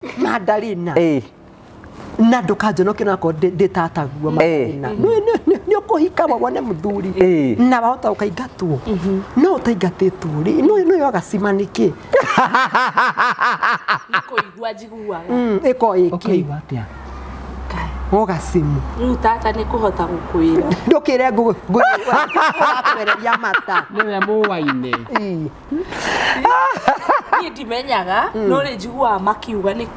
Mandarina. Ĩĩ. Na ndũkanjonoke nakorwo ndĩ tataguo Mandarina. Nĩ ũkũhika wone mũthuri Ĩĩ. na wahota ũkaingatwo, no ũtaingatĩtwo rĩ, no yogacima nĩkĩ? Nĩ kũigua njiguaga. Ĩko ĩkĩ. Ũkaigua atĩa? Kai, Wogacimu. Rĩu tata nĩ kũhota gũkwĩra. Ndũkĩre ngũkwereria mata. Nĩwe mũwaine. Ĩĩ. Niĩ ndimenyaga, no nĩ njiguaga makiuga nĩ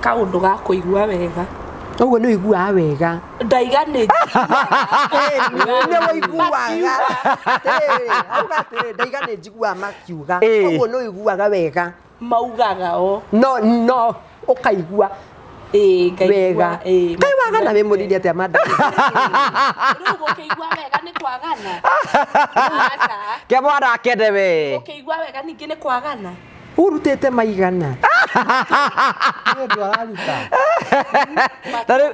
kaũndũ ga kũigua wega. Ũguo nĩ ũiguaga wega? Ndaiga nĩ Nĩ ũiguaga. Ĩĩ, auga atĩrĩ, ndaiga nĩ njiguaga makiuga. Ĩĩ. Ũguo nĩ ũiguaga wega. Maugaga o. No ũkaigua Ĩĩ, ngaigua. Wega. Ĩĩ. Kaĩ wagana wĩ mũnini atĩa, Mandarina? Rĩu gũkĩigua wega nĩ kwagana? Aca. Ke mwana akende we. Gũkĩigua wega ningĩ nĩ kwagana? Ũrutĩte maigana? Nĩ ũndũ araruta. Ta rĩu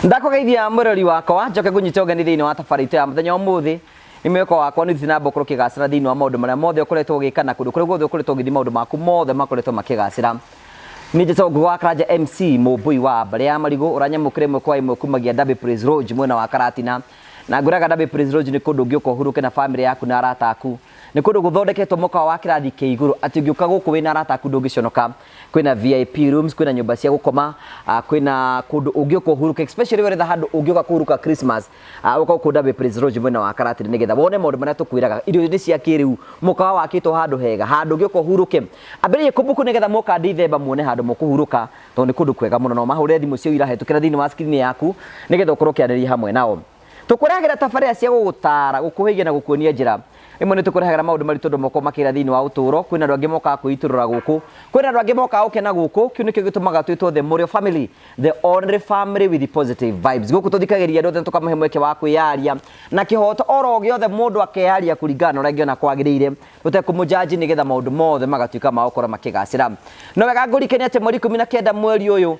Ndakũgeithia mũrori wakwa, njoke ngũnyite ũgeni thĩinĩ wa tabarĩra itũ ya mũthenya wa ũmũthĩ. Nĩ mwĩhoko wakwa nĩ ũthiĩte na mbere gũkorwo ũkĩgacĩra thĩinĩ wa maũndũ marĩa mothe ũkoretwo ũgĩka na kũndũ kũrĩa guothe ũkoretwo ũgĩthiĩ, maũndũ maku mothe makoretwo makĩgacĩra. Niĩ njĩtagwo Ngũgĩ wa Karanja MC Mũmbũi wa mbarĩ ya Marigũ, ũranyamũkĩra ĩmwe kwa ĩmwe kumagia Derby Praise Lodge mwena wa Karatina. Na ngwĩraga Derby Praise Lodge nĩ kũndũ ũngĩũka ũhurũke na famĩlĩ yaku na arata aku. Nĩ kũndũ gũthondeketwo mũkawa wa kĩrathi kĩa igũrũ atĩ ũngĩũka gũkũ wĩna arata aku ndũngĩconoka. Kwĩna VIP rooms, kwĩna nyũmba cia gũkoma, kwĩna kũndũ ũngĩũka ũhurũke, especially weretha handũ ũngĩũka kũhurũka Christmas, ũka gũkũ Derby Praise Lodge mwena wa Karatina nĩgetha wone maũndũ marĩa tũkwĩraga. Irio nĩ cia kĩrĩu, mũkawa wakĩtwo handũ hega, handũ ũngĩũka ũhurũke. Ambĩrĩria kũmbuku nĩgetha mwoka Dithemba muone handũ mũkũhurũka tondũ nĩ kũndũ kwega mũno. No mahũrĩre thimũ cio irahĩtũkĩra thĩinĩ wa screen yaku nĩgetha ũkorwo ũkĩaranĩria hamwe nao. Tũkũrehagĩra tabarĩra cia gũgũtaara, gũkũhĩgia na gũkuonia njĩra. Rĩmwe nĩ tũkũrehagĩra maũndũ maritũ andũ mokoragwo makĩgera thĩinĩ wa ũtũũro. Kwĩna andũ angĩ mokaga kwĩitũrũra gũkũ. Kwĩna andũ angĩ mokaga gũkena gũkũ. Kĩu nĩkĩo gĩtũmaga twĩtwo The Mũrĩo Family, the only family with positive vibes. Gũkũ tũthikagĩrĩria andũ othe na tũkamahe mweke wa kwĩyaria na kĩhoto oro gĩothe, mũndũ akeyaria kũringana na ũrĩa angĩona kwagĩrĩire, tũtekũmũnjanji, nĩgetha maũndũ mothe magatuĩka ma gũkorwo makĩgacĩra. No wega ngũrikania atĩ mweri 19 mweri ũyũ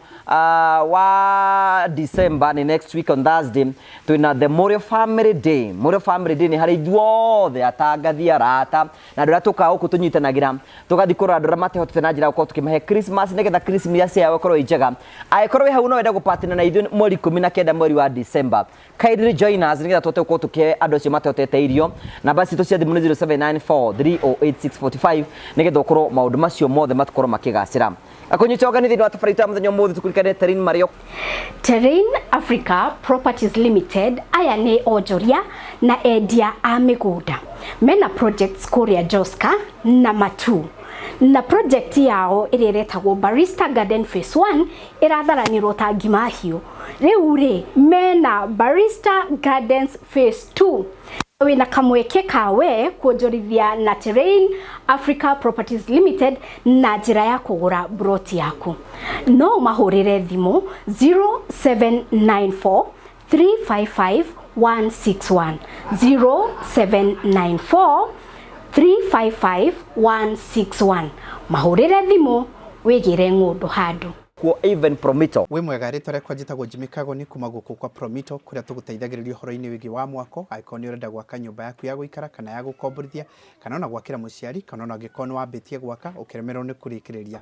wa December, nĩ next week on Thursday, twĩna The Mũrĩo Family Day. Mũrĩo Family Day nĩ harĩ ithuothe atangathi, arata na andũ arĩa tũkaga gũkũ tũnyitanagĩra tũgathiĩ kũrora andũ arĩa matehotete na njĩra ya gũkorwo tũkĩmahe Christmas nĩgetha Christmas yao ĩkorwo ĩ njega. Angĩkorwo wĩ hau no wende gũpatina na ithuĩ mweri 19 mweri wa December, kindly join us nĩgetha tũhote gũkorwo tũkĩhe andũ acio matehotete irio. Namba citũ cia thimũ nĩ 0794 308645 nĩgetha ũkorwo maũndũ macio mothe makorwo makĩgacĩra. Akũnyita ũgeni thĩinĩ wa tabarĩra itũ ya mũthenya ũmũthĩ, tũkũrikane Terrain Mario. Terrain Africa Properties Limited, aya nĩ onjoria na endia a mĩgũnda mena projects kũrĩa Joska na Matu, na project yao ĩrĩa ĩretagwo Barista Garden Phase 1 ĩratharanĩrwo ta ngima hiũ. Rĩu rĩ mena Barista Gardens Phase 2. Wĩna kamweke ka we kuonjorithia na Terrain Africa Properties Limited na njĩra ya kũgũra broti yaku. No ũmahũrĩre thimũ 0794 355 161, 0794 355 161. Mahũrĩre thimũ wĩgĩre ng'ũndũ handũ. Kuo even Promito. Wĩ mwega, rĩtwa rĩakwa njĩtagwo Jimmy Kagoni kuma gũkũ kwa Promito, kũrĩa tũgũteithagĩrĩria ũhoro-inĩ wĩgiĩ wa mwako. Angĩkorwo nĩ ũrenda gwaka nyũmba yaku ya gũikara kana ya gũkomborithia, kana ona gwakĩra mũciari, kana ona angĩkorwo nĩ wambĩtie gwaka ũkĩremererwo nĩ kũrĩkĩrĩria.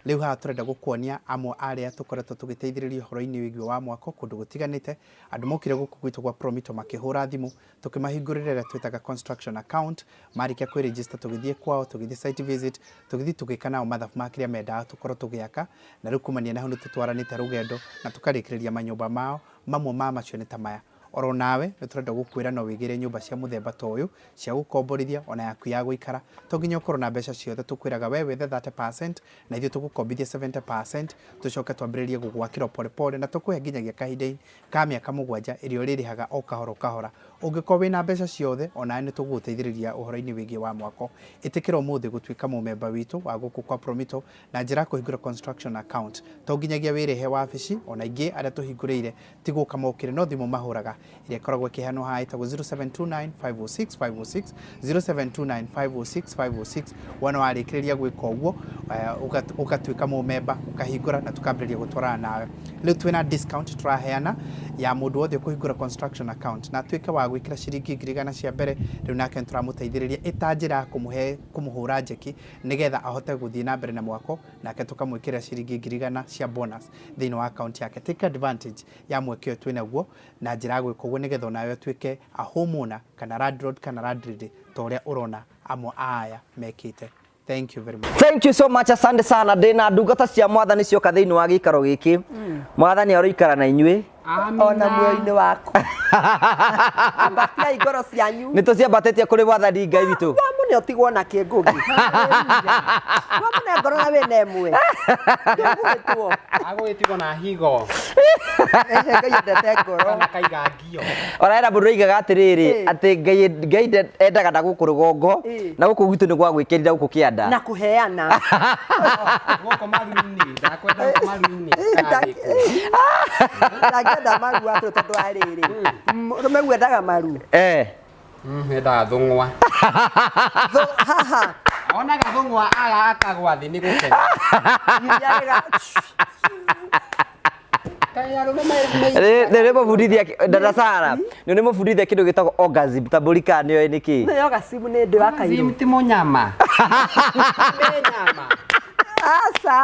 Rĩu haha tũrenda gũkuonia amwe a arĩa tũkoretwo tũgĩteithĩrĩria ũhoro-inĩ wĩgiĩ wa mwako kũndũ gũtiganĩte. Andũ mokire gũkũ gwitũ gwa Promito makĩhũra thimũ, tũkĩmahingũrĩra ĩrĩa twĩtaga construction account. Marĩkia kwĩ register, tũgĩthiĩ kwao, tũgĩthiĩ site visit, tũgĩthiĩ tũgĩka nao mathabu ma kĩrĩa mendaga tũkorwo tũgĩaka, na rĩu kumania na hau nĩ tũtwaranĩte rũgendo na tũkarĩkĩrĩria manyũmba mao. Mamwe ma macio nĩ ta maya. Oro nawe nĩ tũrenda gũkwĩra no wĩgĩre nyũmba cia mũthemba ta ũyũ cia gũkomborithia ona yaku ya gũikara. To nginya ũkorwo na mbeca ciothe, tũkwĩraga we wethe 30% na ithuĩ tũgũkombithie 70%, tũcoke twambĩrĩrie gũgwakĩra o pole pole, na tũkũhe nginyagia kahinda ka mĩaka 7 ĩrĩa ũrĩrĩhaga o kahora o kahora. Ũngĩkorwo wĩna mbeca ciothe, onawe nĩ tũgũgũteithĩrĩria ũhoro-inĩ wĩgiĩ wa mwako. Ĩtĩkĩra ũmũthĩ gũtuĩka mũmemba witũ wa gũkũ kwa Promito na njĩra ya kũhingũra construction account. To nginyagia wĩrehe wabici, ona aingĩ arĩa tũhingũrĩire ti gũka mokire, no thimũ mahũraga. ĩrĩa ĩkoragwo ĩkĩheanwo haha ĩtagwo 0729 506 506, 0729 506 506. Wona warĩkĩrĩria gwĩka ũguo, ũgatuĩka mũmemba, ũkahingũra na tũkambĩrĩria gũtwarana nawe. Rĩu twĩna discount tũraheana ya mũndũ wothe ũkũhingũra construction account na atuĩke wa gwĩkĩra ciringi 100,000 cia mbere. Rĩu nake nĩtũramũteithĩrĩria ĩta njĩra ya kũmũhe kũmũhũra njeki nĩgetha ahote gũthiĩ na mbere na mwako, nake tũkamwĩkĩra ciringi 100,000 cia bonus thĩinĩ wa account yake. Take advantage ya mweke ũyũ twĩnaguo na njĩra ya gwĩka ũguo nĩgetha onawe ũtuĩke a homeowner kana landlord kana landlady ta ũrĩa ũrona amwe a aya mekĩte. Thank you very much. Thank you so much, asante sana. Ndĩna ndungata cia mwathani cioka thĩinĩ wa gĩikaro gĩkĩ. Mwathani aroikara na inyuĩ. Ona muoyo-inĩ waku, ambatiai ngoro cianyu. Nĩ tũciambatĩtie kũrĩ mwathani Ngai witũ. Wamũne ũtigwo na kĩngũgĩ, wamũne ngoro na wĩna ĩmwe ndũgwĩtwo. Agũgĩtigwo na higo. Ehe, Ngai endete ngoro. Kana kaiga ngio. Ona hena mũndũ oigaga atĩrĩrĩ, atĩ Ngai endaga na gũkũ rũgongo, na gũkũ gwitũ nĩ gwa gwĩkĩrĩra gũkũ kĩanda. Na kũheana. Gũkũ maru-inĩ, ndakwenda gũkũ maru-inĩ. Ndangĩenda maru atĩ tondũ wa rĩrĩ, rũme wendaga maru. Endaga thũng'wa. Haha. Onaga thũng'wa aga akagwa thĩ nĩ gũkena. Iria rĩga- Kaĩ arũme me- Nĩ mũbundithia dada Sara, nĩ mũbundithia kĩndũ gĩtagwo orgasm, ta mbũri kana nĩoĩ nĩ kĩ? Nĩ orgasm nĩ ndĩ wa kairũ. Orgasm ti mũnyama. Nĩ nyama. Aca,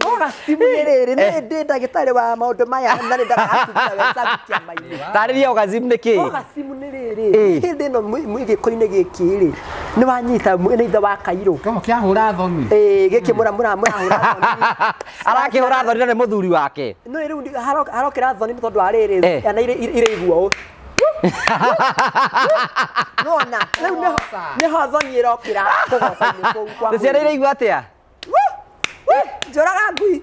orgasm nĩ rĩrĩ, nĩ ndĩ ndagĩtarĩ wa maũndũ maya na nĩ ndaga atumia wenzangu kĩama-inĩ. Tarĩria orgasm nĩ kĩ? Orgasm nĩ rĩrĩ, hĩndĩ ĩno gĩko-inĩ gĩkĩ rĩ, nĩ wanyita nĩ ithe wa kairũ. Kĩomo kĩahũra thoni. Ĩĩ, gĩkĩ mũrahũra thoni. Arakĩhũra thoni na nĩ mũthuri wake. No rĩu harokĩra thoni nĩ tondũ wa rĩrĩ, ciana iraigua ũũ. Nona, rĩu nĩho thoni ĩrokĩra kũgoca-inĩ kũu kwa Nĩ ciana mũirũ. iraigua atĩa? Njũraga ngui.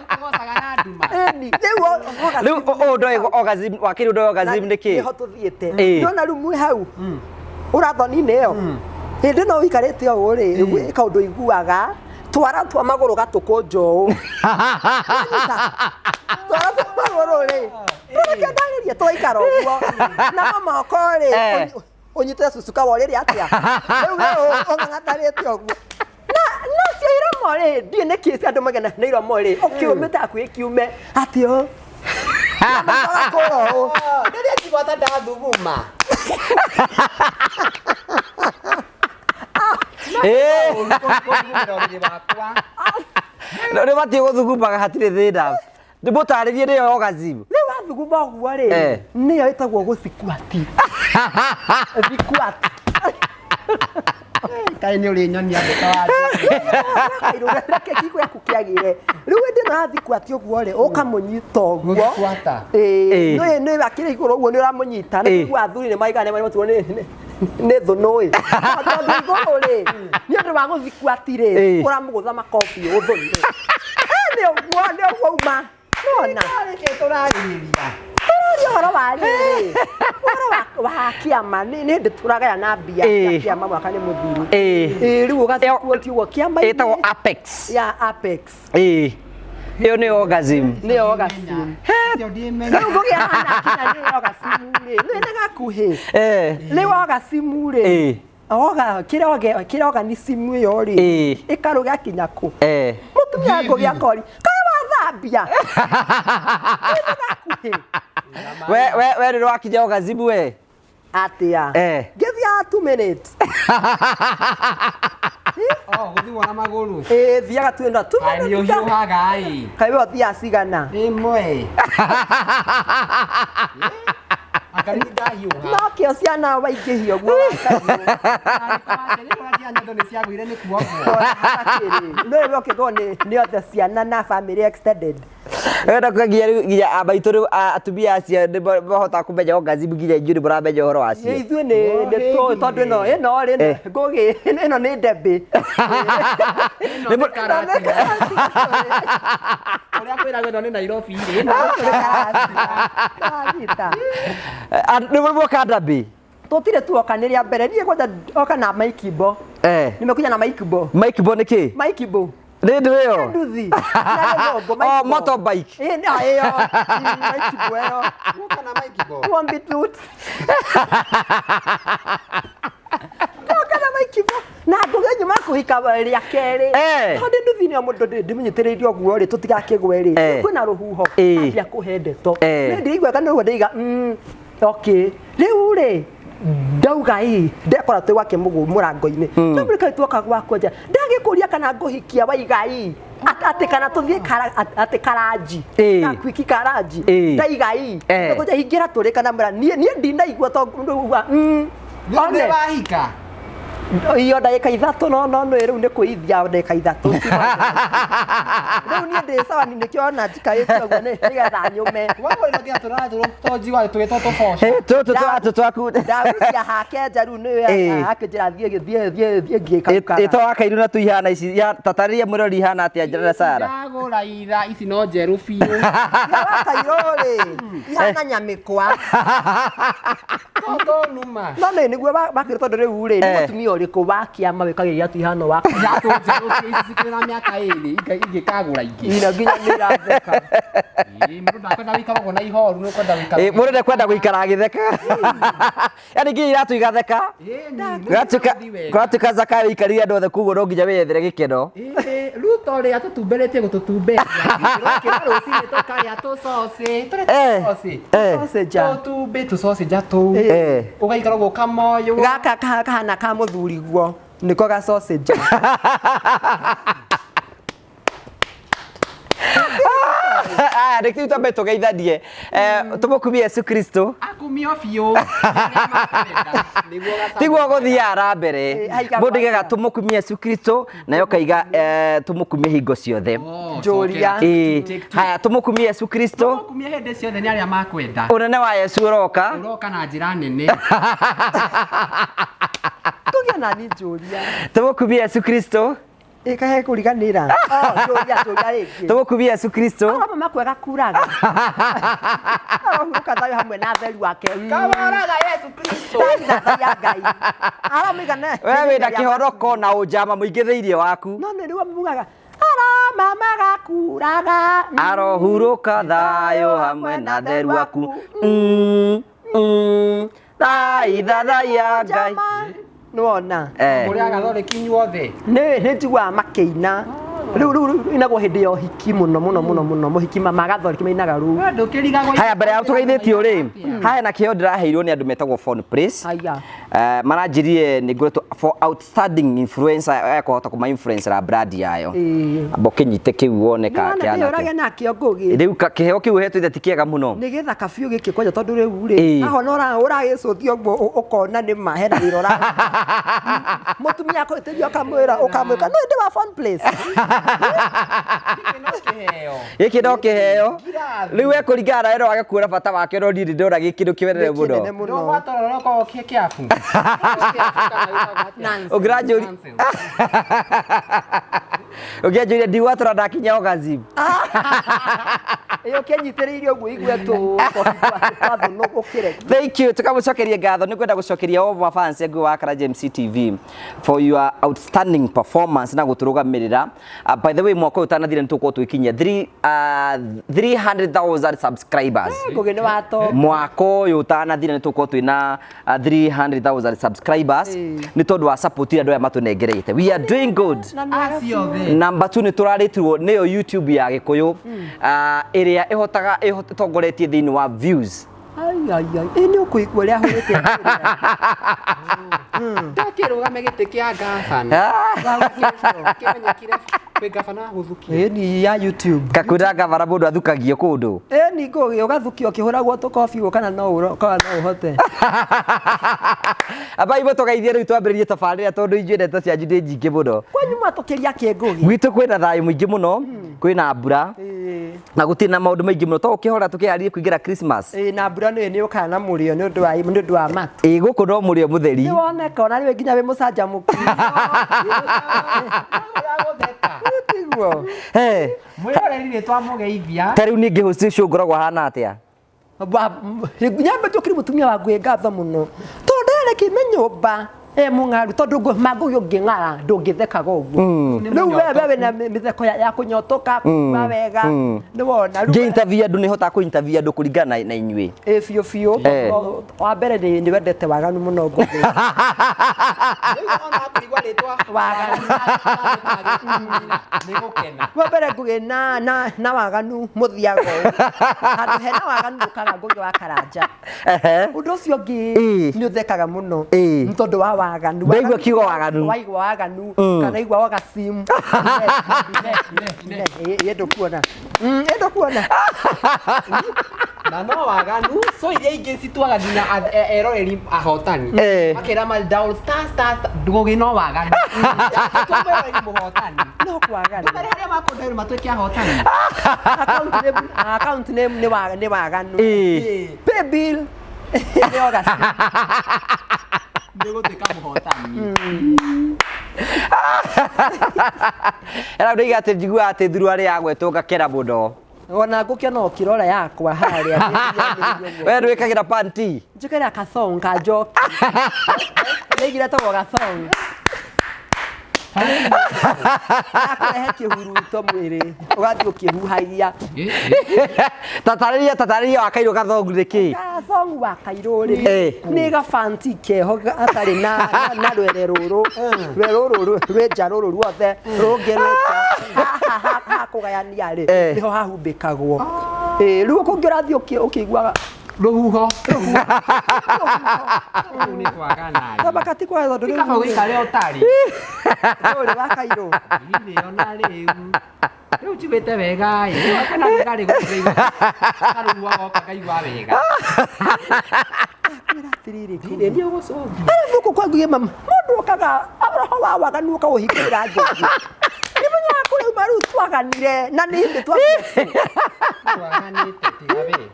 Kũgocaga na nduma. Ĩni, rĩu orgasm Rĩu ũũ ndoĩ orgasm, wakiri ndoĩ orgasm nĩ kĩ? Nĩho tũthiĩte. Nona rĩu mwĩ hau ũrathoni-inĩ ĩyo, hĩndĩ ĩno ũikarĩte ũũ rĩ, gwĩ kaũndũ ũiguaga twara twa magũrũ gatũkũnja ũũ. Twara twa magũrũ rĩ, tũreke ndarĩrie, twaikara ũguo namo moko rĩ, ũnyite cucu wa ũrĩrĩ atĩa rĩu we ũng'ang'atarĩte ũguo na nacio iromo rĩ, ndiĩ nĩkĩ andũ magena nĩ iromo rĩ, ũkĩũmĩte hakuhĩ kiume atĩ ũ kũra ũũ. Rĩrĩa njigua ta ndathuguma. Kũthugumĩra ũrĩrĩ wakwa. Nĩ batiĩ gũthugumaga hatirĩ thĩna. Mũtarĩrie nĩyo orgasm. Rĩu wathuguma ũguo rĩ, nĩyo ĩtagwo gũcikwati thikwati. Kaĩ nĩ ũrĩ nyonia mbĩta wa Reke kiko yaku kĩagĩre. Rĩu hĩndĩ ĩno yathikwati ũguo rĩ, ũkamũnyita ũguo. Gũthikwata. Ĩĩ, nĩ akĩrĩ igũrũ ũguo nĩ ũramũnyita. Nĩ kũigua athuri nĩ maigana nĩ maturwo nĩ thũnũ ĩ. Tondũ igũrũ rĩ, nĩ ũndũ wa gũthikwati rĩ, ũramũgũtha makobi ũthũni. Nĩ ũguo, nĩ ũguo uma. Nona. Nĩkĩ tũrarĩrĩria? Tũraria ũhoro wa rĩrĩ, ũhoro wa kĩama, nĩ hĩndĩ tũragaya na mbia cia kĩama mwaka nĩ mũthiru. Ĩĩ, rĩu ũgathiĩ ũguo kĩama-inĩ. Ĩtagwo apex. Ya apex. Ĩĩ. Ĩyo nĩ orgasm. Nĩ orgasm. Rĩu ngũgĩa hana kinya nĩ orgasm rĩ, nĩ nĩ gakuhĩ. Rĩu orgasm rĩ, oga kĩroganism ĩyo rĩ, ĩkarũga kinya kũ? Mũtumia ngũgĩa kori, kaĩ wathambia? We we we nĩ wakinya orgasm we? Atĩa? Ngĩthiaga 2 minutes. Oh, gũthiwo na magũrũ. Ĩĩ, thiaga tu na 2 Kaĩ nĩ minutes. ũhiũhaga ĩ. Kaĩ we ũthiaga cigana? Ĩmwe. Anga niĩ ndahiũha. No kĩo ciana waingĩhia ũguo Nyondo nĩ ciagũire nĩ kuombwo. No ĩwe ũkĩgwo nĩ othe ciana na family extended. Wenda kuga nginya rĩu nginya a maitũ rĩu atumia acio nĩ mahota kũmenya orgasm, nginya inyuĩ nĩ mũramenya ũhoro wacio. Ithuĩ nĩ tũĩ tondũ ĩno rĩ, ngũgĩ ĩno nĩ ndembĩ. Ũrĩa kwĩragwo ĩno nĩ Nairobi rĩ. Karagita. Nĩ mũrĩ ndambĩ? Tũtirĩ tuoka, nĩ rĩa mbere niĩ kwanja oka na maikimbo. Nimekuja na maikimbo. Maikimbo nĩ kĩ? Maikimbo. Nĩ ndũ ĩyo? Nduthi. Na gĩthũngũ, Oh, maitbo. motorbike. Ĩ, na ĩyo. Maitbo ĩyo. Guka na Mike Wambi tut. Ndoka na maikibo. Na ngũgĩ nyuma kũhika rĩa kerĩ. Eh. Tondũ nduthi nĩyo mũndũ ndĩmũnyitĩrĩire ũguo rĩ tũtigakĩgwe rĩ. Eh. Kwĩna rũhuho. Ĩ. Ambia kũhe ndeto. Eh. Nĩ ndĩraigua kana rũhuho ndĩiga okay. Rĩu rĩ ndauga ĩ ndekora twĩ gwake mũrango-inĩ ndamũrĩka tuoka gwakwa nja ndagĩkũria kana ngũhikia waigai atĩ kana tũthiĩ atĩ karanji Ĩ. na kwiki karanji Ĩ. ndaigai Eh. ngũja hingĩra tũrĩ kana mwĩra niĩ niĩ ndinaigua tondũ Nĩ one wahika. iyo ndagĩka ithatũ no no nĩ rĩu nĩ kwĩithia ndagĩka ithatũ rĩu niĩ ndĩ sawa nĩkĩo ona njikarĩte ũguo nĩgetha nyũme Wagũrĩra nginya tũratũ tonjigua tũgĩtwo tũboco. Eh, tũtũ tũratũ twaku. Ndagucia hake nja rĩu nĩ Ĩ. akĩnjĩra thiĩ thiĩ thiĩ thiĩ ngĩkarukaga Ĩto wa kairu na tuihana ici tatarĩria mwĩrori ihana atĩa Njera Sara. Ndagũra ira ici no njerũ biũ. Kairũ rĩ ihana nyamĩkwa Tondũ numa. no nĩ nĩguo wakĩrwo tondũ rĩu rĩ nĩ Eh. mũtumia ũrĩkũ wa kĩama wĩkagĩra iratu ihana wa Iratũ njerũ biũ ici cikĩrĩ na mĩaka ĩrĩ ingĩkagũra ingĩ. ina nginya nĩ iratheka Ĩ, mũndũ ndakwenda gũikara ũguo na ihoru nĩ ũkwenda gũikara. Ĩ, mũndũ ndekwenda gũikara agĩtheka. Yaani nginya iratũ igatheka. Gwatuĩka Gwatuĩka Zakayo aikarire andũ othe koguo no nginya wĩyethere gĩkeno. Ruto rĩ atũtumberetie gũtũtumberia. Tũrokĩra rũcinĩ tũkarĩa tũcoci. Tũrĩa Eh. tũcoci. Eh. Sausage. Tũtumbĩ tũcocinja tũu. Eh. Ũgaikara ũguo ũkamoywo. Gaka kahana ka mũthuri guo nĩko ga sausage. Aya, reke twambe tũgeithanie. Tũmũkumie Yesu Kristo. Akumio biũ. Arĩa makwenda, nĩguo gacaũ. Tiguo gũthiaga na mbere. Eh, haiga Mũndũ aigaga gwaka. tũmũkumie Yesu Kristo nayo ũkaiga tũmũkumie hingo ciothe. Oh, Njũria. cokera. Ĩ, Take two. haya tũmũkumie Yesu Kristo. Tũmũkumie hĩndĩ ciothe nĩ arĩa makwenda. Ũnene wa Yesu ũroka. Ũroka na njĩra nene. Kũgĩa nani njũria. Tũmũkumie Yesu Kristo. Ĩkahe kũriganĩra. Oh, njũria njũria rĩngĩ. Tũmũkumie Yesu Kristo. Aroma makwega kuraga. Arohurũka thayũ hamwe na atheru ake. Kaworaga Yesu Kristo. Thaithathaiya Ngai. Aramĩgana. We wĩna kĩhoroko na ũnjama mũingĩ thĩinĩ waku. No nĩ rĩu mugaga aroma magakuraga. Arohurũka thayũ hamwe na atheru aku. Thaithathaiya Ngai. Nĩwona. Eh. Mũrĩ agathondeki inyuothe. Nĩ njiguaga makĩina. Rĩu rĩu rĩu inagwo hĩndĩ ya ũhiki mũno mũno mũno mũno mũhiki magathondeki mainaga rũu. We ndũkĩrigagwo. Haya mbere ya tũgeithĩtio rĩ, haya na kĩheo ndĩraheirwo nĩ andũ metagwo Phone Place. Haya. Maranjĩrire nĩ ngoretwo for outstanding influencer ekũhota kũma influencer brand yayo. Ĩĩ. Amba ũkĩnyite kĩu wone ka Nĩwona kĩhana ndĩyũrage atĩa. nakĩo ngũgĩ. Rĩu kĩheo kĩu ũhetwo ithe ti kĩega mũno. Nĩ gĩthaka biũ gĩkĩ kwanja tondũ rĩu rĩ Ĩĩ. haha ona ũragĩcũthia ũguo ũkona nĩ ma hena wĩra ũraruta. Mũtumia akũhĩtĩria ũkamwĩra ũkamwĩka no ĩndĩ wa Phone Place. Gĩkĩ no kĩheo. Gĩkĩ no kĩheo. Ngirathi. Rĩu ekũringana na wendo wake kuona bata wake no niĩ ndĩrona gĩ kĩndũ kĩwenere Nĩ mũno. kĩnene mũno. Ndũgwatorora ũkorwo kĩ kĩabu. Ũngĩranjũria ũngĩanjũria ndigwatũra ndakinya orgasm. Ĩĩ ũkĩnyitĩrĩire ũguo igue tũ twathũnũ ũkĩre. Thank you. Tukamũcokeria ngatho nĩ kwenda gũcokeria all my fans ya wa Karanja MC TV for your outstanding performance na gũtũrũgamĩrĩra. By the way mwaka ũyũ ũtanathira nĩ tũgũkorwo twĩkinyia 300,000 subscribers. Ngũgĩ nĩ watonga. Mwaka ũyũ ũtanathira nĩ tũgũkorwo twĩna 300,000 subscribers nĩ tondũ wa support ĩrĩa andũ aya matũnengerete. We are doing good. Aciothe. Number 2 nĩ tũrarĩtirwo nĩyo YouTube ya Gĩkũyũ ĩrĩa ĩhotaga ĩtongoretie thĩinĩ wa views. Ai ai ai. Ĩ nĩ ũkũigua ũrĩa hũrĩte. Ndakĩrũgame gĩtĩ kĩa ngabana. Kĩmenyekire kwĩ ngabana wa gũthukia. Ĩ ni ya YouTube. Kakwĩra ngavana mũndũ athukagio kũndũ. Ĩ ni ngũgĩ ũgathukio ũkĩhũragwo tũkobi ũguo kana no kana no ũhote. Amba imwe tũgeithie rĩu twambĩrĩrie tabarĩra tondũ inyuĩ ndeto cianyu nĩ nyingĩ mũno. Kwanyu mwatũkĩria kĩ ngũgĩ? Gwitũ kwĩna thayũ mũingĩ mũno, kwĩna mbura na gũtirĩ na maũndũ maingĩ mũno. To ũkĩhora tũkĩharĩrie kũingĩra Christmas. Ĩ na mbura nĩ nĩ ũkaga na mũrĩo nĩ ũndũ wa nĩ ũndũ wa matu. Ĩ gũkũ no mũrĩo mũtheri. Nĩ woneka ona rĩu nginya wĩ mũcanjamũku. Tiguo. He, Mwĩroreri nĩ twamũgeithia. ta rĩu niĩ ngĩhũci ũcio ngoragwo hana atĩa? Nyambe njũkĩrie mũtumia wa ngwĩ ngatho mũno tondũ ndarĩ kĩme nyũmba E mũng'aru tondũ mangũgĩ ũngĩng'ara ndũngĩthekaga ũguo. Rĩu we wĩna mĩtheko ya kũnyotoka kuma wega nĩ wona rĩu. Ngĩ interview andũ nĩ hotaga kũ interview andũ kũringana na inyuĩ. Ĩ biũ biũ. Eh. Wa mbere nĩ wendete waganu mũno ngũgĩ. Rĩu ona kũigua rĩtwa Waganu. nĩ gũkena. Wa mbere ngũgĩ na waganu mũthiaga ũũ. Handũ hena waganu ndũkaga ngũgĩ wa karanja. Ehe. Ũndũ ũcio ũngĩ Ĩ. nĩ ũthekaga mũno Ĩ. nĩ tondũ wa waganu. Ndaigua kiugo waganu. Waigua waganu kana igua wagacimu. Ĩ ndũkuona. Ĩ ndũkuona. Na no waganu so iria ingĩ citwaga nginya eroreri ahotani. Eh. Makera ma down star star star, ngũgĩ no waganu. Twa mwĩroreri mũhotani. No kwagana. Ndũmere harĩa makũndairwo matuĩke ahotani. Account name nĩ waganu. Ĩ. Pay bill nĩ wagacimu. Nĩ gũtuĩka mũhotani. Era ndaiga atĩ njiguaga atĩ thuruarĩ yagwetwo ngakena mũno. Ona ngũkĩona ũkĩrora yakwa harĩa. We ndwĩkagĩra panty. Njĩkĩra gathong ka njoki. Nĩigire tagwo gathong. Gakũrehe kĩhuruto mwĩrĩ ũgathiĩ ũkĩhuhagia. Tatarĩria tatarĩria wa kairũ gathongu nĩ kĩ? Gathong wa kairũ rĩ Eh. nĩ gabanti keho gatarĩ na rwere rũrũ rwere rũrũ rwĩ nja rũrũ ruothe rũngĩ rwĩ nja haha hakũgayania rĩ Eh. nĩho hahumbĩkagwo. Ĩ rĩu kũngĩ ũrathiĩ ũkĩiguaga Rũhuho. Rũu nĩ twagana. Tabaka ti kwa tondũ Ti kaba ũgĩikare ũtarĩ. Ndũrĩ wa kairũ. Ndirĩ ona rĩu. Rĩu njiguĩte wega ĩ. Rĩu kwĩna rugarĩ gũkĩigua. Karũhuho goka ngaigua wega. Kwĩra atĩrĩrĩ Ndirĩ niĩ ũgũcũngia. Arabu gũkũ kwa ngũgĩ mama mũndũ okaga roho wa waganu ũkaũhingũrĩra njohi. Nĩ menyaga kũrĩa uma rĩu twaganire na nĩ hĩndĩ twaganire. Twaganĩte tiga we.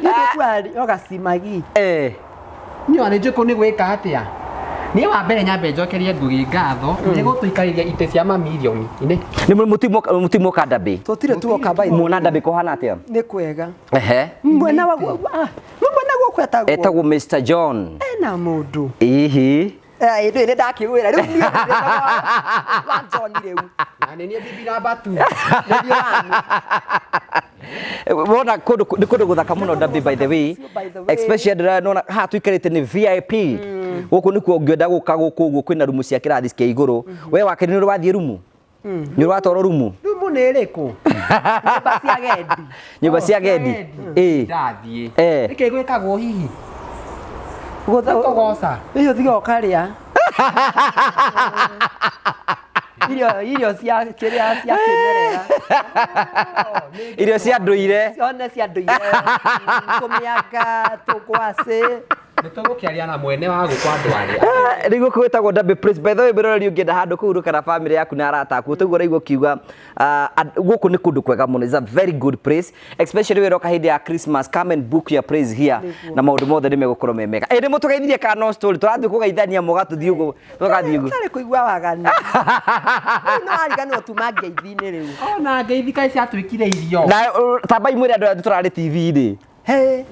Hĩndĩ twa ogacimagi. Eh. Niĩ ona nĩ njũĩ kũ nĩ gwĩka atĩa. Niĩ wa mbere nyambe njokerie Ngugi ngatho nĩ gũtũikarĩria itĩ cia mamirioni. Inĩ. Nĩ mũtimoka ndambĩ. Tũtirĩ tuoka by the way. Muona ndambĩ kũhana atĩa? Nĩ kwega. Ehe. Mwena wa mwena gũkũ etagwo. Etagwo Mr John. Ena mũndũ. Ihi. Eh ndũĩ nĩ ndakĩwĩra rĩu niĩ ndĩtagwo wa John rĩu. Na nĩ niĩ bibi namba tu. Nĩ niĩ wanyu. Wona kũndũ nĩ kũndũ gũthaka mũno Ndambĩ by the way. By the way. Especially ndĩrona haha tũikarĩte nĩ VIP. Gũkũ nĩkuo ũngĩenda gũka gũkũ ũguo kwĩna rumu cia kĩrathi kĩa igũrũ. We wakĩrĩ nĩ ũrĩ wathiĩ rumu? Nĩ ũrĩ watwarwo rumu? Rumu nĩ ĩrĩkũ? Nyũmba cia agendi. Nyũmba cia agendi. Ĩĩ. Ndathiĩ. Eh. Nĩkĩ gwĩkagwo hihi? Gũtha- Kũgoca. Hihi ũthiaga ũkarĩa irio cia kĩrĩa cia kĩmerera. Irio cia ndũire. Cione cia ndũire tũmĩanga tũgwacĩ. Nĩ tũgũkĩaria na mwene wa gũkũ andũ arĩa. Rĩu gũkũ gwĩtagwo Ndambĩ Place. By the way mwĩroreri ũngĩenda handũ kũu kana family yaku na arata aku tũguo ũraigua ũkiuga gũkũ nĩ kũndũ kwega mũno. It's a very good place especially wĩroka hĩndĩ ya Christmas, come and book your place here na maũndũ mothe nĩ megũkorwo me mega. Ĩ nĩ mũtũgeithirie kana no story tũrathiĩ kũgeithania mũgatũthiĩ ũguo tũgathiĩ ũguo. Ũtarĩ kũigua waganu. Rĩu nĩ wariganĩrwo tuma ngeithi-inĩ rĩu. Ona ngeithi kaĩ ciatuĩkire irio. Na tambai mwĩre andũ arĩa tũrarĩ TV-inĩ. Hey.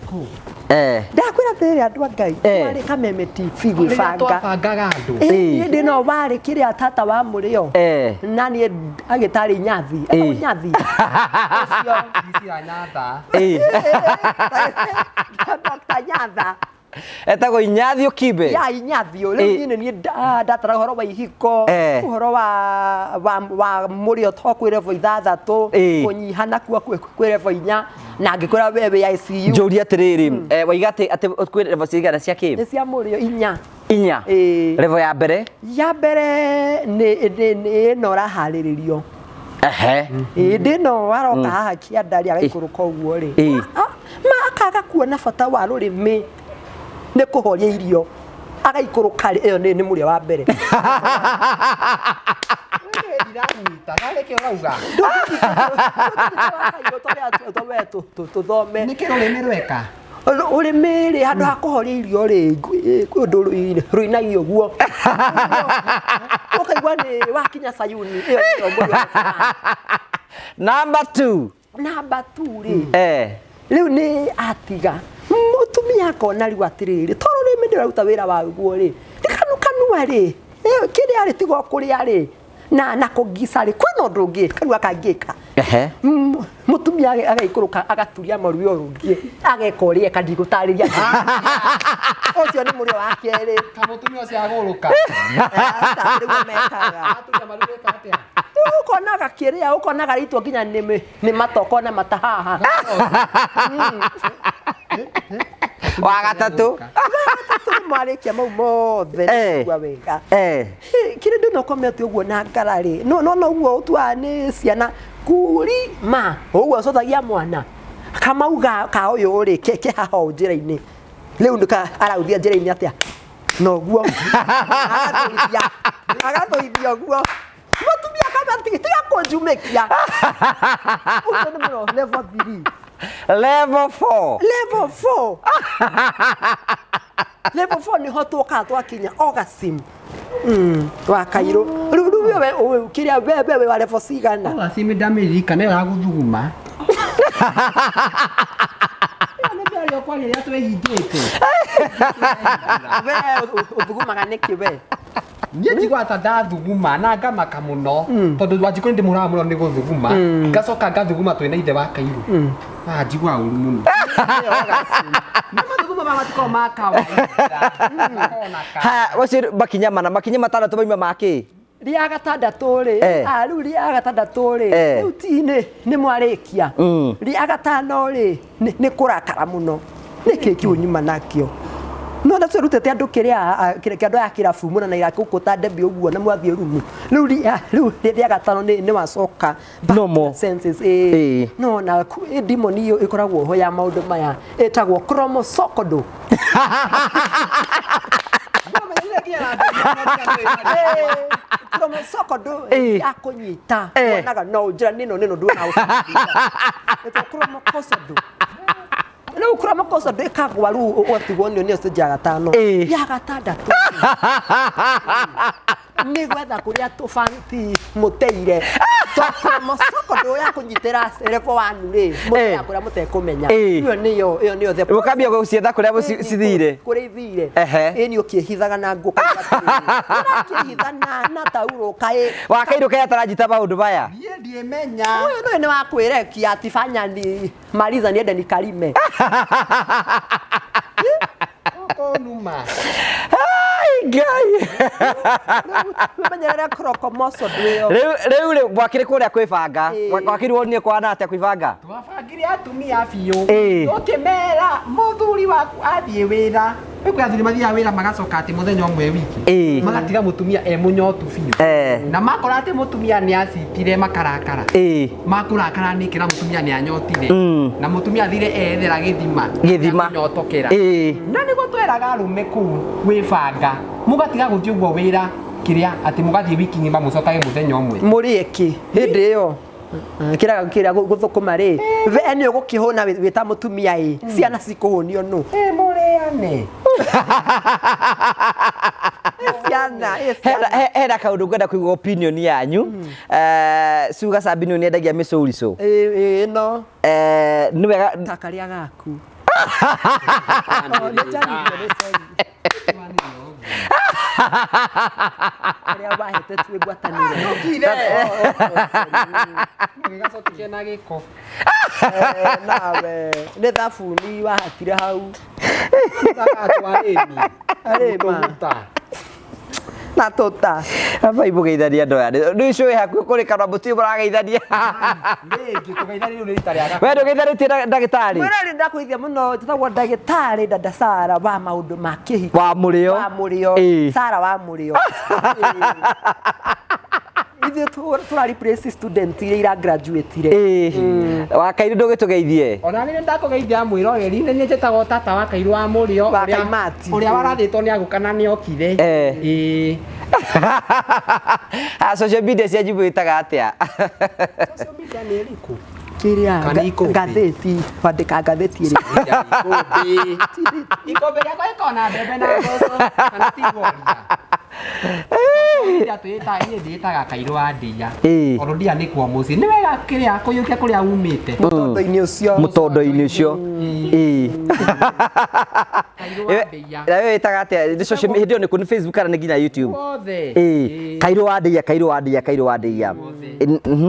Eh. Ndakwĩra atĩrĩrĩ andũ a Ngai Eh. twarĩ Kameme TV Rĩrĩa gwĩbanga. twabangaga andũ. Eh. Hĩndĩ ĩno warĩ kĩrĩa tata wa mũrĩo. Eh. Na niĩ agĩtarĩ Nyathi. Etagwo Eh. Nyathi. Ũcio. Ici Nyatha. Eh. Dr. Nyatha. Etagwo Inyathi Okimbe. Ya Inyathio. Rĩu Eh. niĩ nĩ niĩ ndatara ũhoro wa ihiko, Eh. ũhoro wa mũrĩo to kwĩ level ithathatũ, Eh. kũnyiha nakuo kwĩ level inya, na ngĩkwĩra we wĩ ICU. Njũria atĩrĩrĩ, waiga atĩ atĩ kwĩ level cigana cia kĩ? Nĩ cia mũrĩo inya. Inya. Ĩĩ. Level ya mbere. Ya mbere nĩ ĩno ũraharĩrĩrio. Ehe. Hĩndĩ ĩno waroka haha kĩanda rĩ agaikũrũka ũguo rĩ. Ĩĩ. Ma akaga kuona bata wa rũrĩmĩ nĩ kũhoria irio agaikũrũka rĩ ĩyo nĩ mũrĩo wa mbere. Ndiranyita. Narĩ kĩ ũrauga? Tũthome Nĩkĩ rũrĩmĩ rweka? Ũrĩmĩ rĩ handũ ha kũhoria irio rĩ kwĩ ũndũ rũinagia ũguo ũkaigua nĩ wakinya Sayuni ĩyo nĩyo mũrĩo wa Number 2. Namba 2 rĩ Eh. rĩu nĩ atiga mũtumia akona rĩu atĩrĩrĩ tondũ rĩmĩ ndĩraruta wĩra waguo rĩ kanukanu Kanua rĩ, kĩrĩa rĩ tiga o kũrĩa rĩ na kũngica rĩ, kwĩna ũndũ ũngĩ kanua kangĩka. Ehe. Mũtumia agaikũrũka agaturia maru ũrũngie ageka ũrĩa eka ndigũtarĩria. Ũcio nĩ mũrĩo wa kerĩ. Kamũtumia ũcio agũrũka. Aca, nĩguo mekaga. Aturia maru wĩka atĩa? Rĩu ũkonaga kĩrĩa ũkonaga rĩitwo nginya nĩ mata ũkona mata haha. Wa gatatũ. Gatatũ nĩ mwarĩkia mau mothe nĩkua wega. Kĩrĩa ndĩna ũkomete ũguo na ngara rĩ, no no no ũguo ũtuaga nĩ ciana kuri ma ũguo ũcothagia mwana kamauga ka ũyũ rĩ ke haha ũũ njĩra-inĩ rĩu nĩka arauthia njĩra-inĩ atĩa noguo agathũithia ũguo mũtumia kama tiga kũnjumĩkia ũcio nĩ mũno level 3. Level 4. Level 4. Level 4 nĩho tũkaga twakinya orgasm. Wa kairũ. Rĩu rĩu we kĩrĩa we wa level cigana? Orgasm ndamĩririkana ĩyo ya gũthuguma. Ĩyo nĩ mĩario kwaria rĩrĩa twĩhingĩte. We ũthugumaga nĩkĩ we? Niĩ njiguaga ta ndathuguma na ngamaka mũno tondũ Wanjikũ nĩ ndĩmũraga mũno nĩ gũthuguma ngacoka ngathuguma twĩna ithe wa Kairũ. Ah, njiguaga ũru mũno. Nĩ mathuguma maya matikoragwo ma kawaida. Makoragwo na ka- Haya, ũcio makinya mana, makinya matandatũ maima ma kĩ? Rĩa gatandatũ rĩ, rĩu rĩa gatandatũ rĩ, rĩu ti nĩ mwarĩkia. Rĩa gatano rĩ, nĩ kũrakara mũno. Nĩkĩ kĩu nyuma nakĩo? No ndatwĩrutĩte andũ kĩrĩa kĩrĩa andũ aya kĩrabu mũno na irakũkũ ta Debbie ũguo na mwathiĩ rumu. Rĩu rĩu rĩa gatano nĩ wacoka No more. Senses, No na demon iyo ĩkoragwo ho ya maũndũ maya ĩtagwo chromosokodo. Chromosokodo ya kũnyita wonaga no njĩra nĩno nĩno nduona ũcio. Chromosokodo. Rĩu chromosokodo ĩkagwa rĩu ũgatigwo nĩyo nĩyo stage ya gatano. Ya gatandatũ. Nĩ gwetha kũrĩa tũbanti mũteire. Chromosokodo ya kũnyitĩra level 1 rĩ, mũteaga kũrĩa mũtekũmenya. Ĩyo nĩyo ĩyo nĩyo the Mũkambia gũcietha kũrĩa cithire. Kũrĩa ithire. Ĩni ũkĩhithaga na ngũ ũrakĩhitha na taurũ kaĩ. Wa Kairũ kaĩ ataranjita maũndũ maya. Niĩ ndiĩmenya. Ũyũ nĩwe nĩ wa kwĩrekia ati fanya ni maliza niende nikalime. Ũkũnuma. Ai Ngai. Menyerera chromosokodo ĩyo. Rĩu rĩ mwakĩrĩ kũrĩa kwĩbanga. Mwakĩrĩ wonire kwana atĩa kwĩbanga? Twabangire atumia biũ. Tũkĩmera mũthuri waku athiĩ wĩra. Rĩu kwĩ athuri mathiaga wĩra magacoka atĩ mũthenya ũmwe wiki. Magatiga mũtumia e mũnyotu biũ. Na makora atĩ mũtumia nĩ acitire makarakara. Makũrakara nĩkĩ na mũtumia nĩ anyotire. Na mũtumia athire ethera gĩthima. Gĩthima. Kũnyotokera. Na nĩguo tweraga arũme kũu gwĩbanga. Mũgatiga gũthiĩ ũguo wĩra kĩrĩa atĩ mũgathiĩ wiki ng'ima mũcokage mũthenya ũmwe. Mũrĩe kĩ hĩndĩ ĩyo? Kĩrĩa kĩrĩa gũthũkũma rĩ, we nĩ ũgũkĩhũna wĩ ta mũtumia ĩ, ciana cikũhũnio nũ? Mũrĩane. Ciana, Hena kaũndũ ngwenda kũigua opinion yanyu. Suga Sabini nĩ endagia mĩcũricũ. Ĩno. Nĩ wega ta karĩa gaku. Karĩa wahete twĩ ngwatanĩro. Gĩgacokia na gĩko. Nawe nĩ thabuni wahatire hau. Arĩma. Na tũta. Aba imũgeithania andũ aya. Nĩ ũcio wĩ hakuhĩ kũrĩ kanua mũtirĩ mũrageithania. Rĩngĩ tũgeithania rĩu nĩ rita rĩa We ndũgeithanĩtie na ndagĩtarĩ? Mwĩrori ndakũithia mũno njĩtagwo ndagĩtarĩ Dada Sara wa maũndũ ma kĩhiko. Wa mũrĩo. Wa mũrĩo. Sara wa mũrĩo. Ithuĩ tũra replace student iria ira graduate-ire. Wa Kairũ ndũgĩtũgeithie. Ona nĩ ndakũgeithia mwĩroreri nĩ niĩ njĩtagwo tata wa Kairũ wa mũrĩo Wa Kaimati. ũrĩa warathĩtwo nĩ agũka na nĩ okire. Social media cia Jimbo ĩtaga atĩa? Social media nĩ ĩrĩkũ? Kĩrĩa Kana ikũmbĩ? ngathĩti kwandĩka ngathĩti ĩrĩkũ? Ikũmbĩ. Ikũmbĩ rĩakwa rĩkoragwo na mbembe na mboco kana ti woria. Niĩ ndĩĩtaga Kairũ wa Ndia. Ĩĩ. Tondũ Ndia nĩ kwa mũciĩ. Nĩ wega kĩrĩa kũiyũkia kũrĩa umĩte. Mũtondo-inĩ ũcio. Mũtondo-inĩ ũcio. Ĩĩ. Kairũ wa Ndia. Na wewe wĩtaga atĩa? Nĩ social media, hĩndĩ ĩyo nĩ kũ? Nĩ Facebook kana nĩ nginya YouTube? Guothe. Ĩĩ. Kairũ wa Ndia, Kairũ wa Ndia, Kairũ wa Ndia.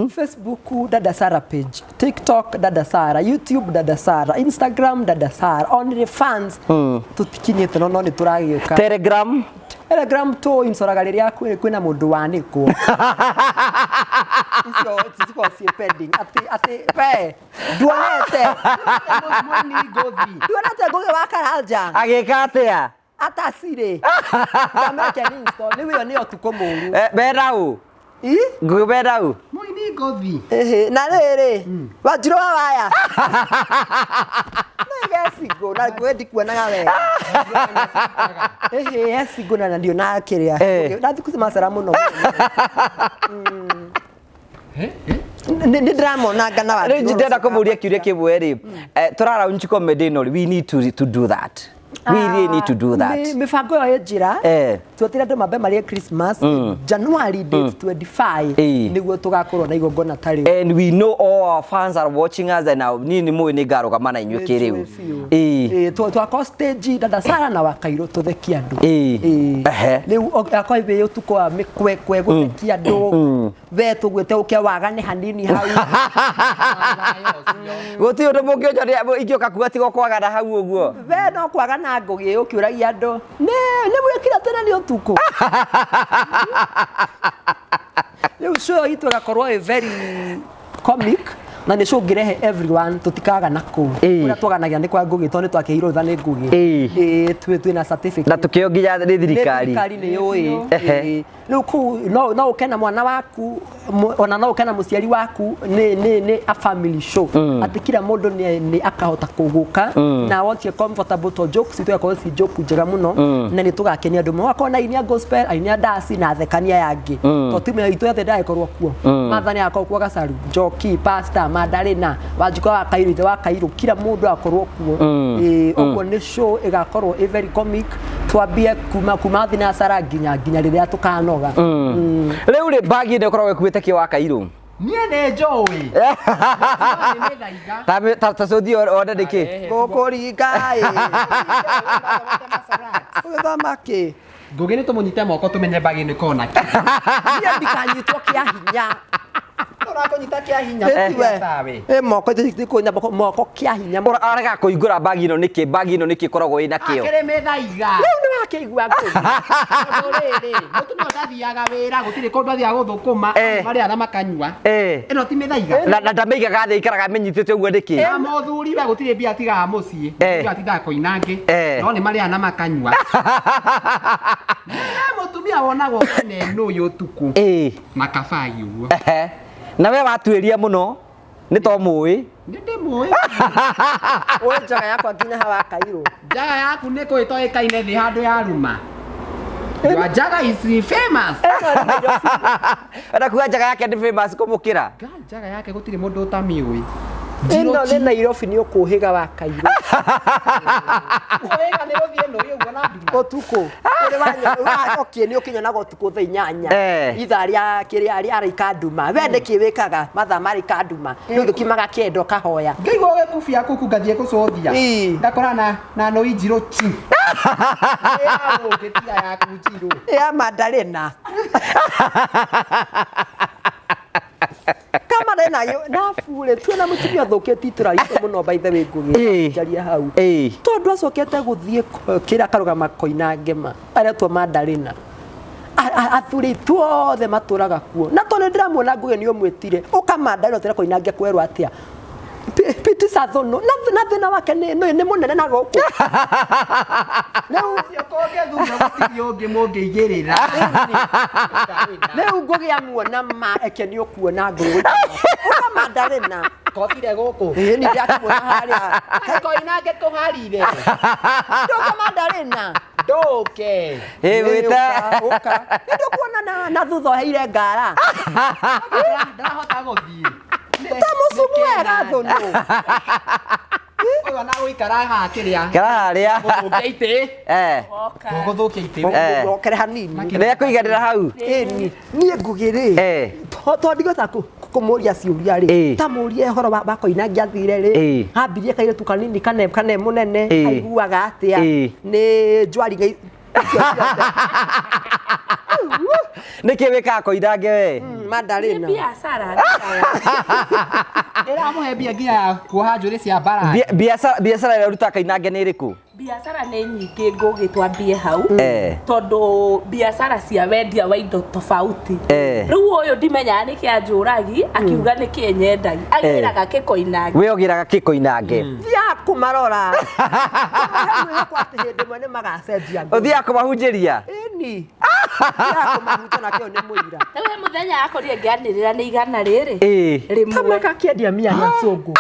Facebook Dada Sara page, TikTok Dada Sara, YouTube Dada Sara, Instagram Dada Sara, OnlyFans tutikinyĩte no no nĩ tũragĩũka. Telegram. Telegram tu incoraga rĩrĩa kwĩna mũndũ wanĩkwo. Icio cikoragwo ciĩ pending atĩ atĩ we nduonete Mũini ngũthi. nduonete Ngũgĩ wa Karanja Agĩka atĩa? atacirĩ ndameke ni install rĩu ĩyo nĩyo tukũ mũru. Bendau. Ĩ? Ngũgĩ bendau. Mũini ngũthi. Ĩhĩ, na rĩrĩ Wanjirũ wa waya nĩgecingũ na ngũgĩ ndikuonaga wega. Ĩhĩ, ecingũ na ndionaga kĩrĩa na thikũ ici macera mũno. Nĩ ndĩramonanga na Rĩu Wanjirũ. ndĩrenda kũmũria kĩũria kĩmwe rĩ, tũra launch comedy ĩno rĩ, we need to do that. We really need to do that. Mĩbango ĩyo ĩ njĩra. Twetereire andũ mambe marĩe Christmas. January date 25 nĩguo tũgakorwo na igongona ta rĩu. And we know all our fans are watching us and now niĩ nĩ mũĩ nĩ ngarũgama na inyuĩ kĩrĩu. Ĩĩ. Twakorwo stage Dada Sara na Wakairũ tũthekie andũ. Ĩĩ. Ehe. Rĩu akorwo wĩ ũtukũ wa mĩkwekwe gũthekia andũ, we tũgwĩte ũke wagane hanini hau. Gũtirĩ ũndũ mũngĩonjoria ingĩũka kuga tiga kwagana hau ũguo. We no kwagana Ngũgĩ ũkĩũragia andũ nĩ mwĩkira tene nĩ ũtukũ. Rĩu show itũ ĩgakorwo ĩ very comic na nĩ show ũngĩrehe everyone, tũtikagana kũu. Kũrĩa twaganagia nĩ kwa Ngũgĩ tondũ nĩ twakĩheirwo rũtha nĩ Ngũgĩ. Ĩĩ, twĩna certificate. Na tũkĩo nginya nĩ thirikari. Nĩ thirikari nĩ yũĩ. Ehe. Ĩĩ. Rĩu kũu no ũke na mwana waku, ona no ũke na mũciari waku, nĩ a family show. Atĩ kila mũndũ nĩ akahota kũgũka na wotie comfortable to jokes itũ igakorwo ci joke njega mũno na nĩ tũgakenia andũ mũno. Wakorwo na aini a gospel, aini a ndaci na athekania aya angĩ. To timu itũ yothe ndĩragĩkorwo kuo. Martha nĩ agakorwo kuo Gacaru, Njoki, Pastor, Mandarina, Wanjikũ wa Kairũ, ithe wa Kairũ, kila mũndũ agakorwo kuo. Ĩĩ, ũguo nĩ show ĩgakorwo ĩ very comic, twambie kuma thinacara nginya rĩrĩa tũkanoga. Rĩu rĩ bagi ĩno ĩkoragwo ĩkuĩte kĩ wa Kairũ? Niĩ nĩ njũĩ. Ta cũthi one nĩkĩ? Gũkũringa ĩ. Ũgĩthoma kĩ? Ngũgĩ nĩ tũmũnyite moko tũmenye bagi nĩ kona kĩ. Niĩ ndikanyitwo kĩa hinya. Ũrakũnyita kĩa hinya. Ĩtiwe. Ĩ moko ndikũnya moko kĩa hinya. Arega kũhingũra bagi ĩno nĩkĩ? Bagi ĩno nĩkĩ ĩkoragwo ĩna kĩo? Akĩrĩ mĩthaiga. Rĩu nĩ wakĩigua Ngũgĩ. Tondũ rĩrĩ, mũtumia ũtathiaga wĩra gũtirĩ kũndũ athiaga gũthũkũma, marĩaga na makanyua. Ĩno ti mĩthaiga. Na ndamĩigaga thĩ, ikaraga amĩnyitĩte ũguo nĩkĩ? Na mũthuri we gũtirĩ mbia atigaga mũciĩ, mũthuri atindaga koinange, no nĩ marĩaga na makanyua. He mũtumia wonagwo tene nũyũ ũtukũ na kabai ũguo. Na we watuĩria mũno nĩ to mũĩ. Nĩ ndĩmũĩ. Ũĩ njaga yakwa nginya hawa Kairũ. Njaga yaku nĩ kũĩ toĩkaine thĩ handũ yaruma. Your njaga is famous. Enda kuga njaga yake nĩ famous kũmũkĩra. Njaga yake gũtirĩ mũndũ ũtamĩũĩ. Ĩno nĩ Nairobi nĩ ũkũhĩga wa Kairũ. Ũhĩga nĩ gũthiĩ nũĩ ũguo na nduma. Ũtukũ. Ũrĩ wa okay nĩ ũkĩnyonaga ũtukũ thaa inyanya. Ithaa rĩa kĩrĩa rĩa araika nduma. We nĩkĩ wĩkaga mathaa ma araika nduma? Nĩ ũgĩkimaga kĩendo kahoya. Ngaigua gĩkubia kuku ngathiĩ gũcũthia. Ngakora na nũi njirũ chi. Ya ũngĩ tiga yaku njirũ. Ya Mandarina. Kama rena na bure tuona mutumia thũkĩtie itũra ritũ mũno by the way Ngũgĩ njaria hau tondũ acokete gũthiĩ kĩrĩa karũgama Koinange ma aretwo Mandarina athuri tuothe matũraga kuo na tondũ ndĩramuona Ngũgĩ nĩ ũmwĩtire ũka Mandarina ũtere Koinange kwerwo atĩa Piti Sathono na thĩna wake nĩ mũnene na gũkũ. Rĩu ũcio kũngĩthura gũtirĩ ũngĩ mũngĩigĩrĩra. Rĩu Ngũgĩ amuona ma eke nĩ ũkuona Ngũgĩ ũka Mandarina Kokire gũkũ. Ĩĩ nĩ ndakĩmuona harĩa. Koinange kũharire. Ndũka Mandarina. Ndũke. Ĩ wĩta. Ũka. Nĩ ndũkuona na thutha ũheire ngara. Ndarahota gũthiĩ. Ta mũcumu wega Thũnũ. Rĩu ona gũikara haha kĩrĩa. Kara harĩa. Gũthũkia itĩ. Eh. Woka. Gũthũkia itĩ. Eh. Okere hanini. Rĩrĩa kũiganĩra hau. Ĩni, niĩ Ngugi rĩ. Eh. To ndigota kũmũria ciũria rĩ. Ĩ. Ta mũrie ũhoro wa Koinange athire rĩ. Ĩ. Ambirie kairĩtu kanini kane kane mũnene. Ĩ. Aiguaga atĩa. Ĩ. Nĩ njwari ngai icio ciothe. Nĩkĩ wĩkaga Koinange we? Nĩ Mandarina. biacara. Ĩramũhe mbia nginya ya kuoha njuĩrĩ cia mbara. Biacara biacara ĩrĩa ũrutaga Koinange nĩ ĩrĩkũ? Biacara nĩ nyingĩ ngũgĩ twambie hau. Eh. Tondũ biacara cia wendia wa indo tofauti. Eh. Rĩu ũyũ ndimenyaga nĩkĩ anjũragi akiuga nĩkĩ nyendagi. Agĩraga kĩkoinange. We ũgĩraga kĩ Koinange? Thiaga kũmarora. Kũmahe mwĩhoko atĩ hĩndĩ ĩmwe nĩ magacenjia ngoro. Ũthiaga kũmahunjĩria? Ĩni. Thiaga kũmahunjia na kĩo nĩ mũira. Rĩu he mũthenya akorire ngĩanĩrĩra nĩ igana rĩrĩ. Ĩ. Rĩmwe. Tamaka akĩendia mia na cũngũ.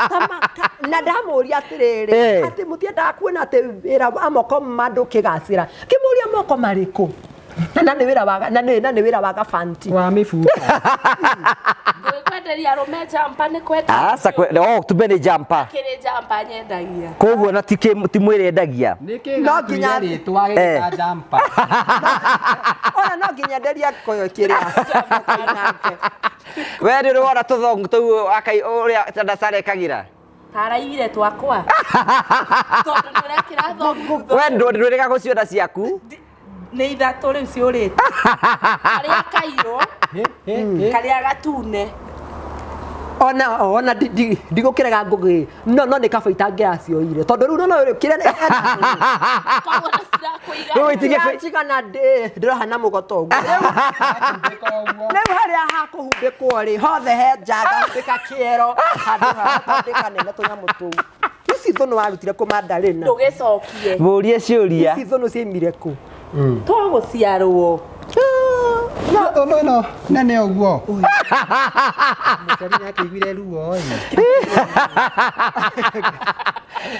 Tamaka na ndamũria atĩrĩrĩ Eh. atĩ mũtiendaga kuona atĩ wĩra wa moko ma andũ ũkĩgacĩra. Ngĩmũria moko marĩkũ? Na nĩ wĩra wa na nĩ na nĩ wĩra wa gabanti. Wa mĩbuto. Ngũgĩ kwenderia arũme jumper nĩ kwenda. Aca kwe oh tumbe nĩ jumper. Kĩrĩ jumper nyendagia. Koguo na ti mwĩrĩ endagia. Nĩkĩ No nginya- gatuire rĩtwa gĩgĩta jumper. Ona no nginya nderia koyo kĩrĩa. Koinange. We nĩ ũrĩ wona tũthongo tũu akai ũrĩa Tandasara ekagĩra? Taraigire twakwa. Tondũ nĩ ũrekĩra thongu. We ndwĩrĩga gũciona ciaku? Nĩ ithatũ rĩu ciũrĩte. Karĩa kairũ, karĩa gatune. Ona ona ndigũkĩrega Ngũgĩ no no nĩ kaba itangĩracioire tondũ rĩu no no kĩrĩa Koguo nĩ cirakũigana. Rĩu itige kwĩ- njigana ndĩroha na mũgoto ũguo rĩu harĩa hakũhumbĩkwo rĩ hothe he nja ngahumbĩka kĩero handũ hathondeka nene tũnyamũ tũu ici thũnũ warutire kũ Mandarina? Ndũgĩcokie. Mũrie ciũria. Ici thũnũ ciaimire kũ? To gũciarwo. No thũnũ ĩno nene ũguo. Mũciari nĩakĩiguire ruo ĩ.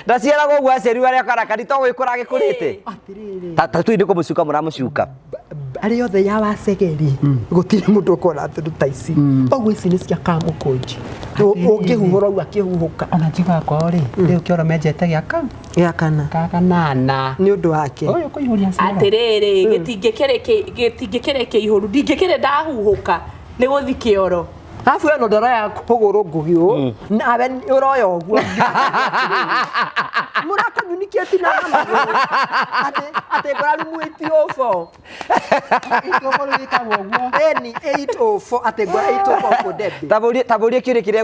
Ndaciaragwo ũguo aciari arĩa karakari to gwĩkũra agĩkũrĩte. Atĩrĩrĩ Ta tui nĩ kũmũcuka mũramũcuka. arĩa othe ya wacegeri gũtirĩ mũndũ ũkona thũnũ ta ici ũguo ici nĩ cia kamũkũnji ũngĩhuhũra ũguo akĩhuhũka Ona njiguaga kwao rĩ, rĩu kĩoro menjete gĩa kau gĩa kana ga kanana. nĩ ũndũ wake Ũyũ kũihũria cioro. Atĩrĩrĩ, gĩtingĩkĩrĩ kĩihũru. Ndingĩkĩrĩ ndahuhũka nĩ gũthi kĩoro. Arabu ĩno ndoroya kũgũrũ Ngũgĩ ũũ nawe ũroya ũguo mũra communicate na magũrũ atĩ atĩ ngora rumu 804. Itũngũrũ gĩkagwo ũguo. Ĩni 804 atĩ ngora 804 kũndembe. Ta mũrie kĩũria kĩrĩa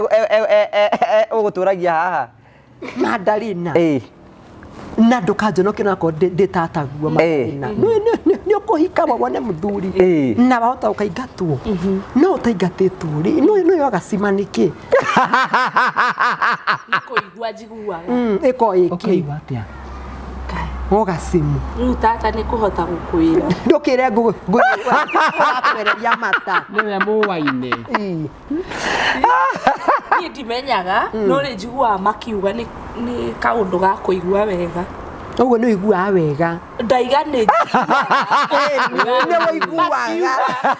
ũgũtũragia haha. Mandarina. Ĩ. Na ndũkanjonoke nakorwo ndĩ tataguo Mandarina. Nĩ ũkũhika wone mũthuri Ĩ. na wahota ũkaingatwo no ũtaingatĩtwo rĩ no yoga cima nĩkĩ? Nĩ kũigua njiguaga. Ĩko ĩkĩ Ũkĩigua atĩa? Kai, woga cimu Rĩu tata nĩ kũhota gũkwĩra. ndũkĩre Ngũgĩ ũrakwereria mata. Nĩwe mũwainĩ. Ĩ. Niĩ ndimenyaga, no nĩ njiguaga makiuga nĩ kaũndũ ga kũigua wega. Ũguo nĩ ũiguaga wega. Ndaiga nĩ Nĩ ũiguaga.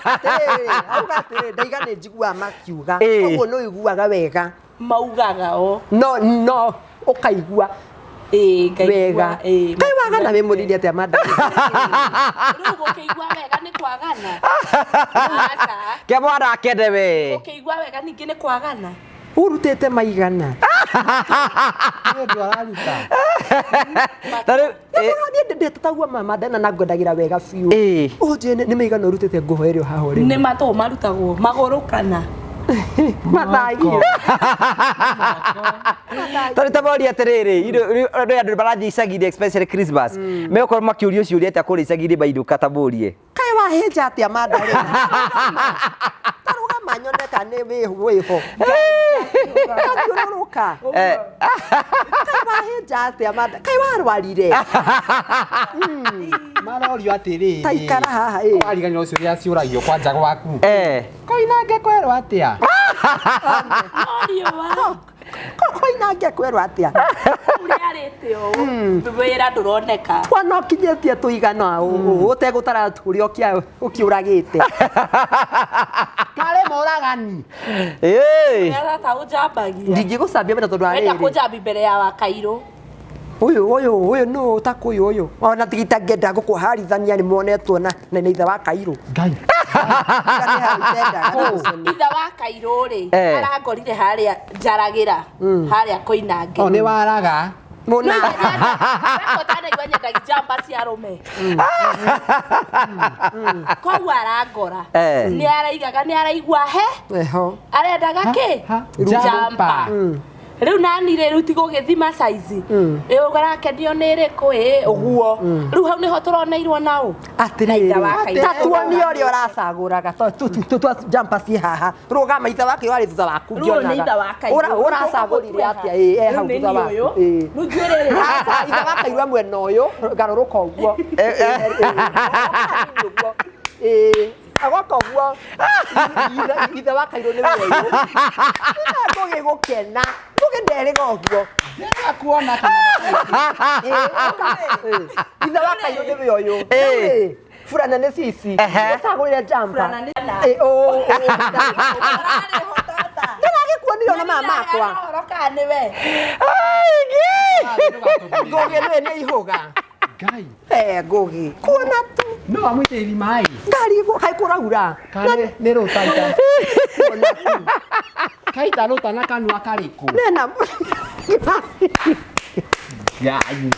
Atĩrĩrĩ, auga atĩrĩrĩ, ndaiga nĩ njiguaga makiuga. Ĩ. Ũguo nĩ ũiguaga wega. Maugaga o. No no ũkaigua Ĩĩ, ngaigua. wega. Ĩĩ, Kaĩ wagana wĩ mũnini atĩa Mandarina? Rĩu gũkĩigua wega nĩ kwagana. Aca. Ke mwana akende we. Gũkĩigua wega ningĩ nĩ kwagana. Ũrutĩte maigana. Nĩ ũndũ araruta. Ta rĩu Niĩ ndĩtataguo ma Mandarina na ngwendagĩra wega biũ. Ĩ. Ũnjĩre nĩ maigana ũrutĩte ngũhoere o haha ũrĩ. Nĩ matũ marutagwo magũrũ kana. Mathagio. Ta rĩu ta moria atĩrĩrĩ, rĩu andũ marathiĩ icagi-inĩ especially Christmas. Megũkorwo makĩũrio ciũria atĩa kũrĩa icagi-inĩ mainũka ta mũrie. Kaĩ wahĩnja atĩa Mandarina? Ta rũgama nyone kana nĩ wĩho. Wathiũrũrũka. Kaĩ wahĩnja atĩa Mandarina? Kaĩ warwarire? Marorio atĩrĩrĩ. Ta ikara haha ĩ. Wariganĩrwo ciũria ciũragio kwanja gwaku. Eh. Koinange kwerwo atĩa? No riũa. Koinange kwĩrwo atĩa? Ũrĩa arĩte ũũ wĩra ndũroneka. Twana ũkinyĩtie tũigana ũũ ũtegũtara ũrĩa ũkĩũragĩte. Karĩ moragani. Ĩĩ. Tata ũnjambagia. Ndingĩgũcambia mena tondũ Wenda arĩrĩ. kũnjambi mbere ya wakairũ. Ũyũ ũyũ ũyũ nũ ũtakũyũ ũyũ. Ona tigitangĩenda gũkũharithania nĩ monetwo na na ithe wa Kairũ. Ngai. Ithe wa Kairũ rĩ Eh. arangorire harĩa njaragĩra harĩa Koinange. O nĩ waraga. Mũna. Wekotanaigua nyendagia njamba cia arũme. Koguo arangora. Eh. Nĩ araigaga nĩ araigua he Eho. arendaga kĩ? Ha, Njamba. Rĩu nani rĩ rĩu tigũgĩthima saizi ĩ ũrakenio nĩ ĩrĩkũ ĩ ũguo rĩu hau nĩho tũroneirwo nao. Na ithe wa Atĩrĩrĩ, Kairũ. ta tuonie ũrĩa ũracagũraga twa jumper ciĩ haha rũgama ithe wake warĩ thutha waku Rĩu ũyũ nĩ ithe wa Kairũ. Ũracagũrire atĩa? Ĩ, e hau Rĩu nĩ thutha niĩ waku. ũyũ. Ĩ. Rĩu njuĩrĩ rĩ Aca, ithe wa Kairũ e mwena ũyũ garũrũka ũguo. Ĩ, ĩ, ĩ, ũguo. Ĩ, agoka ũguo ithe wa Kairũ nĩwe ũyũ. Ngũgĩ gũkena Ngũgĩ nderĩga ũguo. Ndĩrenda kuona kana Ĩ, ũka, ĩ, ithe wa Kairũ nĩwe ũyũ. Ĩ. Rĩu rĩ, burana nĩ cici Ehe. ũcagũrĩre jumper. Burana nĩ- Ĩ, ũ, ũ, ũ. Ũrarĩ ho tata. Ndĩragĩkuonire ona mama makwa. Ũhoro kana nĩwe. Ngũgĩ nĩwe nĩ ihũga. Ngai. Eh, Ngũgĩ. Kuona tu. No amũitĩrĩri maĩ. Ngari kaĩ kũraura. Kana nĩ rũtaita. Kuona tu. Kaita rũta na kanua karĩkũ. Nena. Ngai.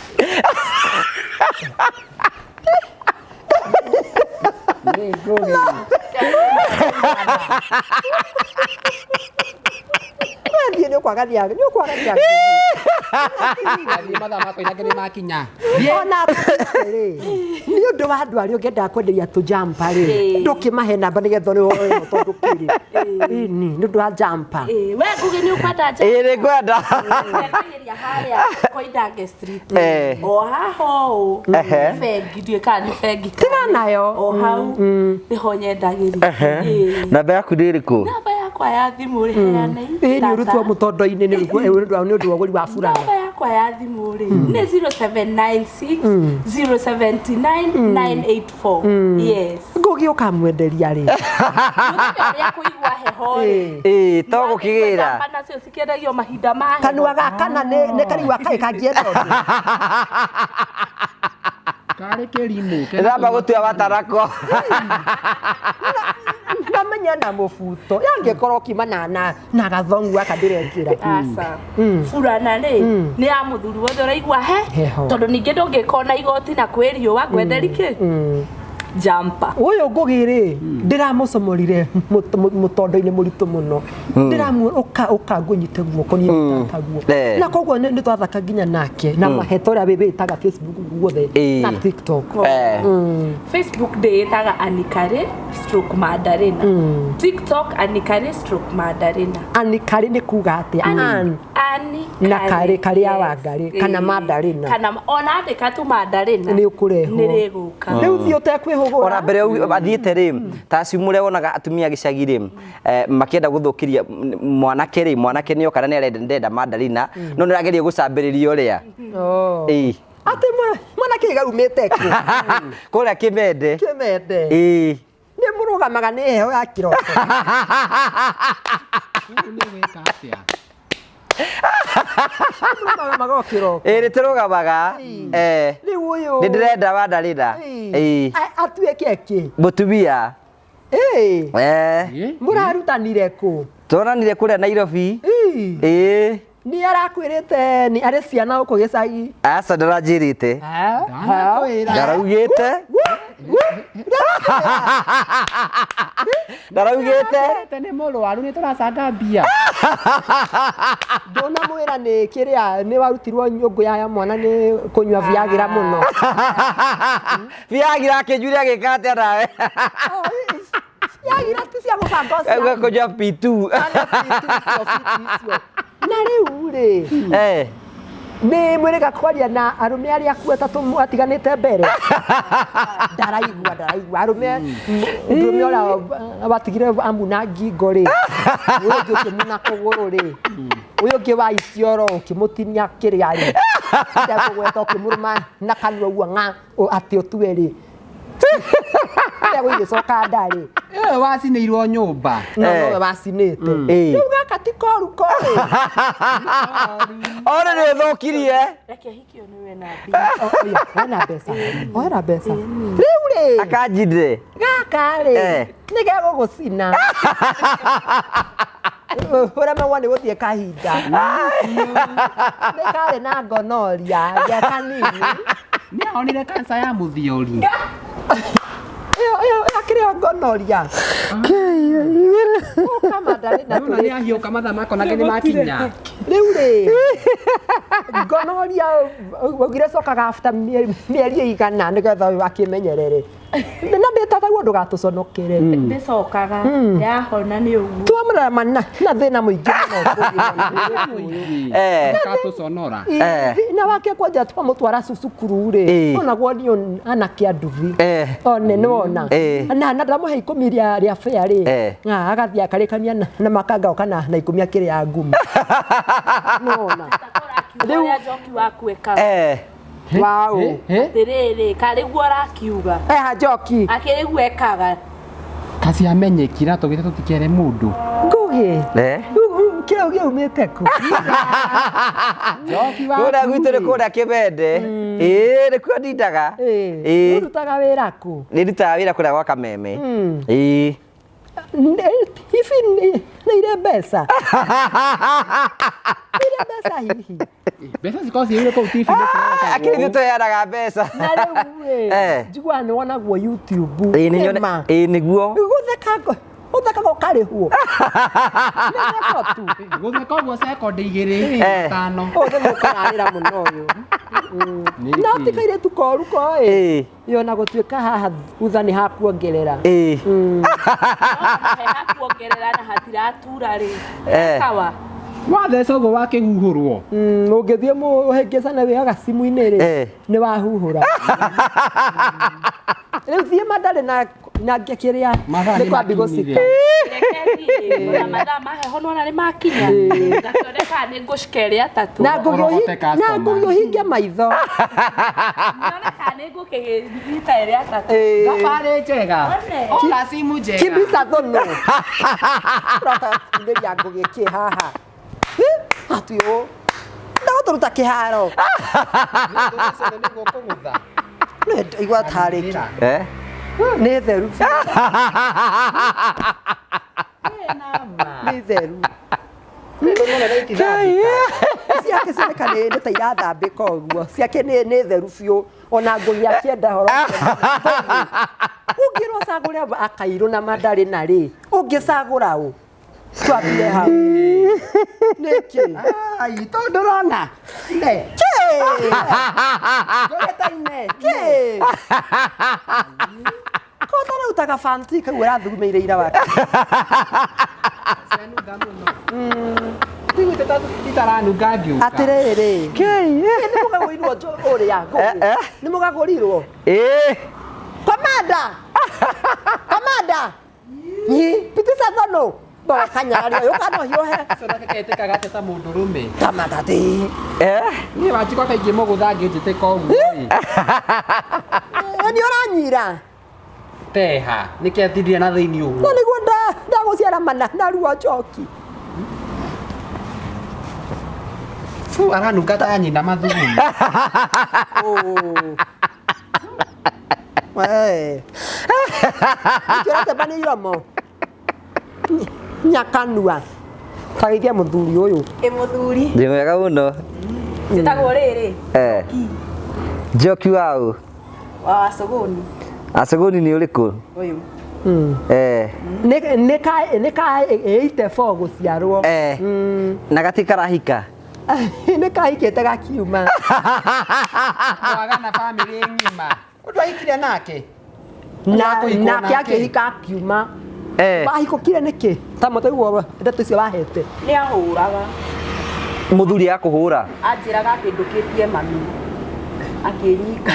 Nĩ ngũgĩ. Wathiĩ nĩ ũkwagathia nĩ ũkwagathia. Athiĩ mathaa ma Koinange nĩ makinya. Ona rĩ nĩ ũndũ wa andũ arĩa ũngĩendaga kwenderia tũjampa rĩ Ĩ. ndũkĩmahe namba nĩgetha ũrĩ tondũ kĩrĩ. Ĩni nĩ ũndũ wa jampa. Ĩ, we Ngũgĩ nĩ ũkwenda njamba? Ĩ nĩ ngwenda. Nyendagĩria harĩa Koinange Street. Eh. O haha ũũ. Ehe. Bengi ndiũĩ kana nĩ bengi. Tiga nayo. O hau nĩho nyendagĩria. Ĩ. Namba yaku nĩ ĩrĩkũ? Namba yakwa ya thimũ rĩ heanei. Ĩ nĩ Tata. ũrutwo mũtondo-inĩ nĩ ũndũ wa ũgũri wa burana. Namba yakwa ya thimũ rĩ nĩ 0796 079 984. Yes. Ngũgĩ ũkamwenderia rĩ. Mũthenya ũrĩa kũigua heho rĩ. Ĩ to gũkĩgĩra. Njamba nacio cikĩendagio mahinda ma heho. Kanua ga kana nĩ karigua kaĩ kangĩenda ũndũ. Karĩ kĩrimũ. Ndĩramba gũtua watarako. Namenya na mũbuto yangĩkorwo kiuma na na na gathongu gaka ndĩrekĩra. Aca. Burana rĩ nĩ ya mũthuri wothe ũraigua he Heho. tondũ ningĩ ndũngĩkona igoti na kwĩ riũa ngwenderi kĩ jumper. Ũyũ Ngũgĩ rĩ ndĩramũcomorire mũtondo-inĩ mũritũ mũno ndĩramu ũka ũka ngũnyite guoko niĩ nĩtataguo Eh. na koguo nĩ twathaka nginya nake na maheta ũrĩa wĩtaga Facebook guothe Ĩ. na TikTok. Eh. Facebook ndĩĩtaga Anikari stroke Mandarina. TikTok Anikari stroke Mandarina. Anikari nĩ kuga atĩa? An. Ani Na Karĩ, Karĩ ya Yes. Wangarĩ, kana Ĩĩ. Mandarina. Kana ona andĩka tu Mandarina. Nĩ ũkũrehwo. Nĩ rĩgũka. Rĩu thiĩ ũtekwĩhũgũra. Ona mbere ũguo athiĩte rĩ ta acio mũrĩa wonaga atumia gĩcagi rĩ makĩenda gũthũkĩria mwanake rĩ mwanake nĩ oka na nĩ arenda ndenda mandarina no nĩ arageria gũcambĩrĩria ũrĩa. Oh. Ĩ. Atĩ mwanake gaumĩte kũ? Kũrĩa kĩmende. Kĩmende. Ĩ. Nĩ mũrũgamaga nĩ heho ya kĩroko. Rĩu nĩ gwĩka atĩa? Mũrũgamaga o kĩroko. Ĩ nĩ tũrũgamaga. Eh. Rĩu ũyũ. Nĩ ndĩrenda mandarina. Ĩ. Atuĩke kĩ? Mũtumia. Ĩ. Eh. Ĩ? Mũrarutanire kũ? Tuonanire kũrĩa Nairobi. Ĩ. Ĩ. Nĩ arakwĩrĩte nĩ arĩ ciana gũkũ gĩcagi. Aca ndaranjĩrĩte. Ndanakwĩra. Ndaraugĩte. Ndaraugĩte. Ate nĩ mũrwaru nĩ tũracanga mbia. Ndũnamwĩra nĩ kĩrĩa nĩ warutirwo nyũngũ ya mwana nĩ kũnyua Viagra mũno. Viagra akĩnjuria agĩka atĩa nawe? Viagra ti cia mũbango Auga ũcio. kũnyua P2. Kana P2 icio, P2 icio. Na rĩu rĩ Eh. Nĩ mwĩrĩga kwaria na arũme arĩa akuo atatũ atiganĩte mbere. Ndaraigua ndaraigua arũme mũndũrũme ũrĩa watigire amuna ngingo rĩ, ũyũ ũngĩ ũkĩmuna kũgũrũ rĩ, ũyũ ũngĩ wa icioro ũkĩmũtinia kĩrĩa rĩ, ndekũgweta ũkĩmũrũma na kanua ũguo ng'a atĩ ũtue rĩ. Ndegwa igĩcoka nda rĩ. Ĩyo wacinĩirwo nyũmba. No nowe wacinĩte. Rĩu gaka ti koru korĩ. Ore nĩ ũthũkirie. Reke hikio nĩ we na mbia. Wena mbeca. Wena mbeca. Rĩu rĩ. Akanjinde. Gaka rĩ. Nĩ gegũgũcina. Ũremagwo nĩ gũthiĩ kahinda. Nĩ karĩ na gonorrhea gĩa kanini. Nĩ ahonire kansa ya mũthiori. Ĩyo akĩrĩ o gonorrhea. Ũka ndarĩ na Nĩ nĩ ahiũka mathaa makwa nake nĩ makinya. Rĩu rĩ, gonorrhea waugire cokaga after mĩeri ĩigana nĩgetha akĩmenyerere. Na ndĩtataguo ndũgatũconokere. Ndĩcokaga yahona nĩ ũguo. Twamũrora na thĩna mũingĩ mũno. Katũconora. Na wake kwanja twamũtwara cukuru rĩ, onagwo nĩ anake a nduthi. One nĩwona. Na ndamũhe 10 rĩa fare rĩ, agathiĩ akarĩkania na makanga oka na 10 akĩrĩa ngumu. Nĩwona. Rĩu njoki waku ekaga. Wow. Atĩrĩrĩ, karĩguo arakiuga. Eha njoki. Akĩrĩguo ekaga. Kaciamenyekire na tũgĩte tũtikere mũndũ. Ngũgĩ. Kĩrĩa gĩaumĩte kũ? Njoki waku. Kũrĩa gwitũ nĩ kũrĩa Kĩmende. Ĩĩ nĩkuo ndindaga. Ĩĩ. Ũrutaga wĩra kũ? Nĩ ndutaga wĩra kũrĩa gwa Kameme. Ĩĩ. Hihi nĩ irĩ mbeca? Irĩ mbeca hihi? Mbeca cikorwo ciĩrire kũu TV-inĩ. Akĩrĩ ithuĩ tũheanaga mbeca. Na rĩu rĩ, njiguaga nĩ wonagwo YouTube. Ĩĩ nĩguo. Gũtheka ũkarĩhwo. Nĩ tu. Gũtheka ũguo sekondi 2 5. Ũyũ nĩ mũkũrarĩra mũno ũyũ. No ti kairĩtu koru koĩ. Yo na gũtuĩka haha thutha nĩ hakuongerera. Ĩĩ. He hakuongerera na hatiratura rĩ. Sawa. Watheca ũguo wakĩhuhũrwo. Ũngĩthiĩ mũhĩngĩcane wĩyoga simu-inĩ rĩ, nĩ wahuhũra. Rĩu thiĩ mandarĩ na kĩrĩa nĩ kwambi gũcika. Reke thiĩ na mathaa ma heho nĩwona nĩ makinya. Ngakĩone kana nĩ ngũcika ĩrĩa atatũ. Na ngũgĩ ũhinge maitho. Nyone kana nĩ ngũkĩnyita ĩrĩa atatũ. Thabarĩ njega. Ora simu njega. Kimbisa thũnũ. Ũroka kumĩria ngũgĩ kĩ haha. Ati ũũ. Ndagũtũruta kĩharo. Nĩguo kũgũtha. Igua tarĩ kĩ. Nĩ theru. Nĩ theru. Ciake cioneka nĩ ta irathambĩka ũguo. Ciake nĩ theru biũ. Ona ngũgĩ akĩenda horo. Ũngĩrwo ũcagũre akairũ na mandarĩ na rĩ, ũngĩcagũra ũ? Twambire hau. Nĩkĩ? Ai, tondũ ndũrona. Ne. Kĩ? Ngũgĩ ta ine. Kĩ? Ko ũtarautaga fanti kau ũrathugumĩire ira wake. Cianunga mũno. Tiguĩte ta itaranunga ngĩũka. Atĩrĩrĩ. Nĩ mũgagũrirwo ũrĩa ngũgĩ. Nĩ mũgagũrirwo. Ĩĩ. Komanda. Komanda. Nyi, pitisa thano. Bo kanyarari ũyũ kana ũhiũhe. Cionake ketĩkaga atĩa ta mũndũrũme. Kamanda ti. Niĩ wanjikwa kaingĩ mũgũtha angĩnjĩtĩka ũguo ĩ. Nĩ ũranyira. Teha, nĩkĩ atindire na thĩinĩ ũguo? No nĩguo ndagũciara mana na ruo njoki. Fu aranunga ta nyina mathugumo. Wee. Nĩkĩ ũratema nĩ iromo? Nyakanua. Tageithia mũthuri ũyũ. Ĩ mũthuri. Ndĩ mwega mũno. Njĩtagwo rĩrĩ. Njoki waũ? Wa Acũgũni. Acũgũni nĩ ũrĩkũ? Ũyũ. Nĩ ka 84 gũciarwo. Na gati karahika? Nĩ kahikĩte gakiuma. Mwaga na bamĩrĩ ng'ima. Ũndũ ahikire nake? Nake akĩhika akiuma. Wahikũkire nĩkĩ? Ta mũtaiguo ndeto icio wahete. Nĩ ahũraga. Muthuri akũhũra. Anjĩraga atĩ ndũkĩtie mami. Akĩnyika.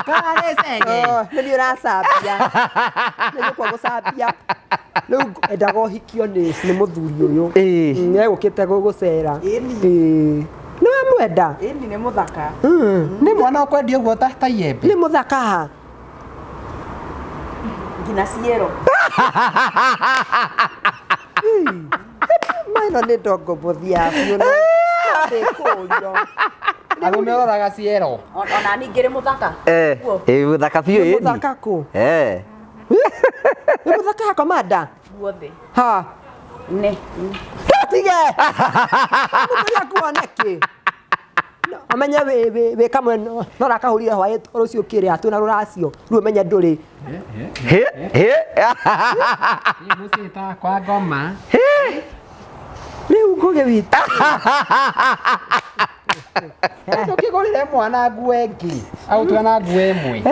Karĩ cege. Oh, nĩ niĩ ũracambia. Nĩ niĩ gũcambia. Rĩu endaga ũhikio nĩ nĩ mũthuri ũyũ. Ĩĩ. Nĩ egũkĩte gũcera. Ĩni. Ĩĩ. Nĩ wamwenda? Ĩni nĩ mũthaka. Nĩ mwana ũkwendia ũguo ta iembe. Nĩ mũthaka ha? Nginya ciero. Maino nĩ ndongo mũthia biũ na ndĩkũrio. Arũme ũroraga ciero. Ona niĩ ngĩrĩ mũthaka. Eh, Guo. ĩ mũthaka biũ Nĩ ĩni. mũthaka kũ? Eh. Nĩ mũthaka ha komanda? Guothe. Ha. Ne. Tige! Mũthuri akuona kĩ? No, Amenye wĩ kamwe no rakahũrire hwaĩ rũciũ kĩrĩa twĩna rũracio rĩu ũmenye ndũrĩ. He he. Ĩ mũciĩ ta kwa ngoma. Rĩu ngũgĩ witũ. Tũkĩgũrĩre mwana nguo ĩngĩ. Agũtue na nguo ĩmwe.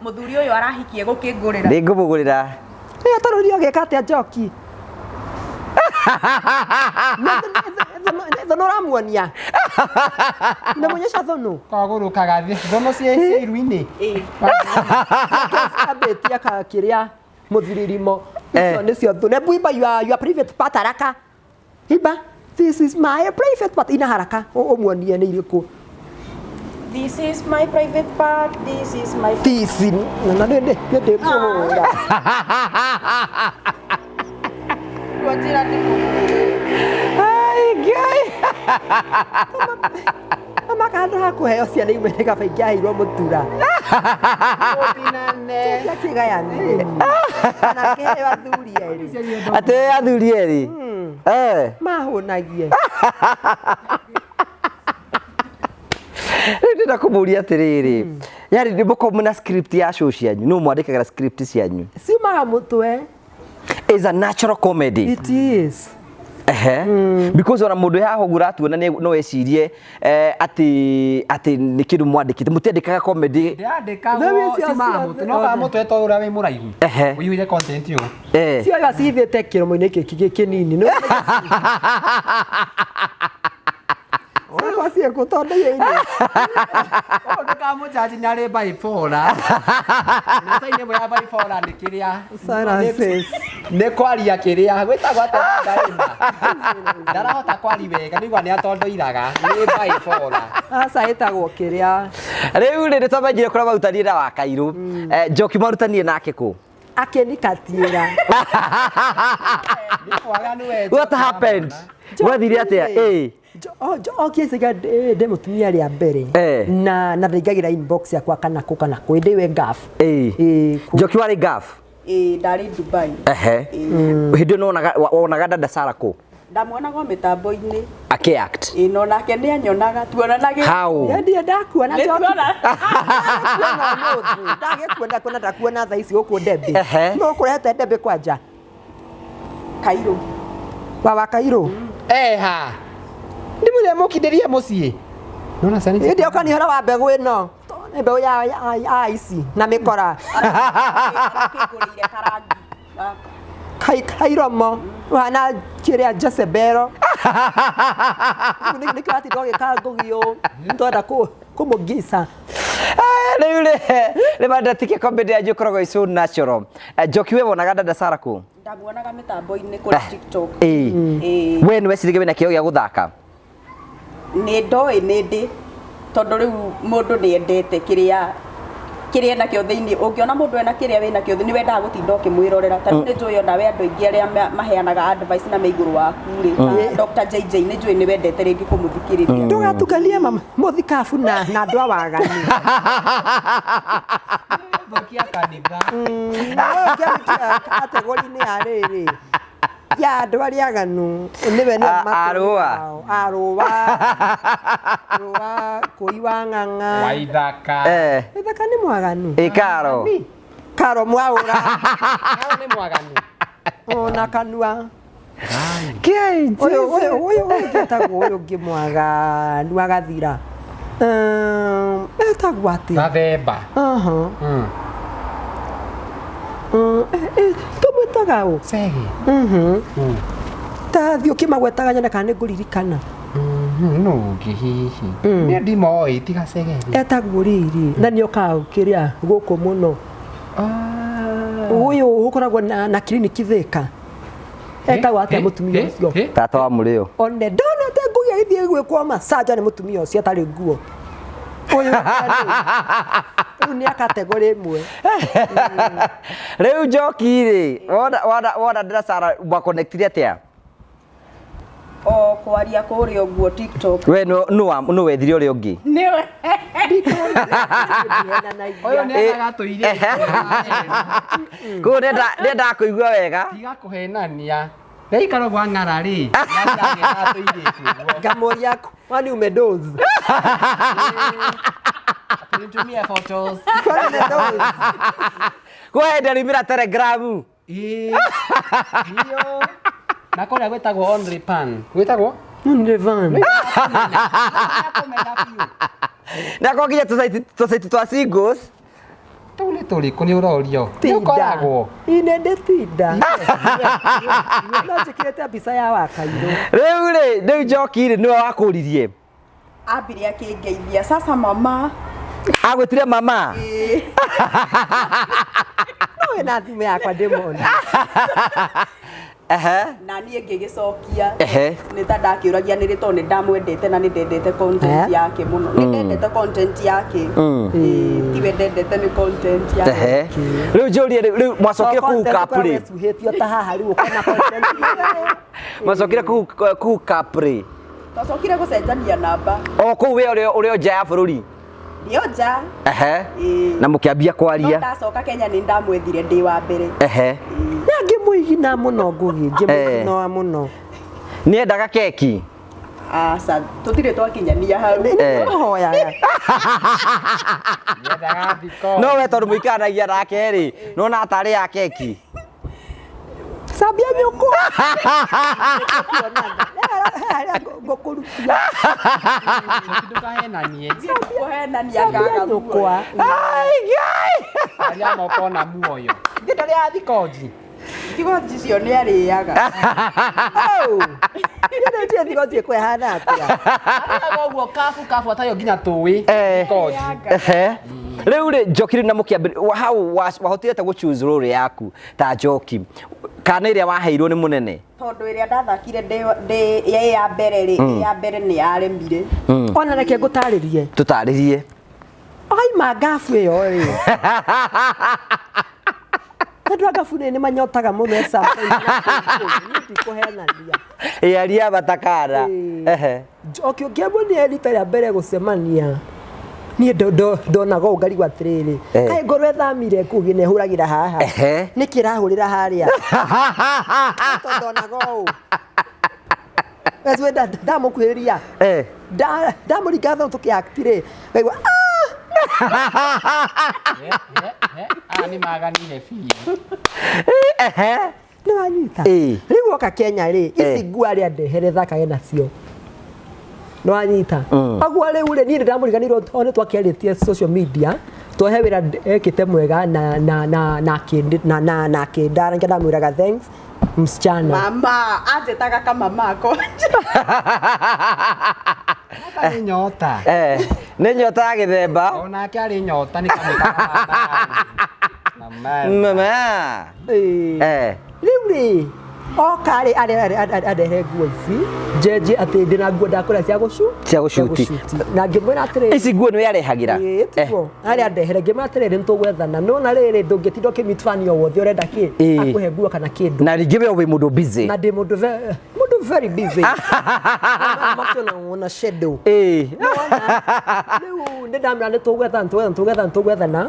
Mũthuri ũyũ arahikie gũkĩngũrĩra. Nĩ ngũmũgũrĩra. Ĩ atarũrio agĩka atĩa njoki? Thũnũ ũramuonia? Ndamũnyesha thũnũ? Kagũrũkaga thĩ. Thũnũ ciĩ iru-inĩ. Ĩ. Ambĩtie kĩrĩa mũthiririmo. Icio nĩcio thũnũ. Ebu imba your private part haraka. Imba. This is my private part. Ina haraka. Ũmuonie nĩ irĩkũ. This is my private part. This is my This na nĩ nĩ ndĩkũhũra. Njĩra ndĩkũhũre. Ai Ngai. Mama handũ ha kũheo ciana imwe nĩ kaba ingĩaheirwo mũtura. Ũtinane. Kĩgayanire. Kana kĩheo athuri erĩ. Atĩ athuri erĩ. Eh. Mahũnagie. Rĩu ndĩrenda kũmũria atĩrĩrĩ. Yaani nĩ mũkoragwo mwĩna script ya show cianyu. Nũ mwandĩkaga script cianyu? Ciumaga mũtwe. Is a natural comedy. It is. Ehe. Because ona mũndũ haha ũguo ũratuona no ecirie atĩ nĩ kĩndũ mwandĩkĩte. Mũtiandĩkaga comedy. Ndĩrandĩkagwo No, icio ciumaga ciothe. mũtwe. No kana mũtwe to ũrĩa wĩ mũraihu. Ehe. Ũiyũire content ũũ. Eh. Cioga cithĩte kĩromo-inĩ gĩkĩ kĩnini. Ciakwa ciĩkũtondeire-inĩ. Ũyũ ndũkamũjaji nĩ arĩ bipolar. Na sign ĩmwe ya bipolar nĩ kĩrĩa. Silences. Nĩ kwaria kĩrĩa. Gwĩtagwo atĩa Mandarina? Ndarahota kwari wega nĩigua nĩ atondoiraga. Nĩ bipolar. Aca ĩtagwo kĩrĩa. Rĩu rĩ nĩ twamenyire kũrĩa marutanire na Wakairũ. Njoki mwarutanire nake kũ? Akĩnikatiĩra. Nĩ mwaganu we. What happened? Gwathire atĩa? Ĩ. Okieciga ndĩ mũtumia rĩa mbere na ndaingagĩra inbox yakwa kana kũ kana kũ ĩndĩ we ngaf. Ĩ. Ĩ, Njoki warĩ Gulf. Ĩ ndarĩ Dubai. Ehe. Hĩndĩ ĩyo nĩwonaga dada Sarah kũ? Ndamuonaga o mĩtambo-inĩ. Akĩ act. Ĩ no nake nĩ anyonaga tuonanagĩ. How? Ndirĩ ndakuona Nĩ Njoki. tuona. Ndakuona ũmũthĩ. Ndagĩkuona kuona ndakuona thaa ici gũkũ Ndembe. Ehe. No ũkũrehete Ndembe kwanja. Kairũ. Wa Kairũ. Eha. Ndimwĩre mũkindĩrie mũciĩ. Nona ciana ici. Ĩndĩ ũkani ũhoro wa mbegũ ĩno. Nĩ mbegũ ya ici na mĩkora. Arakĩngũrĩire karangi. Gaka. Kairomo. Ũhana kĩrĩa Jezebel. Nĩkĩo atinda ũgĩka ngũgi ũũ. Twenda kũmũngisa. Rĩu rĩ nĩ mandatike comedy yanyu ĩkoragwo ĩ so natural. Njoki we wonaga dada Sarah kũ? Ndamuonaga mĩtambo-inĩ kũrĩ TikTok. Ĩ. Ĩ. We nĩ weciragia wĩna kĩheo gĩa gũthaka? Nĩ ndoĩ nĩ ndĩ tondũ rĩu mũndũ nĩ endete kĩrĩa kĩrĩa enakĩo thĩinĩ. Ũngĩona mũndũ ena kĩrĩa wĩnakĩo nĩ wendaga gũtinda ũkĩmwĩrorera. Ta rĩu nĩ njũĩ ona we andũ aingĩ arĩa maheanaga advice na me igũrũ waku rĩ, ta Dr. JJ nĩ njũĩ nĩ wendete rĩngĩ kũmũthikĩrĩria. Ndũgatukanie mama mũthikabu na andũ a waganu. Thũkia kanitha. Kategori-inĩ ya rĩrĩ ya andũ arĩa aganu nĩwe nĩ Arũa. Arũa. Rũa kũi wa ng'ang'a. Waithaka. Waithaka nĩ mwaganu. Ĩ Karo. Karo mwaũra. Karo nĩ mwaganu. Ona kanua. Kĩai Ũyũ ũyũ ũyũ ũyũ ũyũ ũngĩ mwaganu agathira. Etagwo atĩa? Gathemba. Aha. Tũmwĩtaga ũ? Cege. Ta thiĩ ũkĩmagwetaga nyone kana nĩ ngũririkana. Nũ ũngĩ hihi? Niĩ ndimoĩ tiga Cegeri. Etagwo rĩrĩ na nĩ okaga kĩrĩa gũkũ mũno. Ũyũ ũkoragwo na kiriniki Thĩka. Etagwo atĩa mũtumia ũcio? Tata wa mũrĩo. One ndonete Ngugi agĩthiĩ gwĩkwo massage nĩ mũtumia ũcio atarĩ nguo. Ũyũ rĩu nĩ a category ĩmwe. Rĩu Njoki rĩ, wona wona wona ndĩra Sarah mwakonectire atĩa? O kwaria kũrĩa ũguo TikTok. We nũ nũ wethire ũrĩa ũngĩ? Nĩwe. Ũyũ nĩ endaga tũirĩtu. Koguo nĩendaga kũigua wega. Tiga kũhenania. Ndaikara ũguo ang'ara rĩ. Nĩendaga tũirĩtu ũguo. Ngamũria kwani umedoze? Akinitumia photos. Kwani umedoze? Kwa hĩndĩ arimĩra Telegram. Ĩĩ. Iyo. Na kũrĩa gwĩtagwo Only Pan. Gwĩtagwo? Ndevan. Kũmenya biũ. Na kwa nginya tũcaiti twa singles. Tũu nĩ tũrĩkũ nĩ ũrorio? Nĩ ũkoragwo. Ine ndĩ tinda. No njĩkĩrĩte mbica ya Wakairũ. Rĩu rĩ, rĩu Njoki rĩ nĩwe wakũririe. Ambire akĩngeithia sasa mama. Agwĩtire mama. No wĩna thimũ yakwa ndĩmona. Ehe. Na niĩ ngĩgĩcokia. Ehe. Nĩ ta ndakĩũragia nĩ rĩ tondũ nĩ ndamwendete na nĩ ndendete content yake mũno. Nĩ ndendete content yake. Ĩĩ, tiwe ndendete nĩ content yake. Ehe. Rĩu njũrie rĩu mwacokire kũ hook up rĩ? Wecuhĩtio ta haha rĩu ũkona content. Mwacokire kũ hook up rĩ? Twacokire gũcenjania namba. O kũu we ũrĩ o nja ya bũrũri? Ndio nja. Ehe. Ĩĩ. Na mũkĩambia No kwaria. ndacoka Kenya nĩ ndamwethire ndĩ wa mbere. Ehe. Na ngĩmũigina mũno Ngugi, ngĩmũiginoa mũno. Nĩendaga keki. Aca, tũtirĩ twakinyania hau. Nĩmũhoyaga. Nĩendaga thiko. No we tondũ mũikaranagia nake rĩ, nĩwona atarĩ ya keki. Cambia nyũkwa. Harĩa ngũkũrutia. Ndũkahenanie. Kũhenania Cambia ngaga nyũkwa. Ai, Ngai! Arĩa mokona muoyo. Ithe ndarĩaga thikonji. Thigonji icio nĩ arĩaga. Niĩ nĩ thigonji ĩkwĩhana atĩa? Arĩaga ũguo kabu kabu atarĩ nginya tũĩ. Thikonji. Ehe. Rĩu rĩ Njoki rĩ na mũkĩambĩrĩria hau wahotire atĩa gũ choose role yaku ta Njoki kana ĩrĩa waheirwo nĩ mũnene? Tondũ ĩrĩa ndathakire ndĩ ĩ ya mbere rĩ, ĩ ya mbere nĩ yaremire. Ona reke ngũtarĩrie. Tũtarĩrie. Aima ngabu ĩyo rĩ. Andũ a ngabu nĩ manyotaga mũno at some point. Niĩ ndikũhenania. Ĩ aria matakara. Ehe. Njoki ũngĩamũnia rita rĩa mbere gũcemania niĩ ndonaga ũũ ngarigwo atĩrĩrĩ kaĩ ngorwo ĩthamire kũu na ĩhũragĩra haha nĩkĩ ĩrahũrĩra harĩa tondũ ndonaga ũũ Wewe ndamũkuhĩrĩria ndamũringa thũ tũkĩact rĩ ngaigua Aya nĩ maganire biũ. Nĩ wanyita rĩu woka Kenya rĩ ici nguo arĩa ndehere thakage nacio nĩ wanyita ũguo rĩu rĩ niĩ nĩ ndamũriganĩirwo tondũ nĩ twakĩarĩtie social media twahe wĩra ekĩte mwega na na na na na na na kĩndara nĩkĩo ndamwĩraga thanks msichana Mama anjĩtaga kamama ko. Nĩ nyota. Nĩ nyota ya gĩthemba. Onake arĩ nyota nĩ kamwĩtaga mama. Mama. Rĩu rĩ oka rĩ arehe nguo ici njenjie atĩ ndĩna nguo ndakũrĩa cia gũcu cia gũcuti na ngĩmwĩra atĩrĩrĩ ici nguo nĩwe arehagĩra ĩĩ tiguo arĩa ndehere ngĩmwĩra atĩrĩrĩ nĩtũgwethana nĩwona rĩrĩ ndũngĩtinda ũkĩmeet fan o wothe ũrenda kĩ akũhe nguo kana kĩndũ na rĩngĩ we wĩ mũndũ busy na ndĩ mũndũ mũndũ very busy makiona wona shadow rĩu nĩ ndamwĩra nĩ tũgwethana tũgwethana tũgwethana tũgwethana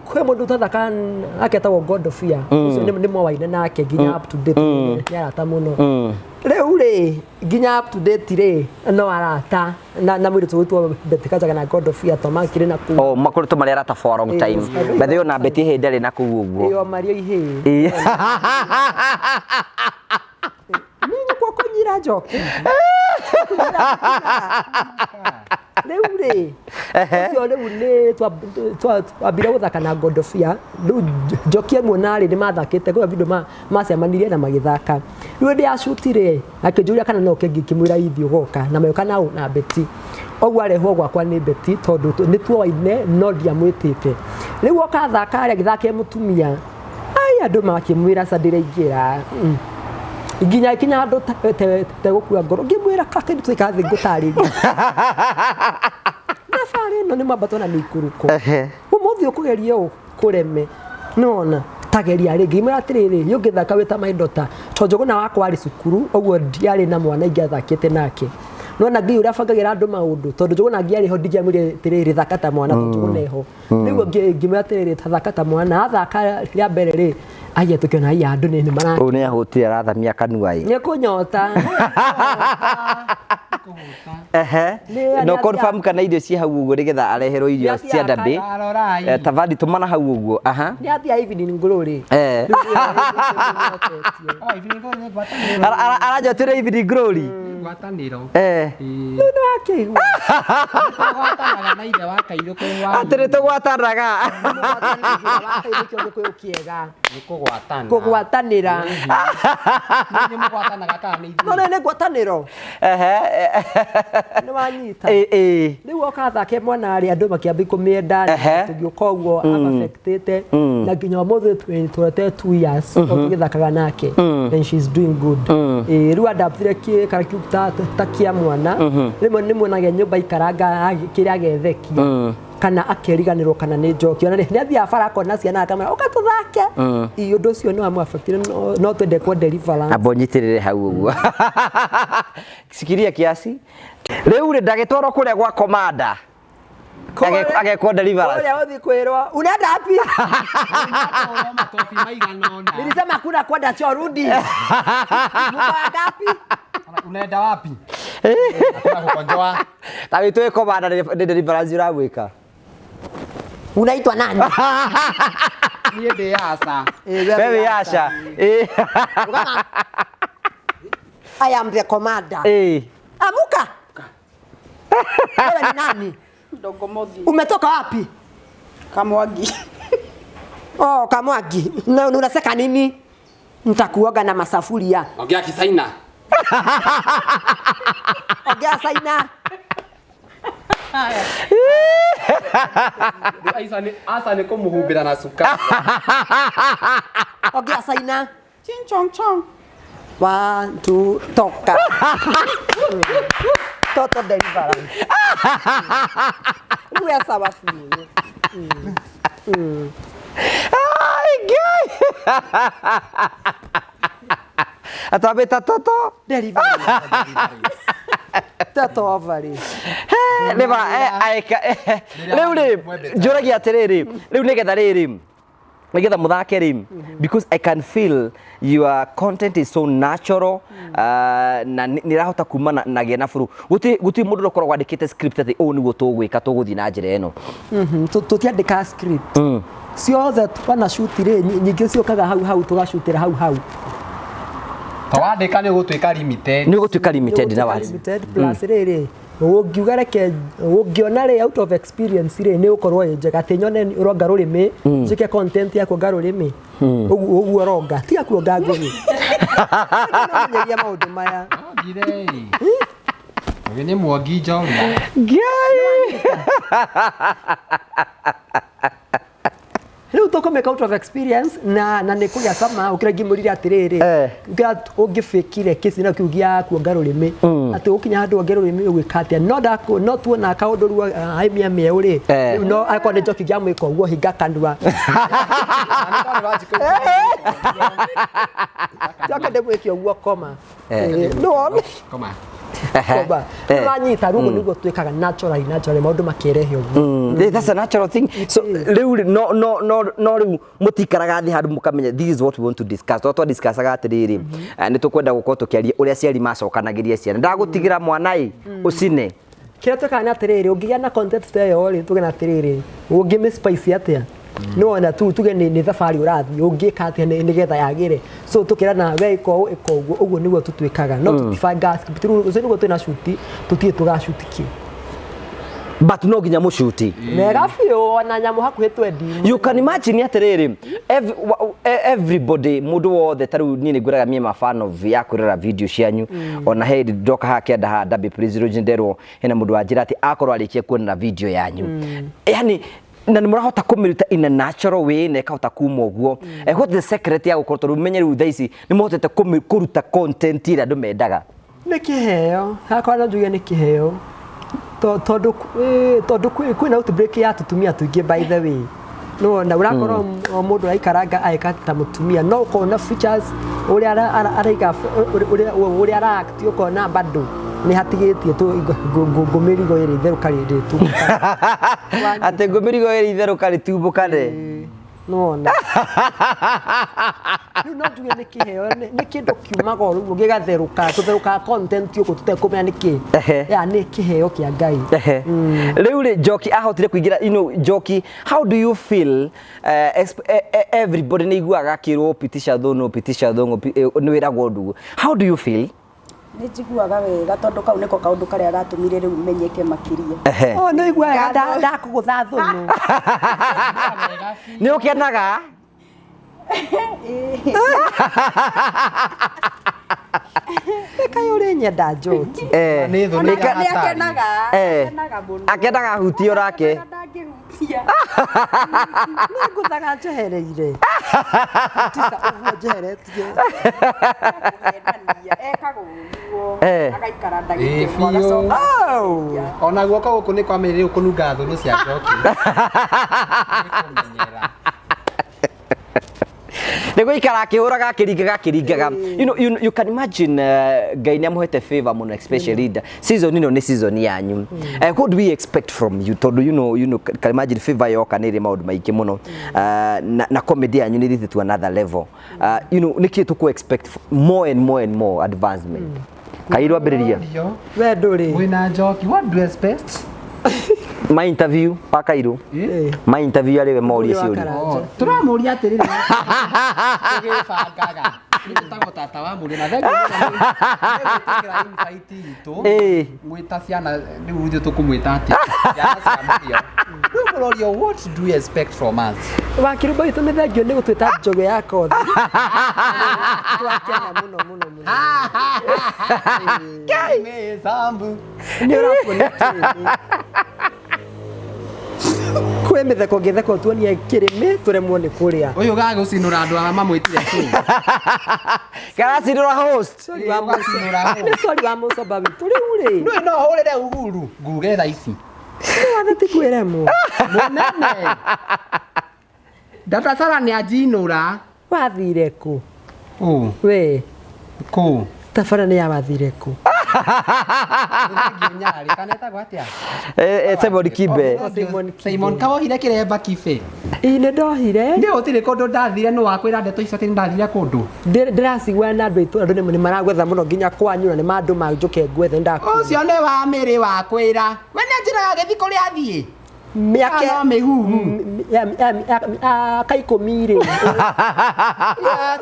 kwĩ mũndũ twathaka aketagwo Godofia ũcio nĩ mwawaine nake nginya up to date nĩ arata mũno rĩu rĩ nginya up to date rĩ no arata na mũirĩtu ũgwĩtwo Betty Kanjaga na Godofia to makĩrĩ na kũu oh makoretwo marĩ arata for a long time bethe ona Betty hĩndĩ arĩ na kũu ũguo ĩyo mario ihĩĩ nĩ nyũkwa kũnyira njoki Rĩu rĩ, ũcio rĩu nĩ twambire gũthaka na Godofia. Rĩu Njoki amuona rĩ, nĩ mathakĩte kwĩ video macemanirie na magĩthaka. Rĩu hĩndĩ ya shoot rĩ, akĩnjũria kana no oke, ngĩkĩmwĩra ithiĩ ũgoka na magĩũka na na Betty. Ũguo arehwo gwakwa nĩ Betty tondũ nĩ tuoaine no ndiamwĩtĩte. Rĩu oka athaka rĩ, agĩthaka e mũtumia. Ai, andũ makĩmwĩra ca ndĩraingĩra. Nginya ikinya handũ tegũkua ngoro, ngĩmwĩra kake nĩ twĩka thĩ ngũtarĩria. Thabarĩ ĩno nĩ mwambato na mĩikũrũko. Ũmũthĩ ũkũgeria ũũ kũreme. Nĩwona tageria rĩngĩ. Ngĩmwĩra atĩrĩrĩ, niĩ ũngĩthaka wĩ ta my daughter, tondũ Njũgũna wakwa arĩ cukuru, ũguo ndiarĩ na mwana ingĩathakĩte nake. Nĩwona Ngai ũrĩa abangagĩra andũ maũndũ, tondũ Njũgũna angĩarĩ ho ndingĩamwĩrire atĩrĩrĩ thaka ta mwana tondũ Njũgũna eho. Rĩu ngĩmwĩra atĩrĩrĩ ta thaka ta mwana, athaka rĩa mbere rĩ, aya tũkĩona aya andũ nĩ mara Ũyũ nĩ ahũtire arathamia kanua ĩ. Nĩ kũnyota. Ehe. No confirm kana irio ciĩ hau ũguo nĩgetha areherwo irio cia ndabĩ. Arorai. Tafadhali tũmana hau ũguo. Aha. Nĩ athiĩ evening glory. Oh, evening glory nĩ ngwatanĩro. Aranjotire evening glory. Ngwatanĩro. Rĩu nĩ wakĩigua. Tũgwatanaga na ithe wa kairũ kwĩ wa. Atĩ nĩ tũgwatanaga. Nĩkĩo gĩkũyũ kĩega. Nĩ kũgwatana. Kũgwatanĩra. Nĩ mũgwatanaga kana nĩ ithuĩ? No nĩ ngwatanĩro. Nĩ wanyita. Rĩu oka athake mwana rĩ, andũ makĩambia kũmĩenda tũgĩũka ũguo perfectĩte na nginya ũmũthĩ tũrete 2 years o tũgĩthakaga nake and she's doing good. Rĩu adaptire kĩ character ta kĩa mwana, rĩmwe nĩ muonaga nyũmba ikaranga kĩrĩa agethekia kana akeriganĩrwo kana nĩ njoki. Ona nĩ athiaga bara akona ciana akamera ũka tũthake. Ĩ, ũndũ ũcio nĩ wamũ-affectire, no twende kwa deliverance. Amba ũnyitĩrĩre hau ũguo. Sikiria kiasi. Rĩu rĩ ndagĩtwarwo kũrĩa gwa komanda. Agekwo deliverance. Kũrĩa ũthiĩ kwĩrwo unaenda wapi? Makobi maigana ũna. Nilisema hakuna kwenda choo, rudi. Mko wangapi? Unaenda wapi? Hakuna kukonjoa. Ta wĩ komanda nĩ deliverance ũramwĩka. Unaitwa nani? Niĩ ndĩ Asha. We wĩ Asha. I am the commander. Amuka. Wewe ni nani? Ndongomothi. Umetoka wapi? Kamwangi. Oh, Kamwangi. Na unaseka nini? Nitakuoga na masafuria. Ongea Kisaina. Ongea Saina. Asa nĩ kũmũhumbĩra na cukari. Ongea Saina. Ching chong chong. 1 2 toka. Toto deliverance. Rĩu e sawa biũ. Ai, Ngai. Atwambĩta toto. Deliverance. Toto ovary. Nĩ ma aĩka rĩu rĩ njũragia atĩrĩrĩ, rĩu nĩgetha rĩrĩ nĩgetha mũthake rĩ, because I can feel your content is so natural, na nĩ ĩrahota kuma na gĩa na bũrũ. Gũtirĩ mũndũ ũkoragwo andĩkĩte script atĩ ũũ nĩguo tũgwĩka, tũgũthiĩ na njĩra ĩno. Tũtiandĩkaga script. Ciothe twana shoot rĩ, nyingĩ ciũkaga hau hau, tũgacutĩra hau hau. Tawandĩka nĩ ũgũtuĩka limited. Nĩ ũgũtuĩka limited na wazi. Limited plus rĩrĩ, ũngiuga reke ũngĩona rĩ out of experience rĩ, nĩ ũkorwo ĩ njega atĩ nyone ũronga rũrĩmĩ, njĩke content ya kuonga rũrĩmĩ. Ũguo ũguo ũronga, tiga kuonga ngũgĩ. Nĩmenyeria maũndũ maya. Ongire ĩ. Ũyũ nĩ muongi njorua. Ngai. Rĩu tũkũmĩka out of experience na nĩ kũgĩa cama ũkĩra ngĩmũrire atĩrĩrĩ, ũkĩra ũngĩbĩkire kĩcina kĩu gĩa kuonga rũrĩmĩ, atĩ ũkinya handũ wonge rũrĩmĩ ũgwĩka atĩa, no ndakũ no tuona kaũndũ rĩu aimia mĩeũ rĩ, rĩu no akorwo nĩ njoki ngĩamwĩka ũguo hinga kanua. Njoke ndĩmwĩke ũguo koma. No Koma. Koma. Nĩwanyita rĩu ũguo nĩguo twĩkaga naturally, naturally maũndũ makerehe ũguo. That's a natural thing. So rĩu no no no no rĩu mũtikaraga thĩ handũ mũkamenya this is what we want to discuss. Tondũ twa discussaga atĩrĩrĩ, nĩ tũkwenda gũkorwo tũkĩaria ũrĩa aciari macokanagĩria ciana. Ndagũtigĩra mwana ĩ, ũcine. Kĩrĩa twĩkaga nĩ atĩrĩrĩ, ũngĩgĩa na content ta ĩyo rĩ, tuge na atĩrĩrĩ, ũngĩmĩ spice atĩa? Nĩwona tu tuge nĩ thabarĩ ũrathiĩ ũngĩka atĩa nĩgetha yagĩre. So tũkĩrana we ĩka ũũ ĩka ũguo, ũguo nĩguo tũtwĩkaga. No tũtibanga script rĩu ũcio nĩguo twĩna shoot, tũtirĩ tũgacuti kĩ. But no nginya mũcuti. Mega biũ, ona nyamũ hakuhĩ twendi. You can imagine atĩrĩrĩ, everybody, mũndũ wothe, ta rĩu niĩ nĩ ngwĩraga niĩ ma fan of ya kwĩrora video cianyu. Ona he hĩndĩ ndoka haha kĩanda haha Derby Praise Lodge, nderwo hena mũndũ wanjĩra atĩ akorwo arĩkia kuonera video yanyu, yani na nĩ mũrahota kũmĩruta in a natural way na ĩkahota kuma ũguo. What the secret ya gũkorwo, tondũ menye rĩu thaa ici nĩ mũhotete kũruta content ĩrĩa andũ mendaga? Nĩ kĩheo, hakwa no njuge nĩ kĩheo. Tondũ kwĩna outbreak ya tũtumia tũingĩ, by the way. Nĩwona ũrakorwo o mũndũ araikaranga agĩka ta mũtumia, no ũkona features ũrĩa araiga, ũrĩa ara act, ũkona bado nĩ hatigĩtie tu ngũmĩrigo ĩrĩ itherũka rĩtumbũkane. Atĩ ngũmĩrigo ĩrĩ itherũka rĩtumbũkane. Nĩwona rĩu no njuge nĩ kĩheo, nĩ kĩndũ kiumaga o rĩu gĩgatherũka, tũtherũkaga content ũguo tũtekũmenya nĩkĩ. Ya nĩ kĩheo kĩa Ngai. Rĩu rĩ, Njoki ahotire kũingĩra, Njoki, how do you feel? Everybody nĩ iguaga akĩrwo pitisha thũnũ, pitisha thũng'ũ, nĩ wĩragwo ũndũ. How do you feel? Nĩ njiguaga wega tondũ kau nĩko kaũndũ karĩa gatũmire rĩu menyeke makĩria. Oh, nĩ iguaga ndakũgũtha thũnũ. Nĩ ũkenaga? Kaĩ ũrĩ nyenda, Njoki? Nĩ thũ Ona nĩ nĩ hatari. akenaga, akenaga mũno. Akenaga hutio rake. Akenaga ndangĩhutia. Nĩ ngũthaga njehereire tisa ũguo njeheretie. Kũhenania, ekaga ũguo. Agaikara ndagĩka Ĩ, ĩmwe biũ. agacoka. Ona guoko gũkũ nĩ kwamĩrĩire rĩu kũnunga thũnũ cia njoki. Nĩ kũmenyera. Nĩ gũikara akĩhũraga, akĩringaga, akĩringaga. You can imagine, Ngai nĩ amũhete favor mũno, especially season ĩno nĩ season yanyu. What do we expect from you? Tondũ can imagine favor yoka nĩ ĩrĩ maũndũ maingĩ mũno. Na comedy yanyu nĩ ĩthiĩte to another level. Nĩkĩ tũkũ expect more and more and more advancement? Kairũ ambĩrĩria. Ndio. We ndũrĩ. Mwĩna njoki, what do you expect? Ma interview pa Kairũ. Ma interview arĩ we morie Mũriũ wa ciũria. Karanja. Oh, tũramũria atĩrĩrĩ, tũgĩbangaga nĩ tũtagwo tata wa mũrĩ na thengiũ mũno nĩ gwĩtĩkĩra invite itũ. Mwĩta ciana rĩu ithuĩ tũkũmwĩta atĩa? Ciana cia mũrĩo. Rĩu mũrorio, what do you expect from us? Wakĩrũmba witũ, nĩ thengio nĩ gũtwĩta njũgĩ ya kothi. Twakena mũno mũno mũno. Mĩcambu. Nĩ ũrakuona kĩrĩmĩ, kwĩ mĩtheko ngĩtheko, tuonie kĩrĩmĩ tũremwo nĩ kũrĩa. Ũyũ gagũcinũra andũ arĩa mamwĩtire cũ. Karacinũra host. Sorry wa Ũgacinũra mũco- nĩ sorry wa mũcoba witũ rĩu rĩ. Nũĩ no hũrĩre Uhuru nguge thaa ici. Nĩ wathe ti kwĩremwo. Mũnene Dr. Sara nĩ anjinũra. Wathire kũ? Ũ? We. Kũ? Tabara nĩ ya wathire kũ? Thengio Nyarĩ kana etagwo atĩa? Simon Kibe. Oh, Simon Kibe. Simon kawohire kĩremba kibe. Ĩ, nĩ ndohire. Nĩ gũtirĩ kũndũ ndathire, nĩ wakwĩra ndeto icio atĩ nĩ ndathire kũndũ? Ndĩracigua na andũ aitũ, andũ nĩ maragwetha mũno nginya kwanyu, na nĩ mandũ manjũke ngwethe ndaku. Ũcio nĩ wa mĩrĩ wakwĩra we nĩ anjĩraga gĩthi kũrĩa athiĩ. Mĩaka No mĩhuhu. Ka 10 rĩ.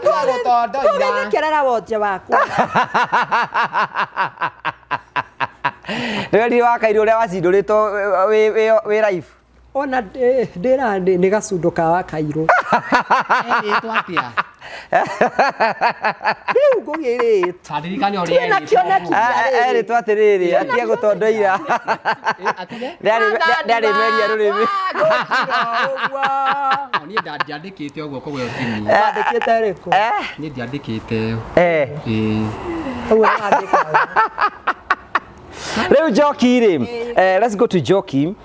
Tua gũtondoira. Tũgĩthekerera wonje wakwa. Nĩwe wa Kairũ ũrĩa wacindũrĩtwo wĩ live. Ona ndĩra nĩ gacundo ka wa Kairũ. Erĩtwo atĩa? Rĩu ngũgĩrĩte. Tandirikane ũrĩa Twĩna erĩtwo. kĩoneki. Erĩtwo atĩrĩrĩ, atige gũtondoira. Ndarĩ meria rũrĩmĩ. Ũguo. Niĩ ndiandĩkĩte ũguo koguo tini. Wandĩkĩte rĩkũ? Niĩ ndiandĩkĩte. Ĩĩ. Ũguo nĩwandĩkaga. Rĩu Njoki rĩ, let's go to Njoki.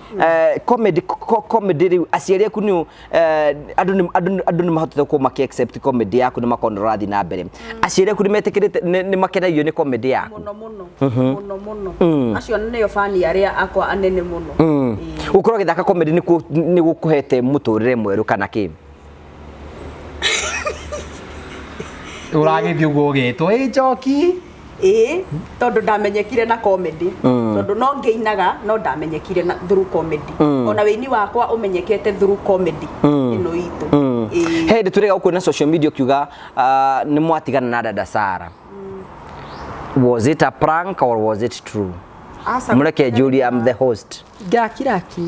Comedy, comedy rĩu aciari aku nĩ andũ nĩ mahotete gũkorwo makĩ accept comedy yaku, nĩ makona ũrathiĩ na mbere. Aciari aku nĩ metĩkĩrĩte, nĩ makenagio nĩ comedy yaku? Mũno mũno mũno mũno, acio nĩo fani arĩa akwa anene mũno. Ĩĩ. Gũkorwo ũgĩthaka comedy nĩ gũkũhete mũtũrĩre mwerũ kana kĩ? Ũragĩthiĩ ũguo ũgetwo ĩ Njoki. Ĩĩ, tondũ ndamenyekire na comedy, tondũ no ngĩinaga no ndamenyekire na through comedy. Ona wĩini wakwa ũmenyekete through comedy ĩno itũ. Ĩĩ. He hĩndĩ tũrĩga gũkuona social media ũkiuga nĩ mwatigana na dada Sara. Was it a prank or was it true? Aca. Mũreke njũrie, I'm the host. Ngakiraki.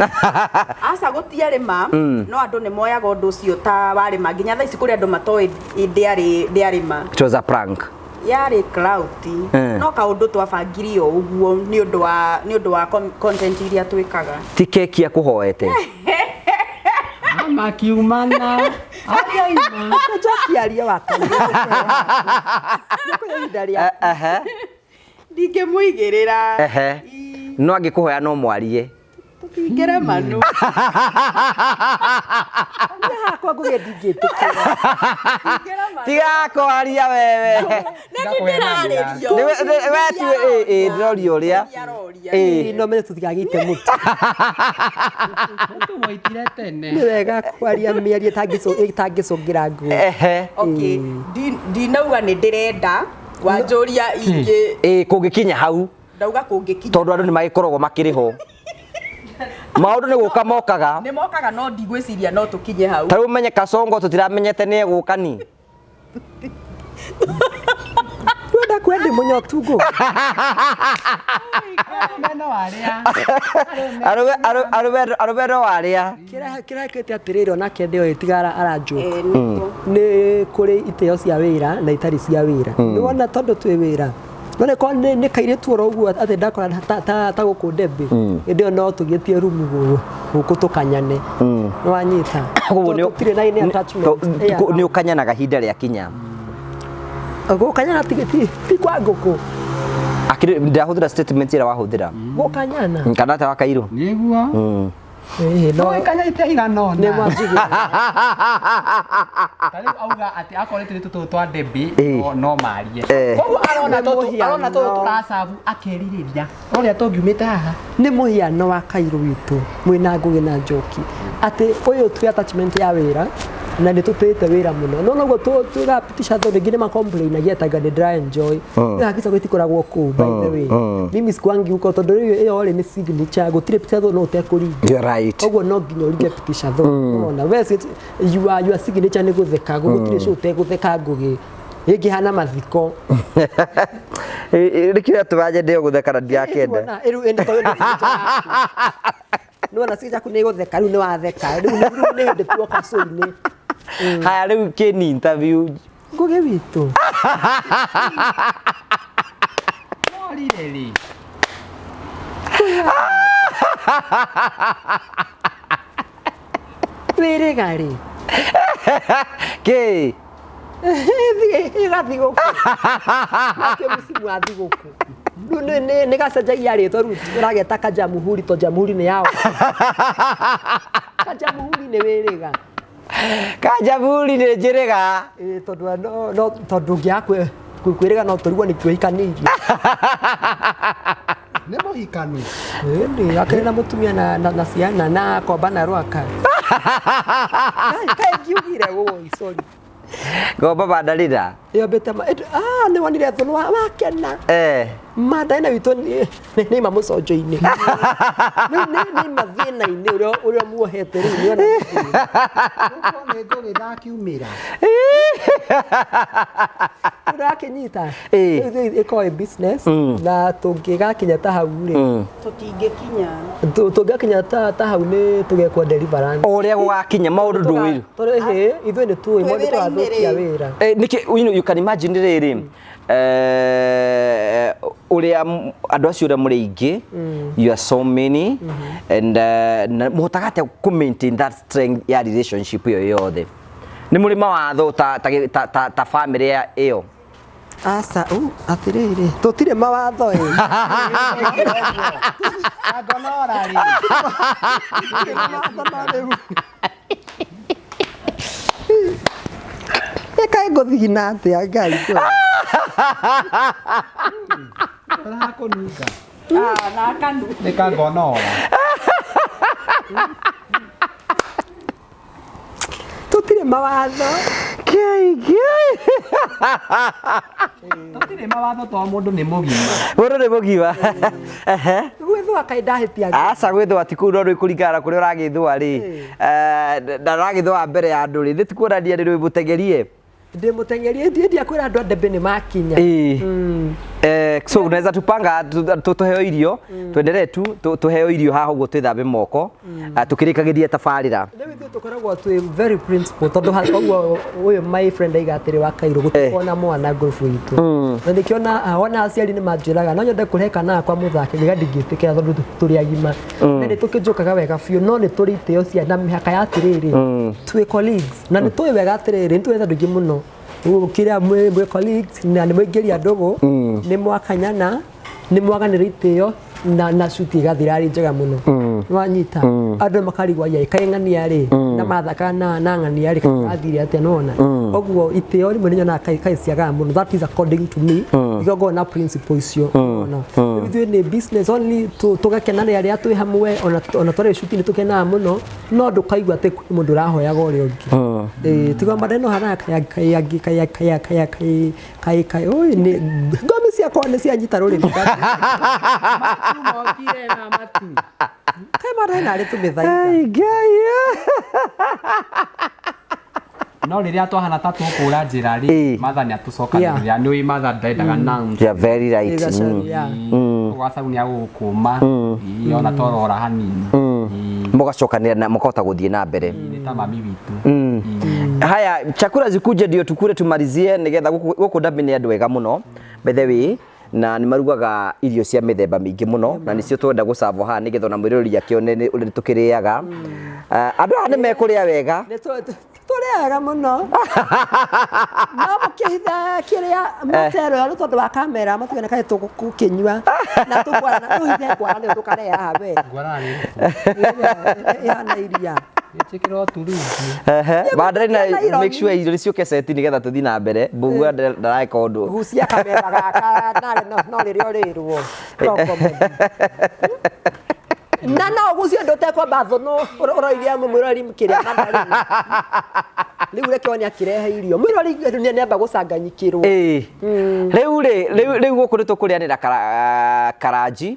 Aca, gũtiarĩ ma, no andũ nĩ moyaga ũndũ ũcio ta warĩ ma. Nginya thaa ici kũrĩ andũ matoĩ ndĩarĩ ma. It was a prank. Yarĩ clout. No kaũndũ twabangire o ũguo nĩ ũndũ wa content iria twĩkaga. Ti keki akũhoete? Makiumana ariaima. Njoki aria wakaire. Nĩ ihinda rĩa Ndingĩmũigĩrĩra. No angĩkũhoya no mwarie? Tũtingĩre manu. Niĩ hakwa ngũgĩ ndingĩtĩkĩra. Tiga kwaria wewe. Nĩ ndĩrarĩrio. We tu ĩ ndĩroria ũrĩa. Aroria. No menye tũtigagĩite mũtu. Tũmũitire tene. Nĩ wega kwaria mĩario ĩtangĩcũngĩra ngũĩ. Okay, ndinauga nĩ ndĩrenda wanjũria ingĩ. Ĩ kũngĩkinya hau? Ndauga kũngĩkinya. Tondũ andũ nĩ magĩkoragwo makĩrĩ ho, maũndũ nĩ gũka mokaga. Nĩ mokaga, no ndigwĩciria no tũkinye hau. Ta rĩu menye Kasongo tũtiramenyete nĩ egũka ni. Wenda kwenda mũnyotu ngũ. Meno arĩa. Arũme no arĩa. Kĩrĩa kĩte atĩrĩrĩ, onake ndĩoĩ tiga aranjũka. Eh, nĩguo. Nĩ kũrĩ itĩo cia wĩra na itarĩ cia wĩra. Nĩ wona tondũ twĩ wĩra no nĩ korwo nĩ kairĩtu oro ũguo atĩ ndakora ta gũkũ Ndembe hĩndĩ ĩyo no tũgĩtie rumu gũkũ tũkanyane, nĩ wanyita? Koguo Tondũ tũtirĩ na any attachment. Nĩ ũkanyanaga hinda rĩa kinya? Gũkanyana ti kwa ngũkũ. Akĩrĩ ndahũthĩra statement ĩrĩa wahũthĩra. Gũkanyana. Kana ta wakairũ. Nĩguo. Ĩĩ, no. No ĩkanya igana nĩ ona. mwanjigĩra. Ta rĩu auga atĩ akorwo tũrĩ tũtũ twa Debbie no marie. Koguo arona Nĩ tũtũ mũhiano. Arona tũtũ tũracabu akerirĩria ũrĩa tũngiumĩte haha. Nĩ mũhiano wa kairũ witũ mwĩna Ngũgĩ na Njoki atĩ ũyũ twĩ attachment ya wĩra na nĩ tũtĩĩte wĩra mũno, no noguo tũgapitisha tondũ rĩngĩ nĩ macomplainagia tanga nĩ ndĩra enjoy mm. Hakika gũtikoragwo kũu, by the way, mimi sikuangi huko tondũ rĩu ĩyo rĩ nĩ signature, gũtirĩ picha no ũtekũringa. You're right. Koguo no nginya ũringe pitisha tho ona we your signature nĩ gũtheka, gũtirĩ show ũtegũtheka Ngũgĩ ĩngĩhana mathiko. Nĩkĩo tũmanye ndĩo gũtheka na ndirakenda. Nĩwona, rĩu ĩno tondũ nĩ signature yaku. Nĩwona signature yaku nĩ gũtheka, rĩu nĩ watheka, rĩu nĩ hĩndĩ tuoka show-inĩ. Haya, rĩu kĩni interview. Ngũgĩ witũ. Morire rĩ. Wĩrĩga rĩ? Kĩ? Ĩga thigũkũ nake mũcimu wa thigũkũ rĩu nĩ gacenjagia rĩtwa, rĩu ũrageta kajamuhuri to jamuhuri nĩ yao, kajamuhuri nĩ wĩrĩga. Kajaburi nĩ njĩrĩga. Ĩ, tondũ no tondũ ũngĩaga kwĩrĩga no tũrigwo nĩ kĩohikanĩirio. Nĩ mũhikanu. Ĩni akĩrĩ na mũtumia na ciana na komba na rwaka. Kaĩ ngiugire woi, sorry. Ngomba bandarĩra. Yombĩte ma ah, nĩ wonire thũ wakena. Mandarĩna witũ nĩ ima mũconjo-inĩ. Rĩu nĩ ima thĩna-inĩ ũrĩa muohete rĩu nĩona. Gũkũ nĩ ngũgĩ ndakiumĩra. Ũrakĩnyita. Ĩĩ. Rĩu ĩkorwo ĩ business na tũngĩgakinya ta hau rĩ, Tũtingĩkinya. Tũngĩgakinya ta hau nĩ tũgekwo deliverance. O ũrĩa gũgakinya maũndũ ndũĩ. Tondũ ĩhĩ ithuĩ nĩ tũĩ Twĩ maũndũ wĩra-inĩ tũrathũkia rĩ. wĩra. Nĩkĩ you can imagine rĩrĩ ũrĩa andũ acio ũrĩa mũrĩ aingĩ, you are so many and na mũhotaga atĩa kũ maintain that strength ya relationship ĩyo yothe? Nĩ mũrĩ mawatho ta family ĩyo? Aca, u atĩrĩrĩ, tũtirĩ mawatho ĩ. Angonora rĩ. Tũtirĩ mawatho no rĩu. Ĩkaĩ ngũthigina atĩa Ngai ngũĩ. Ũrakũnunga. Ah, na kanu. Nĩ kangonora. Tũtirĩ mawatho. Ngai, Ngai. Tũtirĩ mawatho to mũndũ nĩ mũgima. Mũndũ nĩ mũgima. Ehe. Gwĩthũa kaĩ ndahĩtia. Aca gwĩthũa ti kũu no rĩ kũringana na kũrĩa ũragĩthũa rĩ. Na ũragĩthũa mbere ya andũ rĩ, nĩ ti kuonania nĩ mũteng'erie. Ndĩ mũteng'erie ndiendia kwĩra andũ a Ndembe nĩ makinya. Ĩĩ. So unaweza tupanga tuheo irio tuendelee tu tuheo irio haha ũguo twĩthambe moko tukĩrĩkagĩria tabarĩra. Rĩu ithuĩ tũkoragwo twĩ very principle tondũ ũguo ũyũ my friend aiga atĩrĩ wa Kairũ gũtikona mwana ngurubu itũ na nĩkĩo ona aciari nĩ manjĩraga no nyende kũrehe kana gakwa mũthake ngiuga ndingĩtĩkĩra tondũ tũrĩ agima na nĩ tũkĩnjũkaga wega biũ no nĩ tũrĩ itĩo cia na mĩhaka ya atĩrĩrĩ twĩ colleagues na nĩ tũĩ wega atĩrĩrĩ nĩ tũĩ andũ aingĩ mũno kĩrĩa mwĩ colleagues na nĩ mwaingĩria ndũgũ nĩ mwakanyana nĩ mwaganĩra itĩo na cuti ĩgathira arĩ njega mũno nĩwanyita andũ makarigwo ai kaĩ ng'ania rĩ na mathaka na ng'ania rĩ kathire atĩa nĩwona ũguo itĩo rĩmwe nĩnyonaga kaĩ ciagaga mũno that is according to me igongona na principle icio nĩwona rĩu ithuĩ nĩ business only tũgakenanĩra rĩrĩa twĩ hamwe ona twarĩ cuti nĩ tũkenaga mũno no ndũkaigua atĩ kwĩ mũndũ ũrahoyaga ũrĩa ũngĩ tiga maneno hana kai kai oi nĩ ngomi ciakwa nĩ cianyita rũrĩmĩ Mokire na matu. Kai maneno arĩ tũmĩthaitha. Ai, Ngai. No rĩrĩa twahana ta tũkũra njĩra rĩ, Martha nĩ atũcokanĩrĩria. Nĩ ũĩ Martha ndendaga nouns. Yeah, very right. Ũgacabu nĩ agũgũkũma. Ona torora hanini. Mũgacokanĩra na mũkahota gũthiĩ na mbere. Nĩ ta mami witũ. Haya, chakula zikuje ndio tukule tumalizie nigetha gũkũ Ndambi nĩ andũ ega mũno by the way na nĩ marugaga irio cia mĩthemba mĩingĩ mũno na nĩcio twenda gũcabwo haha nĩgetha ona mwĩroreri akĩone ũrĩa tũkĩrĩaga. Andũ aya nĩ mekũrĩa wega. Tũrĩaga mũno no mũkĩhitha kĩrĩa matero nĩ tondũ wa kamera matigane kaĩ tũgũkĩnyua na tũkwarana tũhithe ngwara nĩyo tũkarĩa haha we. Ngwara nĩ ĩrĩkũ? Ĩhana iria. Ĩtĩkĩrwo turungi. Mandari na make sure irio ciũke seti nĩgetha tũthiĩ na mbere. Mbũgua ndareka ũndũ. Gucia kamera gaka narĩ no rĩrĩa ũrĩrwo. Na no gucio ndũ ũtekwamba thũnũ ũroiria mwĩrori kĩrĩa mandari. Rĩu reke one akĩrehe irio. Mwĩrori nĩamba gũcanganyikĩrwo. Rĩu rĩ, rĩu gũkũ nĩ tũkũrĩanĩra karanji.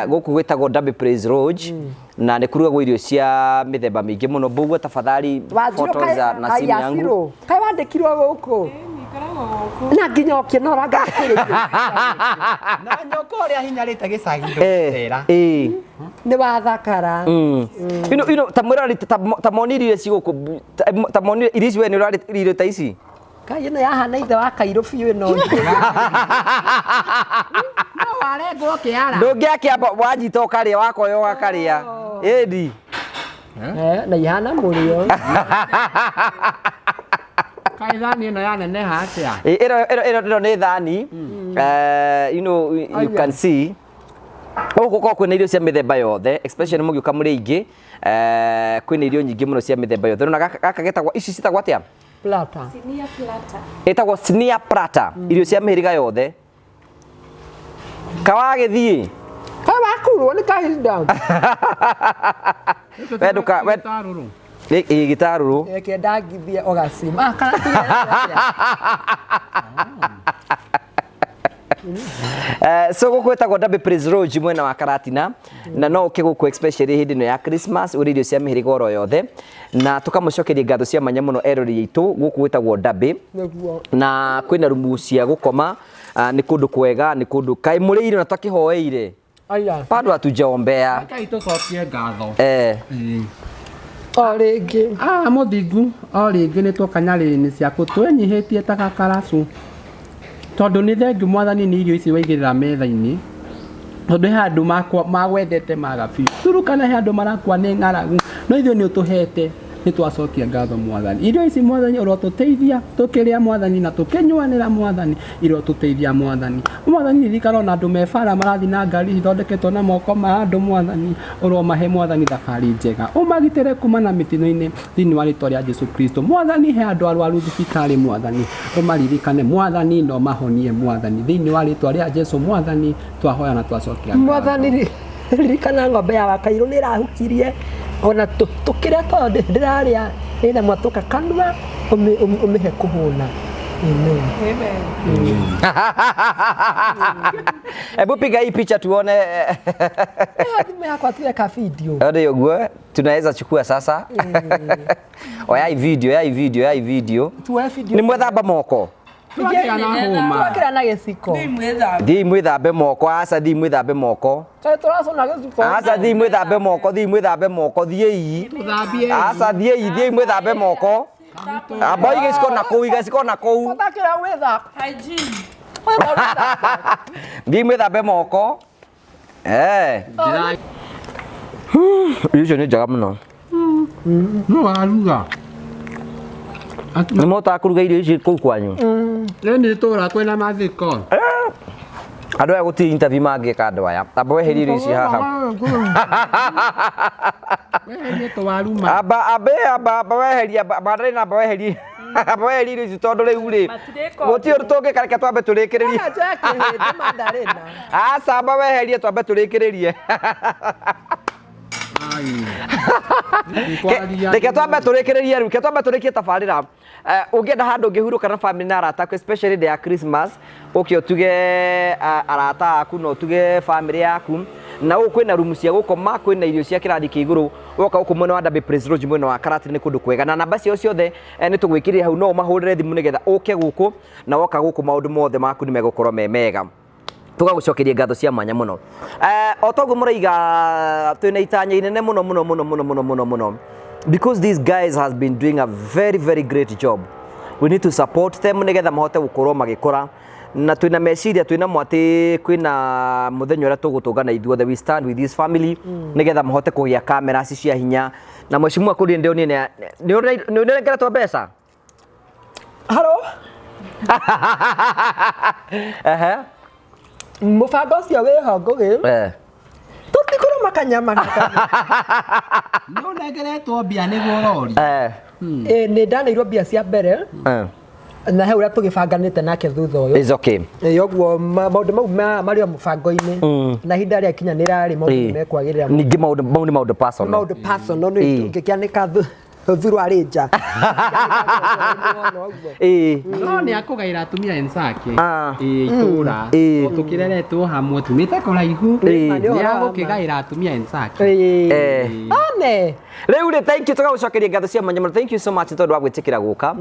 Gũkũ gwĩtagwo Ndambi Praise Lodge. Na nĩ kũrugagwo irio cia mĩthemba mĩingĩ mũno. Mbũgua tafadhali photos na simu yangu. Kaĩ wandĩkirwo gũkũ? Na nginya ũkĩnora ngakĩrĩ. Na nyoka ũrĩa hinyarĩte gĩcagi ndũgũcera. Nĩ wathakara. Ino ta mwĩrori ta monire irio ci gũkũ ta monire irio ici we nĩ ũrarĩ irio ta ici? Kai ĩno yahana ithe wa Kairũ biũ ĩno. No warengwo kĩara. Ndũngĩakĩamba wanyita ũkarĩa wakoya ũgakarĩa. Ĩni. Na ihana mũrĩo. Kai thani ĩno yaneneha atĩa? Ĩno nĩ thani. You know, you can see. Gũkũ gũkoragwo kwĩna irio cia mĩthemba yothe, especially mũgĩũka mũrĩ aingĩ, kwĩna irio nyingĩ mũno cia mĩthemba yothe. Na gaka getagwo, ici citagwo atĩa? Plata. Sinia plata. Ĩtagwo sinia plata, irio cia mĩhĩrĩga yothe. Kawagĩthiĩ. Kawakurwo nĩ kahinda. We ndũka we ĩ gĩtarũrũ. Reke ndangithie ũgacima. Ah, kana tuge So gũkũ gwĩtagwo Ndambi Praise Lodge mwena wa Karatina na no ũke gũkũ especially hĩndĩ ĩno ya Christmas ũrĩe irio cia mĩhĩrĩga oro yothe na tũkamũcokeria ngatho cia mwanya mũno eroreri aitũ gũkũ gwĩtagwo Ndambi na kwĩna rumu cia gũkoma nĩ kũndũ kwega nĩ kũndũ kaĩ mũrĩire na twakĩhoeire bado hatujaombea. Kai tũcokie ngatho. O rĩngĩ. Mũthingu o rĩngĩ nĩ twoka nyarĩrĩ-inĩ ciaku twĩnyihĩtie ta gakaracu tondũ nĩ thengiũ mwathani nĩ irio ici waigĩrĩra metha-inĩ tondũ he andũ magwethete maga biũ turukana he andũ marakua nĩ ng'aragu no ithuĩ nĩ ũtũhete nĩ twacokia ngatho mwathani irio ici mwathani ũrotũteithia tũkĩrĩa mwathani na tũkĩnyuanĩra mwathani irotũteithia mwathani mwathani ririkana ona andũ me bara marathiĩ na ngari ithondeketwo na moko ma andũ mwathani ũromahe mwathani thabarĩ njega ũmagitĩre kuma na mĩtino-inĩ thĩinĩ wa rĩtwa rĩa Jesu Kristo mwathani he andũ arwaru thibitarĩ mwathani ũmaririkane mwathani na ũmahonie mwathani thĩinĩ wa rĩtwa rĩa Jesu mwathani twahoya na twacokia mwathani ririkana ng'ombe ya Wakairũ nĩ ĩrahukirie ona tũkĩrĩa tondũ ndĩrarĩa ĩna mwatũka kanua Ũmĩhe kũhũna. Amen. Hebu piga hii picha tuone. Thimũ yakwa tuweka video. Ndio ũguo tunaweza chukua sasa. Oyai video, oyai video, oyai video. Tuoe video. Nĩ mwethamba moko. Twakĩra na hũma. Twakĩra na gĩciko. Thiĩ mwĩthambe moko, aca thiĩ mwĩthambe moko. Kaĩ tũracũna gĩciko. Aca thiĩ mwĩthambe moko, thiĩ mwĩthambe moko, thiĩi. Tũthambie. Aca thiĩi, thiĩi mwĩthambe moko. Amba ũige gĩciko na kũu, iga gĩciko na kũu. Ũthakĩra gwĩthamba. Thiĩ mwĩthambe moko. Eh. Irio icio nĩ njega mũno. No waruga. Nĩ mũhotaga kũruga irio ici kũu kwanyu? Rĩu nĩ tũra kwĩna mathiko. Andũ aya gũtirĩ interview mangĩka andũ aya. Amba weherie irio ici haha. Weherie tũwaru ma. Amba ambe amba amba weherie amba amba amba weherie. Amba weherie irio ici tondũ rĩu rĩ gũtirĩ ũndũ tũngĩka, reke twambe tũrĩkĩrĩrie. Njoe kĩhĩndĩ mandarĩna. Aca amba weherie twambe tũrĩkĩrĩrie. Reke twambe tũrĩkĩrĩrie rĩu, reke twambe tũrĩkie tabarĩra. Ũngĩenda handũ ũngĩhurũka na family na arata aku, especially day ya Christmas, ũke ũtuge arata aku na ũtuge family yaku. Na gũkũ kwĩna rumu cia gũkoma, kwĩna irio cia kĩrathi kĩa igũrũ. Woka gũkũ mwena wa Derby Place Lodge mwena wa Karatina nĩ kũndũ kwega. Na namba ciao ciothe nĩ tũgwĩkĩrĩra hau, no ũmahũrĩre thimũ nĩgetha ũke gũkũ, na woka gũkũ maũndũ mothe maku nĩ megũkorwo me mega. Tũgagũcokeria ngatho cia mwanya mũno. O toguo mũraiga twĩna itanya inene mũno mũno mũno mũno mũno mũno mũno, because these guys has been doing a very very great job. We need to support them nĩgetha mahote gũkorwo magĩkũra, na twĩna meciria twĩna mwatĩ kwĩna mũthenya ũrĩa tũgũtũngana ithuothe, we stand with this family nĩgetha mahote kũgĩa kamera ici cia hinya. Na mheshimiwa kũrĩ ndĩonire nĩ ũnengeretwo mbeca? Haro? Ehe. Mũbango ũcio wĩho Ngũgĩ. Tũtikũrũma kanyama. Nĩ ũnengeretwo mbia nĩguo ũroria. Nĩ ndaneirwo mbia cia mbere. Na he ũrĩa tũgĩbanganĩte nake thutha ũyũ. It's okay. Ũguo maũndũ mau marĩ o mũbango-inĩ. Na ihinda rĩa kinya nĩrarĩ maũndũ mekwagĩrĩra. Ningĩ maũndũ mau nĩ maũndũ personal. Maũndũ personal nĩ tũngĩkĩanĩka thuruarĩ nja. No nĩ akũgaĩra atumia ensake. Itũra. Tũkĩreretwo hamwe tumĩte kũraihu. Nĩ agũkĩgaĩra atumia ensake. Ane. Rĩu rĩ, thank you, tũgagũcokeria ngatho cia mwanya mũno. Thank you so much tondũ wa gwĩtĩkĩra gũka.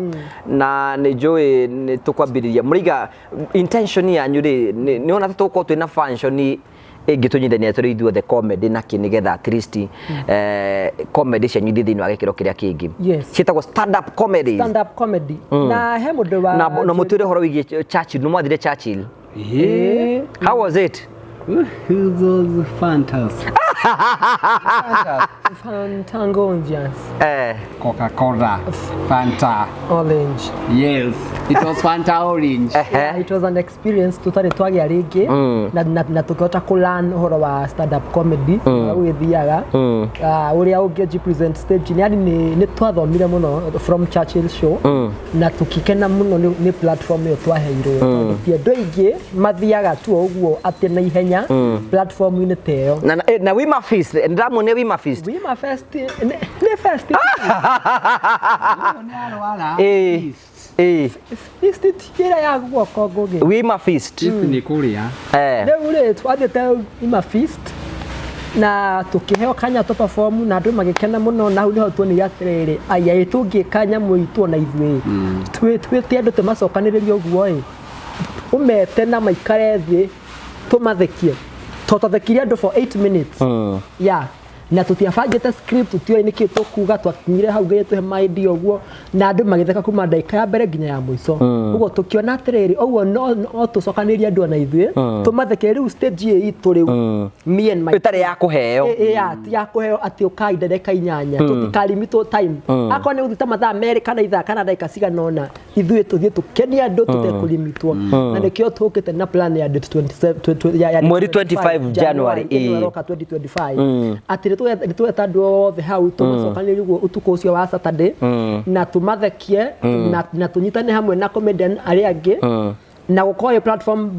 Na nĩ njũĩ nĩ tũkwambĩrĩria. Mũraiga intention yanyu rĩ, nĩ ona tũgũkorwo twĩna function ĩngĩ tũnyitania tũrĩ ithuothe comedy na kĩ nĩgetha at least comedy cianyu ithiĩ thĩinĩ wa gĩkĩro kĩrĩa kĩngĩ. Ciĩtagwo stand up comedy. Stand up comedy. Na he mũndũ wa na mũtwĩre ũhoro wĩgiĩ Churchill, nĩ mwathire Churchill. How was it? It was fantastic. Fantangonjas. Coca-Cola, Fanta. Orange. Yes, it was Fanta Orange. Yeah, it was an experience tũtarĩ twagĩa rĩngĩ na tũkĩhota kũ learn ũhoro wa stand up comedy ũrĩa ũgĩthiaga, ũrĩa ũngĩ present stage, yani nĩ twathomire mũno from Churchill show na tũkĩkena mũno nĩ platform ĩyo twaheirwo, tondũ ti andũ aingĩ mathiaga tu ũguo atĩ na ihenya platform-inĩ ta ĩyo. Na Wima Feast, ndĩramuonia Wima Feast. Wima Fest nĩ fest. Feast ĩrĩa ya guoko Ngũgĩ. Wima Feast. Nĩ kũrĩa. Rĩu rĩ twathiĩte Wima Feast na tũkĩheo kanya tũ perform na andũ magĩkena mũno, na hau nĩho tuonire atĩrĩrĩ, aya ĩ tũngĩka nyamũ itũ ona ithuĩ twĩte andũ tũmacokanĩrĩrie ũguo ĩ, ũmete na maikare thĩ tũmathekie, twathekirie andũ for 8 minutes. Yeah. Na tũtiabangĩte script, tũtiũĩ nĩkĩ tũkuga, twakinyire hau nginya tũhe ma idea ũguo, na andũ magĩtheka kuma ndagĩka ya mbere nginya ya mũico. Ũguo tũkĩona atĩrĩrĩ, ũguo no tũcokanĩrĩrie andũ ona ithuĩ tũmathekie rĩu stage ĩ itũ rĩu, me and my ĩtarĩ ya kũheo. Ti ya kũheo atĩ ũkai ndagĩka 8, tũtikarimitwo time. Akorwo nĩ gũthiĩ ta mathaa 2 kana ithaa kana ndagĩka cigana ũna, ithuĩ tũthiĩ tũkenie andũ tũtekũlimitwo. Na nĩkĩo tũkĩte na plan ya date 27 mweri 25 January ĩno ĩroka 2025, atĩ nĩtũgeta andũ othe hau tũmacokanĩrĩrie ũguo ũtukũ ũcio wa Saturday na tũmathekie na tũnyitane hamwe na comedian arĩa angĩ, na gũkorwo ĩ platform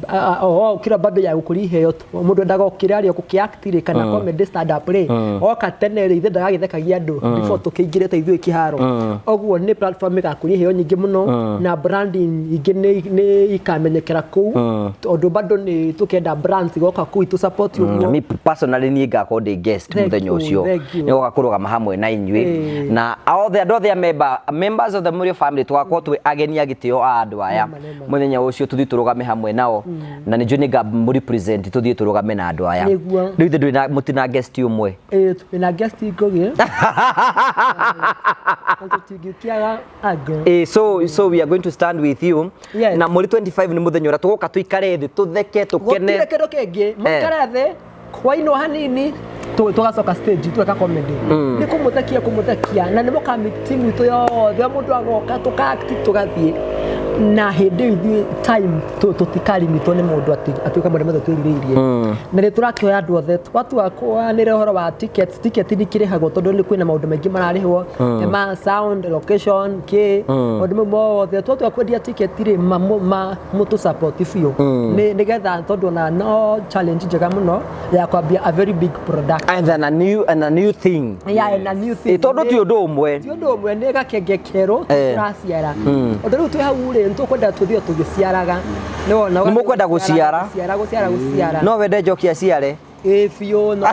Okĩra bado ya gũkũria iheo, mũndũ endaga okĩra rĩ gũkĩ-act rĩ kana comedy stand up rĩ, oka tene rĩ, ithe ndagagĩthekagia andũ before tũkĩingĩrĩte ithuĩ kĩharo. Ũguo nĩ platform ĩgakũria iheo nyingĩ mũno na branding ingĩ nĩ ikamenyekera kũu, tondũ bado nĩ tũkenda brands igoka kũu itũ support ũguo. Me personally, niĩ ngakorwo ndĩ guest Thank mũthenya you, ũcio. Thank you. Nĩ goka kũrũgama hamwe na inyuĩ na othe, andũ othe a members of the Murio family. Tũgakorwo twĩ ageni a gĩtĩo a andũ aya. Nĩma, nĩma. Mũthenya ũcio tũthiĩ tũrũgame hamwe nao na nĩ njũĩ nĩ ngamũ represent, tũthiĩ tũrũgame na andũ aya. Nĩguo. Rĩu ithe ndũrĩ na mũtina guest ũmwe? Ĩĩ, twĩna guest Ngũgĩ. Na tũtingĩkĩaga angĩ. So we are going to stand with you. Yes. Na mweri 25 nĩ mũthenya ũrĩa tũgoka tũikare thĩ, tũtheke, tũkene. Gũtirĩ kĩndũ kĩngĩ, mũikare thĩ kwainwo hanini, tũgacoka stage tweka comedy, nĩ kũmũthekia kũmũthekia, na nĩ mũka team itũ yothe, o mũndũ agoka, tũka-act, tũgathiĩ. Na hĩndĩ ĩyo ithuĩ time tũtikarimitwo nĩ mũndũ atĩ atuĩka maũndũ mothe twĩrirĩirie, na nĩ tũrakĩoya andũ othe watua kwanĩre ũhoro wa tickets. Ticket nĩ ikĩrĩhagwo tondũ nĩ kwĩna maũndũ maingĩ mararĩhwo ma sound, location, kĩ maũndũ mau mothe. Twatua kwendia ticket rĩ, mũtũ support biũ nĩgetha tondũ ona no challenge njega mũno ya kwambia a very big product And a new thing. Yeah, and a new thing. Ĩ, tondũ ti ũndũ ũmwe. Ti ũndũ ũmwe, nĩ gakenge kerũ tũraciara. Ũndũ rĩu twĩ hau rĩ, nĩ tũkwenda tũthiĩ tũgĩciaraga. Nĩwona? Nĩ mũkwenda gũciara? Gũciara, gũciara, gũciara. No wende Njoki aciare? Ĩ, biũ, no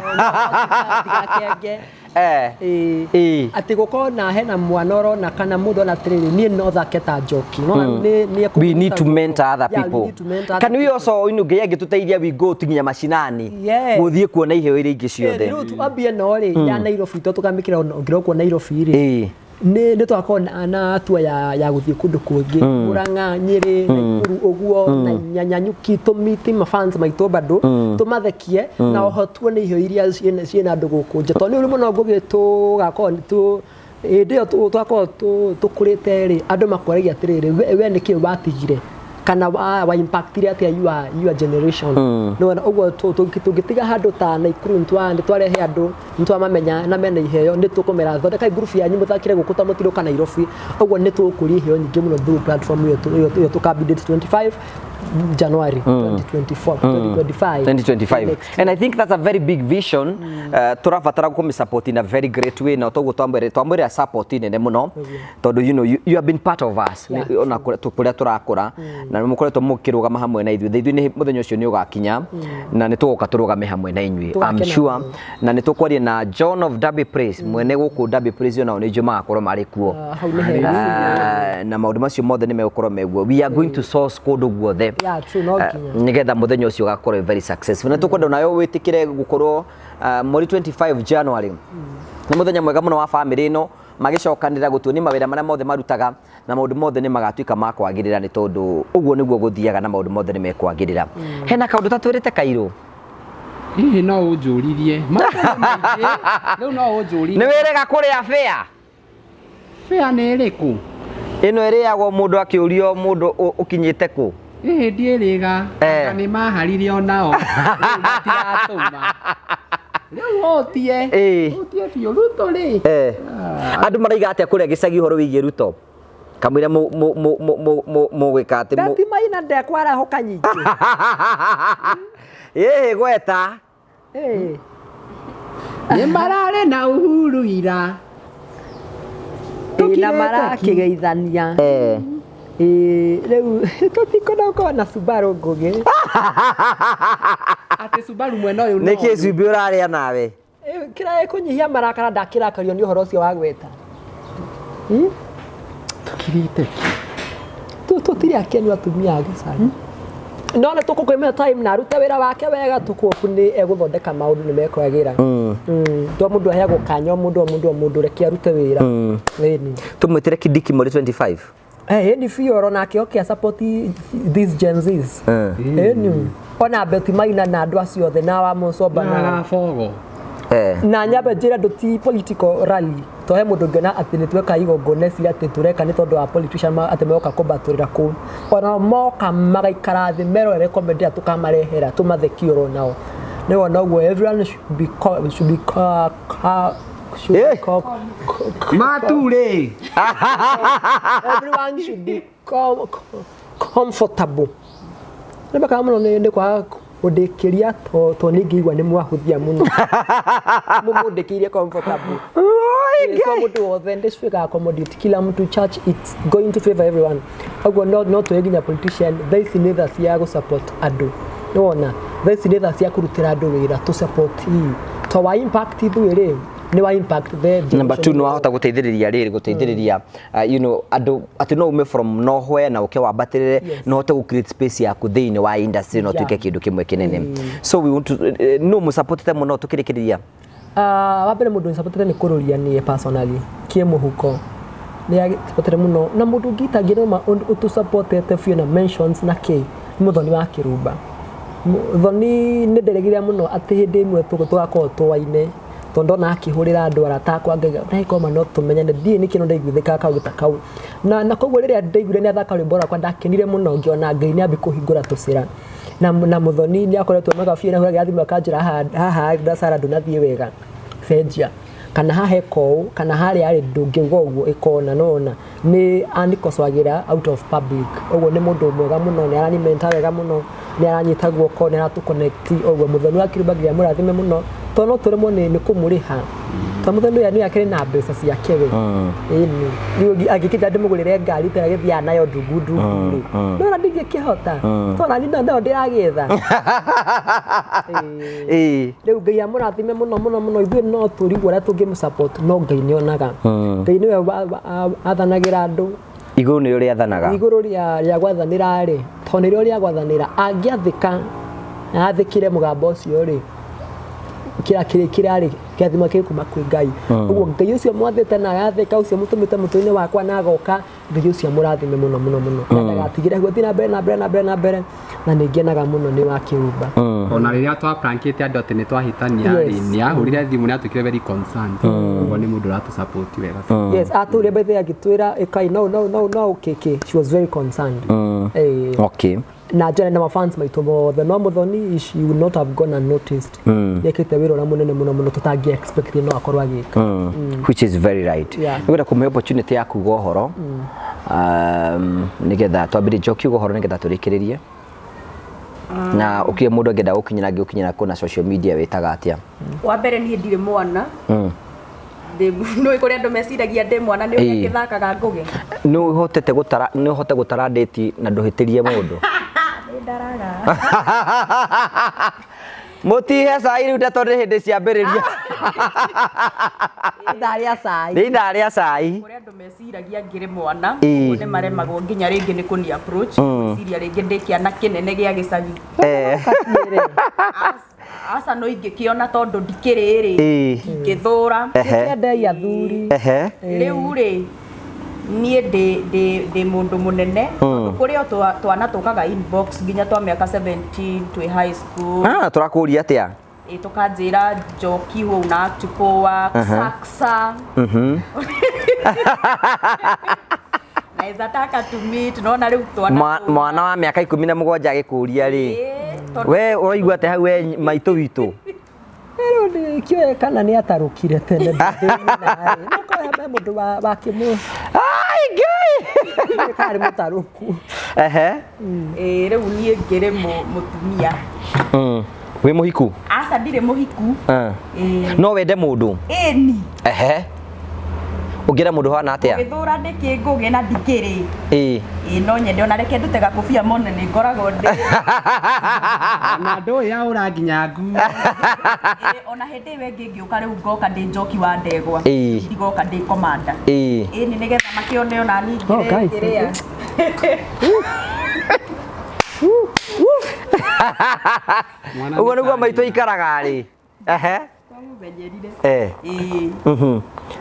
tigakenge. Ĩĩ. Ĩĩ, atĩ gũkorwo na hena mwana ũrona kana mũndũ ona atĩrĩrĩ, niĩ no thake ta Njoki. Nĩwona, nĩ We need to mentor other Yeah, we people. need to mentor other Can we people. also inu ngai angĩtũteithia, we go to nginya macinani Yes. gũthiĩ kuona iheo iria ingĩ ciothe. Rĩu twambie no rĩ ya Nairobi, to tũkamĩkĩra ũngĩrokwo Nairobi rĩ, nĩ twakorwo na hatua ya gũthiĩ kũndũ kũngĩ, Murang'a, Nyĩrĩ, Naikuru ũguo, na Nyanyuki, tũmiti mafans maitũ bado tũmathekie na oho tuone iheo iria ciĩna andũ gũkũ nja, tondũ nĩ ũru mũno Ngũgĩ tũgakorwo nĩ hĩndĩ ĩyo twakorwo tũkũrĩte rĩ, andũ makoragia atĩrĩrĩ, we nĩkĩ watigire kana wa impactire atĩa your generation? Nĩwona ũguo tũngĩtiga handũ ta Naikuru, nĩ twarehe andũ, nĩ twamamenya na mena iheo, nĩ tũkũmera thondekai group yanyu mũthakĩre gũkũ ta mũtirũka Nairobi. Ũguo nĩ tũgũkũria iheo nyingĩ mũno through platform ĩyo tũkambi date 25 January 2024, 2025. 2025. Next. And I think that's a very big vision. Tũrabatara kũmĩ in a very great way, na toguo twamwĩrĩra support nene mũno tondũ you have been part of us ona kũrĩa tũrakũra na nĩ mũkoretwo mũkĩrũgama hamwe na ithuĩ. Ithuĩ nĩ mũthenya ũcio nĩ ũgakinya na nĩ tũgoka tũrũgame hamwe na inyuĩ, I'm Tũgakena sure. mũno. Na nĩ tũkwaria na John of Derby Praise, mwene gũkũ Derby Praise, onao nĩ njũĩ magakorwo marĩ kuo. Ah, hau nĩ hega. Ah, na maũndũ macio mothe nĩ megũkorwo meguo. We are going to source kũndũ guothe. Yeah, true, no nginya. Nĩgetha mũthenya ũcio ũgakorwo very successful, na tũkwenda onawe wĩtĩkĩre gũkorwo mweri 25 January nĩ mũthenya mwega mũno wa family ĩno magĩcokanĩra gũtuonia mawĩra marĩa mothe marutaga, na maũndũ mothe nĩ magatuĩka ma kwagĩrĩra, nĩ tondũ ũguo nĩguo gũthiaga na maũndũ mothe nĩ mekwagĩrĩra. Hena kaũndũ tatwĩrĩte kairũ? Hihi no ũnjũririe maũndũ nĩ maingĩ rĩu, no ũnjũririe. Nĩ wĩrĩga kũrĩa fare? Fare nĩ ĩrĩkũ? Ĩno ĩrĩagwo mũndũ akĩũrio mũndũ ũkinyĩte kũ. Hihi ndiĩrĩga. Anga nĩ maharire onao, rĩu matiratũma, rĩu ũtie. Ũtie biũ Ruto rĩ. Andũ maraiga atĩa kũrĩa gĩcagi ũhoro wĩgiĩ Ruto kamũira mũgwĩka atĩ Beti Maina ndekwarahũka nyingĩ. Ĩĩ, gweta. Nĩ mararĩ na Uhuru ira. Ĩĩ, na marakĩgeithania. Ĩĩ, rĩu tũtikona gũkorwo na Subaru, Ngũgĩ. Atĩ Subaru mwena ũyũ no Nĩkĩ cumbĩ ũrarĩa nawe? Ĩ, kĩrĩa kũnyihia marakara, ndakĩrakario nĩ ũhoro ũcio wa gweta. Tũkirĩte ki. Tũtirĩ akenu atumia a gĩcagi, no nĩ tũkũkũmĩra time na arute wĩra wake wega, tũkũhopu nĩ egũthondeka maũndũ nĩ mekwagĩra. To mũndũ aheagwo kanya, o mũndũ, o mũndũ, o mũndũ, reke arute wĩra. Ĩni. Tũmwĩtĩre Kindiki mweri 25. Eh, ĩni biũ, oro nake oke support these Gen Zs. Ĩni. Ona Betty Maina na andũ acio othe na wa Mũcomba na na Gabogo. Na nyambe njĩre andũ ti political rally, to he mũndũ ũngĩona atĩ nĩ tweka igongona ici atĩ tũreka nĩ tondũ wa politician, atĩ moka kũmbatũrĩra kũu. Ona moka magaikara thĩ merorere comedy ĩrĩa tũkamarehera, tũmathekie oro nao. Nĩ wona ũguo everyone should be Maturĩ. Everyone should be comfortable. Nĩ makaga mũno nĩ kwaga kũndĩkĩria to nĩ ngĩigua nĩ mwahũthia mũno. Mũmũndĩkĩirie comfortable. So mũndũ wothe ndĩcuĩkaga accommodate kila mtu, church it's going to favor everyone. Ũguo no twĩ nginya politician thaa ici nĩ thaa cia gũ support andũ. Nĩwona thaa ici nĩ thaa cia kũrutĩra andũ wĩra tũ support to wa impact ithuĩ rĩ nĩ wa impact the Number 2 nĩ wahota gũteithĩrĩria rĩrĩ gũteithĩrĩria you know andũ atĩ no ume from nowhere na ũke wambatĩrĩre no ũhote gũ create space yaku thĩinĩ wa industry no tuĩke kĩndũ kĩmwe kĩnene. So we want to no mũsupportete mũno tũkĩrĩkĩrĩria. Wa mbere mũndũ ũnsupportete nĩ kũrũria niĩ personally kĩmũhuko nĩ agĩsupportete mũno na mũndũ ũngĩ itangĩrũma ũtũsupportete biũ na mentions na kĩ nĩ Mũthoni wa Kĩrumba. Mũthoni nĩ nderegire mũno atĩ hĩndĩ ĩmwe tũgakorwo tũaine tondũ ndona akĩhũrĩra andũ arata akwa ngaiga ndagĩkoma no tũmenyane ndiĩ nĩkĩ no ndaiguithĩkaga kaũndũ ta kau na koguo rĩrĩa ndaiguire nĩ athaka rwĩmbo rwakwa ndakenire mũno ngĩona Ngai nĩ ambĩ kũhingũra tũcĩra na Mũthoni nĩ akoretwo mwega biũ na ahũragĩra thimũ akanjĩra haha ndacara ndũnathiĩ wega cenjia kana haha eka ũũ kana harĩa rĩ ndũngĩuga ũguo ĩkona nona nĩ anikosagĩra out of public ũguo nĩ mũndũ mwega mũno nĩ aranimenta wega mũno nĩ aranyita guoko nĩ aratũ connect ũguo Mũthoni wa Kĩrumba nginya mũrathime mũno tondũ no tũremwo nĩ kũmũrĩha tondũ Mũthoni ũyũ nĩ akĩrĩ na mbeca ciake we ĩni rĩu angĩkĩnja ndĩmũgũrĩre ngari ta ĩrĩa agĩthiaga nayo ndungu ndungu rĩ no na ndingĩkĩhota tondũ nani no ndĩragĩetha. Rĩu Ngai amũrathime mũno mũno mũno ithuĩ no tũrigwo ũrĩa tũngĩmũ support no Ngai nĩ onaga. Ngai nĩwe athanagĩra andũ. Igũrũ nĩrĩo rĩathanaga. Igũrũ rĩa gwathanĩra rĩ tondũ nĩrĩo rĩa gwathanĩra angĩathĩka athĩkĩre mũgambo ũcio rĩ kĩrĩa kĩrarĩ kĩrathimo kĩ kuma kwĩ Ngai. Ũguo Ngai ũcio mwathĩte na agathĩka ũcio mũtũmĩte mũtwe-inĩ wakwa na agoka Ngai ũcio amũrathime mũno mũno mũno na ndagatigĩre guo thiĩ na mbere na mbere na mbere na mbere na nĩ ngenaga mũno nĩ wa Kĩrumba. Ona rĩrĩa twaprankĩte andũ atĩ nĩ twahĩtania rĩ nĩ ahũrire thimũ nĩ atuĩkire very concerned. Ũguo nĩ mũndũ ũratũ support wega. Yes, atũrire by the way agĩtwĩra ĩkai no no no no kĩkĩ she was very concerned. Okay. Na njane na mafans maitũ mothe no Mũthoni she would not have gone unnoticed. Nĩekĩte wĩra ũrĩa mũnene mũno mũno tũtangĩ expect no akorwo agĩka. Which is very right. Nĩngwenda kũmũhe opportunity ya kuga ũhoro nĩgetha twambĩrĩrie Njoki uga ũhoro nĩgetha tũrĩkĩrĩrie. Na ũkĩe mũndũ angĩenda gũkinyĩra angĩgũkinyĩra kũ na social media wĩtaga atĩa? Wa mbere niĩ ndirĩ mwana. Nĩ kũrĩ andũ meciragia ndĩ mwana nĩ ũrĩa ngĩthakaga ngũgĩ. Nĩ ũhotete gũtara nĩ ũhote gũtara date na ndũhĩtĩrie mũndũ? Nĩ ndaraga. Mũtihe cai rĩu ndeto nĩ hĩndĩ ciambĩrĩria. Ithaa rĩa cai. Nĩ ithaa rĩa cai. Kũrĩ andũ meciragia ngĩrĩ mwana ũguo nĩ maremagwo nginya rĩngĩ nĩ kũni approach gwĩciria rĩngĩ ndĩ kĩana kĩnene gĩa gĩcagi. Aca no ingĩkĩona tondũ ndikĩrĩ rĩ ndingĩthũra. Kĩendei athuri. Rĩu rĩ niĩ ndĩ mũndũ mũnene tondũ kũrĩ o twana tũkaga inbox nginya twa mĩaka 17 twĩ high school. Tũrakũria atĩa? Tũkanjĩra Njoki huo una act poa saksa. Naweza taka to meet nona rĩu twana mwana wa mĩaka 17 agĩkũria rĩ we ũraigua atĩa hau we maitũ witũ? Rĩu ndikĩũĩ kana nĩ atarũkire tene ndĩrĩ mũndũ wa kĩmũ. Ai Ngai. Karĩ mũtarũku. Rĩu niĩ ngĩrĩ mũtumia. Wĩ mũhiku? Aca ndirĩ mũhiku. No wende mũndũ? Ĩni. Ũngĩenda mũndũ ũhana atĩa? Ũgĩthũra ndĩkĩ ngũgĩ na ndikĩrĩ. No nyende ona reke ndute gakobia mone nĩ ngoragwo ndĩ. Na ndũĩ yaũra nginya nguo. Ona hĩndĩ ĩyo ĩngĩ ngĩũka rĩu ngoka ndĩ Njoki wa Ndegwa. Ndigoka ndĩ commander. Ĩni nĩgetha makĩone ona niĩ ngĩrĩa. Ũguo nĩguo maitũ ikaraga rĩ.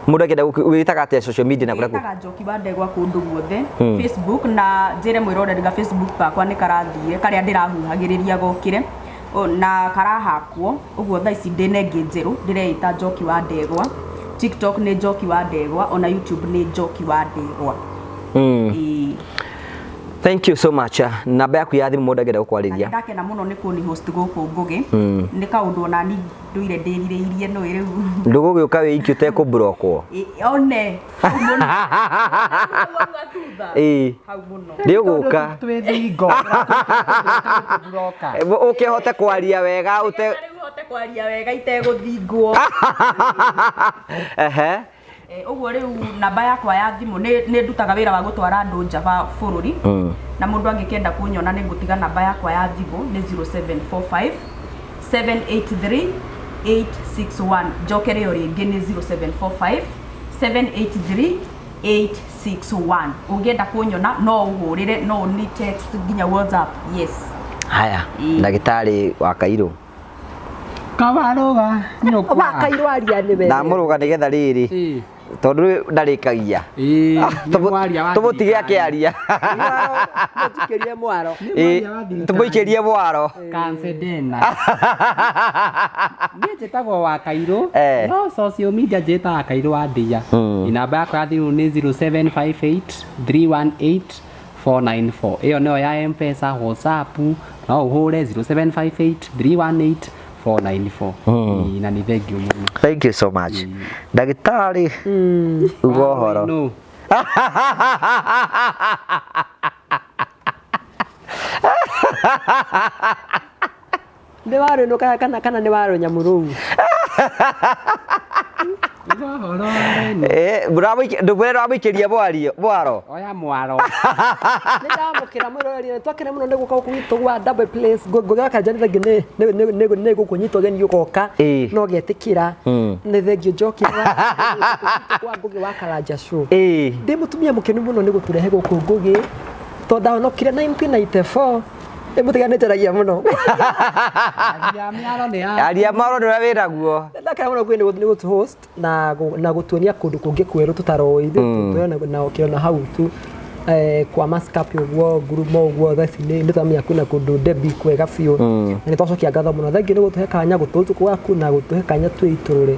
Mũndũ angĩenda wĩtaga atĩa social media na kũrĩa Wĩtaga Njoki wa Ndegwa kũndũ guothe Facebook na njĩre mwĩroreri ga Facebook gakwa nĩ karathire karĩa ndĩrahuhagĩrĩria gokire na karahakwo ũguo thaa ici ndĩna ĩngĩ njerũ ndĩreĩta Njoki wa Ndegwa. TikTok nĩ Njoki wa Ndegwa ona YouTube nĩ Njoki wa Ndegwa. Thank you so much. Namba yaku ya thimũ mũndũ angĩenda gũkwarĩria. Ndakena mũno nĩ kũni host gũkũ Ngũgĩ. Nĩ kaũndũ ona ni ndũire ndĩrirĩirie no rĩu. Ndũgũgĩũka wĩ iki ũtekũmburokwo. One hau mũno. Hau thutha. Ĩĩ. Hau mũno. Ndĩũgũka. Twĩ thingo. Tũroka. Ũkĩhote kwaria wega ũte Rĩu hote kwaria wega itegũthingwo. Ehe. Ũguo rĩu namba yakwa ya thimũ nĩ ndutaga wĩra wa gũtwara andũ nja wa bũrũri. Na mũndũ angĩkenda kũnyona nĩ ngũtiga namba yakwa ya thimũ nĩ 0745 783 861. Njokere o rĩngĩ nĩ 0745 783 861. Ũngĩenda kũnyona no ũhũrĩre, no ũni text nginya WhatsApp. Yes. Haya, ndagĩtarĩ wa Kairũ. Kawaruga nyũkwa. Wa Kairũ aria nĩwe. Ndamũrũga nĩgetha rĩrĩ. Tondũ rĩu ndarĩkagia. Nĩ mwaria wa Tũmũtige thirikari. akĩaria. Mũtikĩrie mwaro. Nĩ mwaria wa thirikari. Tũmũikĩrie mwaro. Kansedena. Niĩ njĩtagwo wa Kairũ. Eh. No social media njĩtaga Kairũ wa Ndia. Namba yakwa ya thimũ nĩ 0758 318 494. Ĩyo nĩyo ya M-Pesa, WhatsApp, no ũhũre 0758 318 494. Ĩĩ, na nĩ thengiũ mũno. Thank you so much. Ndagĩtarĩ, uga ũhoro. No. Nĩ warũnũ kana kana nĩ warũ nyamũ rũu. Uga ũhoro Reno. Ndũmwĩre ndũramũikĩria mwario mwaro. Oya mwaro. Nĩ ndamũkĩra mwĩroreri nĩ twakena mũno nĩ gũka gũkũ gwitũ gwa Double Place. Ngũgĩ wa Karanja nĩ thengiũ nĩ gũkũnyita ũgeni ũgoka na ũgetĩkĩra. Nĩ thengiũ Njoki kwa Ngũgĩ wa Karanja show. Ndĩ mũtumia mũkenu mũno nĩ gũtũrehe gũkũ Ngũgĩ tondũ ndahonokire 1994. Ĩ mũtiga nĩ njaragia mũno. Aria mĩaro nĩ ya. Aria mwaro nĩ ũrĩa wĩnaguo. Ndakena mũno Ngũgĩ nĩ gũtũ host na gũtuonia kũndũ kũngĩ kwerũ tũtaroĩ ithuĩ na ũkĩona hau tu kwa Mascap ũguo ngurumo ũguo thaa ici nĩ twamenya kwĩna kũndũ Debi kwega biũ na nĩ twacokia ngatho mũno. Thengiũ nĩ gũtũhe kanya gũtũrũtũ gwaku na gũtũhe kanya twĩitũrũre.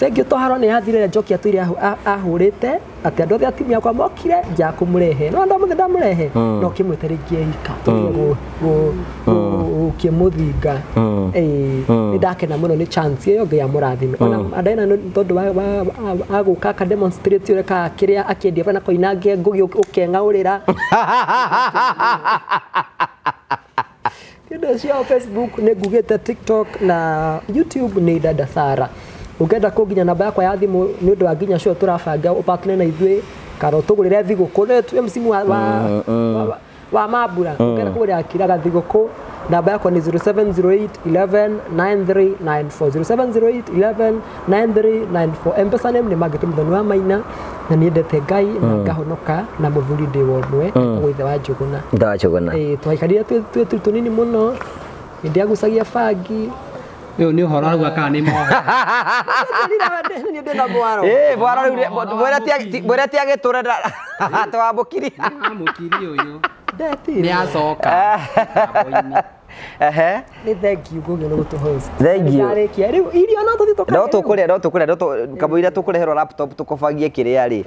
Thengiũ to haro nĩ yathirire njoki atũire ahũrĩte atĩ andũ othe a timu yakwa mokire nja kũmũrehe no andũ amũthe ndamũrehe no kĩmwĩte rĩngĩ eika tũthiĩ gũkĩmũthinga. Nĩ ndakena mũno nĩ chance ĩyo Ngai amũrathime. Ona Diana nĩ tondũ wa agũka aka demonstrate ũrĩa ka kĩrĩa akĩendia bana koinange Ngũgĩ ũkeng'aũrĩra. Kĩndũ cio Facebook nĩ ngugĩte, TikTok na YouTube nĩ Dada Sara. Ũngĩenda kũnginya namba yakwa ya thimũ nĩ ũndũ wa nginya show tũrabanga ũpatne na ithuĩ kana ũtũgũrĩre thigũkũ nĩ twĩ msimu wa mambura. Ũngĩenda kũgũrĩra kiraga thigũkũ namba yakwa nĩ 0708 11 9394 0708 11 9394. M-Pesa name nĩ Mangĩtũ Mũthoni wa Maina na niendete Ngai na ngahonoka na mũthuri ndĩ wa ũmwe etagwo ithe wa Njũgũna. Ithe wa Njũgũna. Twaikarire twĩ tũnini mũno hĩndĩ agucagia bangi. Ũyũ nĩ ũhoro arauga kana nĩ mohoro? Niĩ ndĩna mwaro. Mwaro rĩu mwĩre ti agĩtũre twamũkiri. Amũkiri ũyũ. Ndetire. Nĩ acoka. Ehe. Nĩ thank you Ngũgĩ nĩ gũtũ host. Thank you. Ndarĩkia. Rĩu irio no tũthiĩ tũkarĩe. No tũkũrĩa, no tũkũrĩa, no kamũira tũkũreherwo laptop tũkũbangie kĩrĩa rĩ.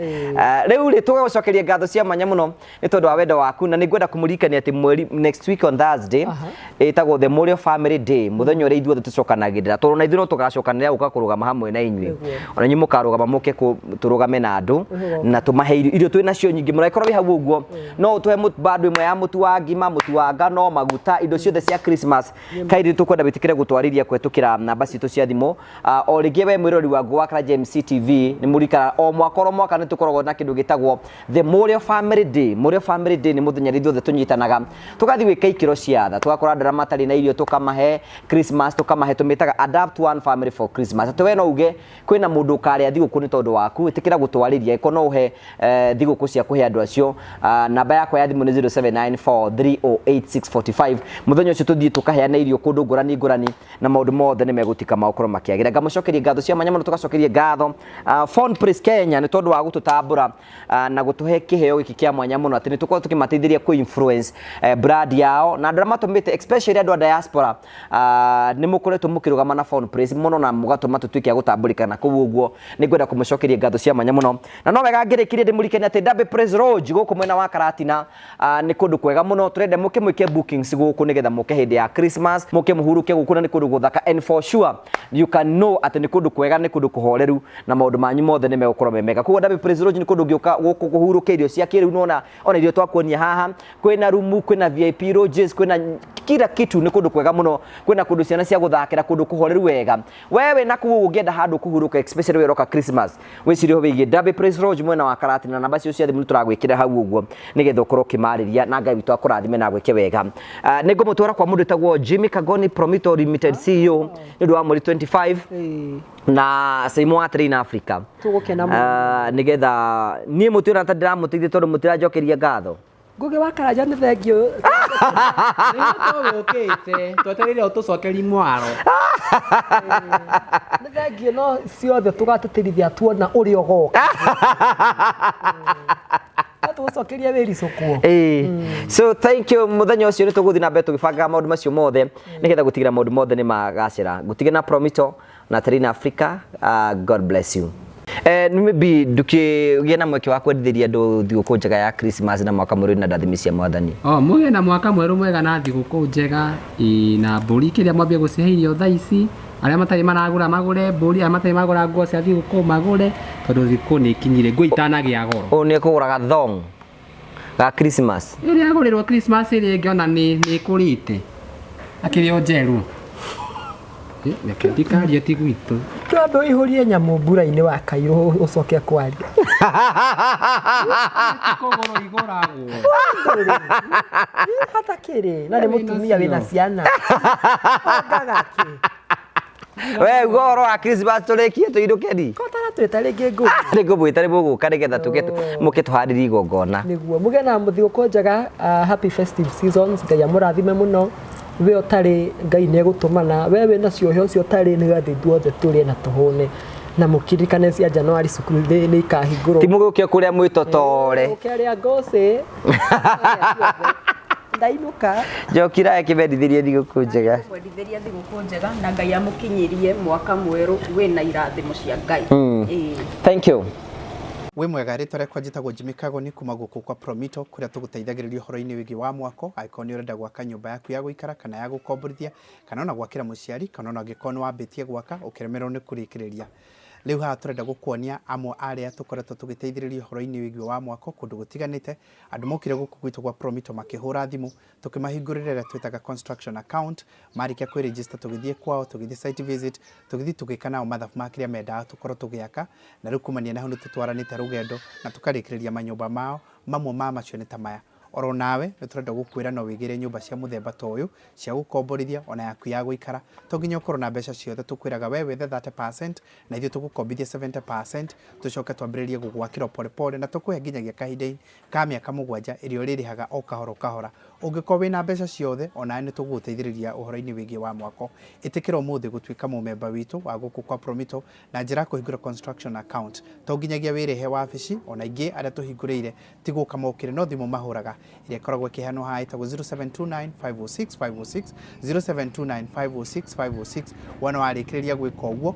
Rĩu rĩ tũgagũcokeria ngatho cia mwanya mũno nĩ tondũ wa wendo waku na nĩ ngwenda kũmũririkania atĩ mweri next week on Thursday ĩtagwo the Memorial Family Day, mũthenya ũrĩa ithuothe tũcokanagĩrĩra tondũ na ithuĩ no tũgacokanĩrĩra gũka kũrũgama hamwe na inyuĩ. Ona inyuĩ mũkarũgama mũke tũrũgame na andũ na tũmahe irio. Irio twĩ nacio nyingĩ mũno. Angĩkorwo wĩ hau ũguo no ũtũhe bando ĩmwe ya mũtu wa ngima, mũtu wa ngano, maguta, indo ciothe cia Christmas. Kairi tũkwenda wĩtĩkĩre gũtwarĩria kũhetũkĩra namba citũ cia thimũ. O rĩngĩ we mwĩrori wa Ngũgĩ wa Karanja MC TV nĩ mũrikara o mwaka oro mwaka nĩ tũkoragwo na kĩndũ gĩtagwo the Memorial Family Day. Memorial Family Day nĩ mũthenya rĩrĩa ithuothe tũnyitanaga tũgathiĩ gwĩka ikĩro cia tha, tũgakora andũ arĩa matarĩ na irio tũkamahe Christmas, tũkamahe tũmĩtaga adopt one family for Christmas. Atĩ we no uge kwĩna mũndũ ũkarĩa thigũkũ nĩ tondũ waku, ĩtĩkĩra gũtwarĩria ĩko no ũhe thigũkũ cia kũhe andũ acio. Namba yakwa ya thimũ nĩ 0794 308 645. Mũthenya ũcio Tũthiĩ tũkaheana irio kũndũ ngũrani ngũrani, na maũndũ mothe nĩ megũtuĩka ma gũkorwo makĩagĩra. Ngamũcokeria ngatho cia mwanya mũno, tũgacokeria ngatho Phone Place Kenya nĩ tondũ wa gũtũtambũra na gũtũhe kĩheo gĩkĩ kĩa mwanya mũno, atĩ nĩ tũkorwo tũkĩmateithĩria kũ influence brand yao, na andũ arĩa matũmĩte, especially andũ a diaspora, nĩ mũkoretwo mũkĩrũgama na Phone Place mũno na mũgatũma tũtuĩke a gũtambũrĩka na kũu ũguo. Nĩ ngwenda kũmũcokeria ngatho cia mwanya mũno, na no wega ngĩrĩkĩrie ndĩmũririkanie atĩ Derby Praise Lodge gũkũ mwena wa Karatina nĩ kũndũ kwega mũno. Tũrenda mũke mwĩke bookings gũkũ nĩgetha mũke hĩndĩ ya Christmas, mũke mũhurũke gũkũ, na nĩ kũndũ gũthaka, and for sure you can know atĩ nĩ kũndũ kwega, nĩ kũndũ kũhoreru, na maũndũ manyu mothe nĩ megũkorwo me mega. Koguo Derby Praise Lodge nĩ kũndũ ũngĩũka gũkũ kũhurũke, irio cia kĩrĩu, nona ona irio twakuonia haha, kwĩna rumu, kwĩna VIP lodges, kwĩna kila kitu. Nĩ kũndũ kwega mũno, kwĩna kũndũ ciana cia gũthakĩra, kũndũ kũhoreru wega. We wĩna kũu ũngĩenda handũ kũhurũka, especially we ũroka Christmas, wĩcirie ũhoro wĩgiĩ Derby Praise Lodge mwena wa Karatina, na namba cio cia thimũ nĩtũragwĩkĩra hau ũguo nĩgetha ũkorwo ũkĩmarĩria, na Ngai witũ akũrathime na agwĩke wega. Nĩ ngũmũtwara kwa mũndũ wĩtagwo Jimmy Kagoni, Promito Limited CEO, nĩ ũndũ wa mweri 25 na Saimo wa Train Africa. Tũgũkena mũno. Nĩgetha niĩ mũtiona ta ndĩramũteithia tondũ mũtiranjokeria ngatho. Ngũgĩ wa Karanja, nĩ thengiũ. Tũgũkĩte twetereire ũtũcokerie mwaro. Nĩ thengiũ, no ciothe tũgatĩtĩrithia tuona ũrĩa ũgoka. No tũgũcokerie wĩricũkwo. Ĩĩ. So thank you. Mũthenya ũcio nĩ tũgũthiĩ na mbere tũgĩbangaga maũndũ macio mothe nĩgetha gũtigĩra maũndũ mothe nĩ magacĩra. Ngũtige na Promito na Terina Africa. God bless you. Maybe ndũkĩgĩe na mweke wa kwendithĩria andũ thigũkũ njega ya Christmas na mwaka mwerũ na ndathimi cia Mwathani. O mũgĩe na mwaka mwerũ mwega na thigũkũ njega. Ĩ, na mbũri kĩrĩa mwambie gũcihe irio thaa ici. Arĩa matarĩ maragũra magũre mbũri, arĩa matarĩ magũra nguo cia thigũkũ magũre, tondũ thigũkũ nĩ ikinyire, nguo itanagĩa goro. Ũyũ nĩ ekũgũraga thong ga Christmas. Ĩrĩa agũrĩrwo Christmas ĩrĩa ĩngĩ ona nĩ ĩkũrĩte, akĩrĩ o njerũ. Reke ndikarie, ti gwitũ. Twambe ũihũrie nyamũ mbura-inĩ wa kairũ ũcoke kwaria. Kũgũrũ igũragwo. Hatakĩrĩ na nĩ mũtumia wĩna ciana ongaga kĩ. We uga ũhoro wa Christmas tũrĩkie tũinũke ni. Ko taratwĩta rĩngĩ ngũgĩ? Nĩ ngũmwĩta, nĩ mũgũka nĩgetha tũke mũke tũharĩrie igongona. Nĩguo mũgĩe na thigũkũ njega, happy festive seasons. Ngai amũrathime mũno. We ũtarĩ, Ngai nĩ egũtũmana. We wĩna ciohe, ũcio ũtarĩ, nĩgetha ithuothe tũrĩe na tũhũne, na mũkirikane cia January cukuru nĩ ikahingũrwo. Ti mũgũke kũrĩa mwĩtotore. Ũke arĩa ngũcĩ ndainũka. Njokira kĩmendithĩrie thigũkũ njega. Mwendithĩria thigũkũ njega, na Ngai amũkinyĩrie mwaka mwerũ wĩna irathimo cia Ngai. Ĩĩ. Thank you. Wĩ mwega, rĩtwa rĩakwa njĩtagwo Jimmy Kagoni kuma gũkũ kwa Promito, kũrĩa tũgũteithagĩrĩria ũhoro-inĩ wĩgiĩ wa mwako. Angĩkorwo nĩ ũrenda gwaka nyũmba yaku ya gũikara kana ya gũkomborithia, kana ona gwakĩra mũciari, kana ona angĩkorwo nĩ wambĩtie gwaka ũkĩremererwo nĩ kũrĩkĩrĩria. Rĩu haha tũrenda gũkuonia amwe arĩa tũkoretwo tũgĩteithĩrĩria ũhoro-inĩ wĩgiĩ wa mwako kũndũ gũtiganĩte. Andũ mokire gũkũ gwitũ gwa Promito makĩhũra thimũ, tũkĩmahingũrĩra ĩrĩa twĩtaga construction account. Marĩkia kwĩ-register, tũgĩthiĩ kwao, tũgĩthiĩ site visit, tũgĩthiĩ tũgĩka nao mathabu ma kĩrĩa mendaga tũkorwo tũgĩaka, na rĩu kumania na hau nĩ tũtwaranĩte rũgendo na tũkarĩkĩrĩria manyũmba mao. Mamwe ma macio nĩ ta maya. Oro nawe nĩ tũrenda gũkwĩra no wĩgĩre nyũmba cia mũthemba ta ũyũ cia gũkomborithia, ona yaku ya gũikara. To nginya ũkorwo na mbeca ciothe, tũkwĩraga we wethe 30% na ithuĩ tũgũkombithia 70%, tũcoke twambĩrĩrie gũgwakĩra o pole pole, na tũkũhe nginyagia kahinda ka mĩaka 7 ĩrĩa ũrĩrĩhaga o kahora o kahora. Ũngĩkorwo wĩna mbeca ciothe, onawe nĩ tũgũgũteithĩrĩria ũhoro-inĩ wĩgiĩ wa mwako. Ĩtĩkĩra ũmũthĩ gũtuĩka mũmemba witũ wa gũkũ kwa Promito na njĩra ya kũhingũra construction account. To nginyagia wĩrĩhe wabici, ona ingĩ arĩa tũhingũrĩire ti gũka mokire, no thimũ mahũraga ĩrĩa ĩkoragwo ĩkĩheanwo haha ĩtagwo 0729 506 506, 0729 506 506. Wona warĩkĩrĩria gwĩka ũguo,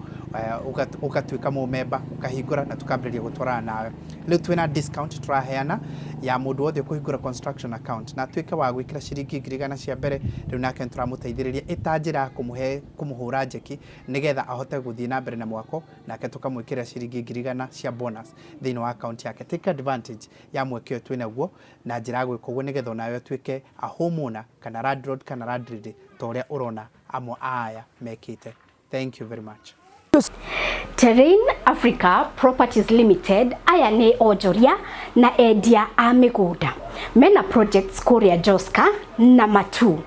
ũgatuĩka mũmemba, ũkahingũra na tũkambĩrĩria gũtwarana nawe. Rĩu twĩna discount tũraheana ya mũndũ wothe ũkũhingũra construction account na atuĩke wa gwĩkĩra ciringi 100,000 cia mbere. Rĩu nake nĩtũramũteithĩrĩria ĩta njĩra ya kũmũhe kũmũhũra njeki nĩgetha ahote gũthiĩ na mbere na mwako, nake tũkamwĩkĩrĩra ciringi 100,000 cia bonus thĩinĩ wa account yake. Take advantage ya mweke ũyũ twĩnaguo na njĩra ya gwĩka ũguo, nĩgetha onawe ũtuĩke a homeowner kana landlord kana landlady ta ũrĩa ũrona amwe a aya mekĩte. Thank you very much. Terrain Africa Properties Limited aya nĩ onjoria na endia a mĩgũnda, mena projects kũrĩa Joska na Matu,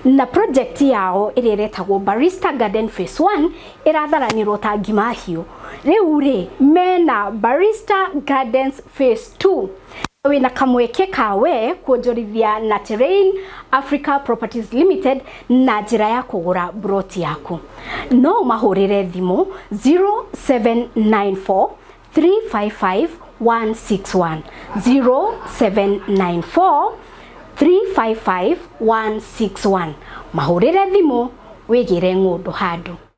na project yao ĩrĩa ĩretagwo Barista Garden Phase 1 ĩratharanĩrwo ta ngima hiũ. Rĩu rĩ mena Barista Gardens Phase 2. Wĩna kamweke kawe kuonjorithia na Terrain Africa Properties Limited na njĩra ya kũgũra broti yaku. No ũmahũrĩre thimũ 0794 355 161, 0794 355 161. Mahũrĩre thimũ wĩgĩre ng'ũndũ handũ.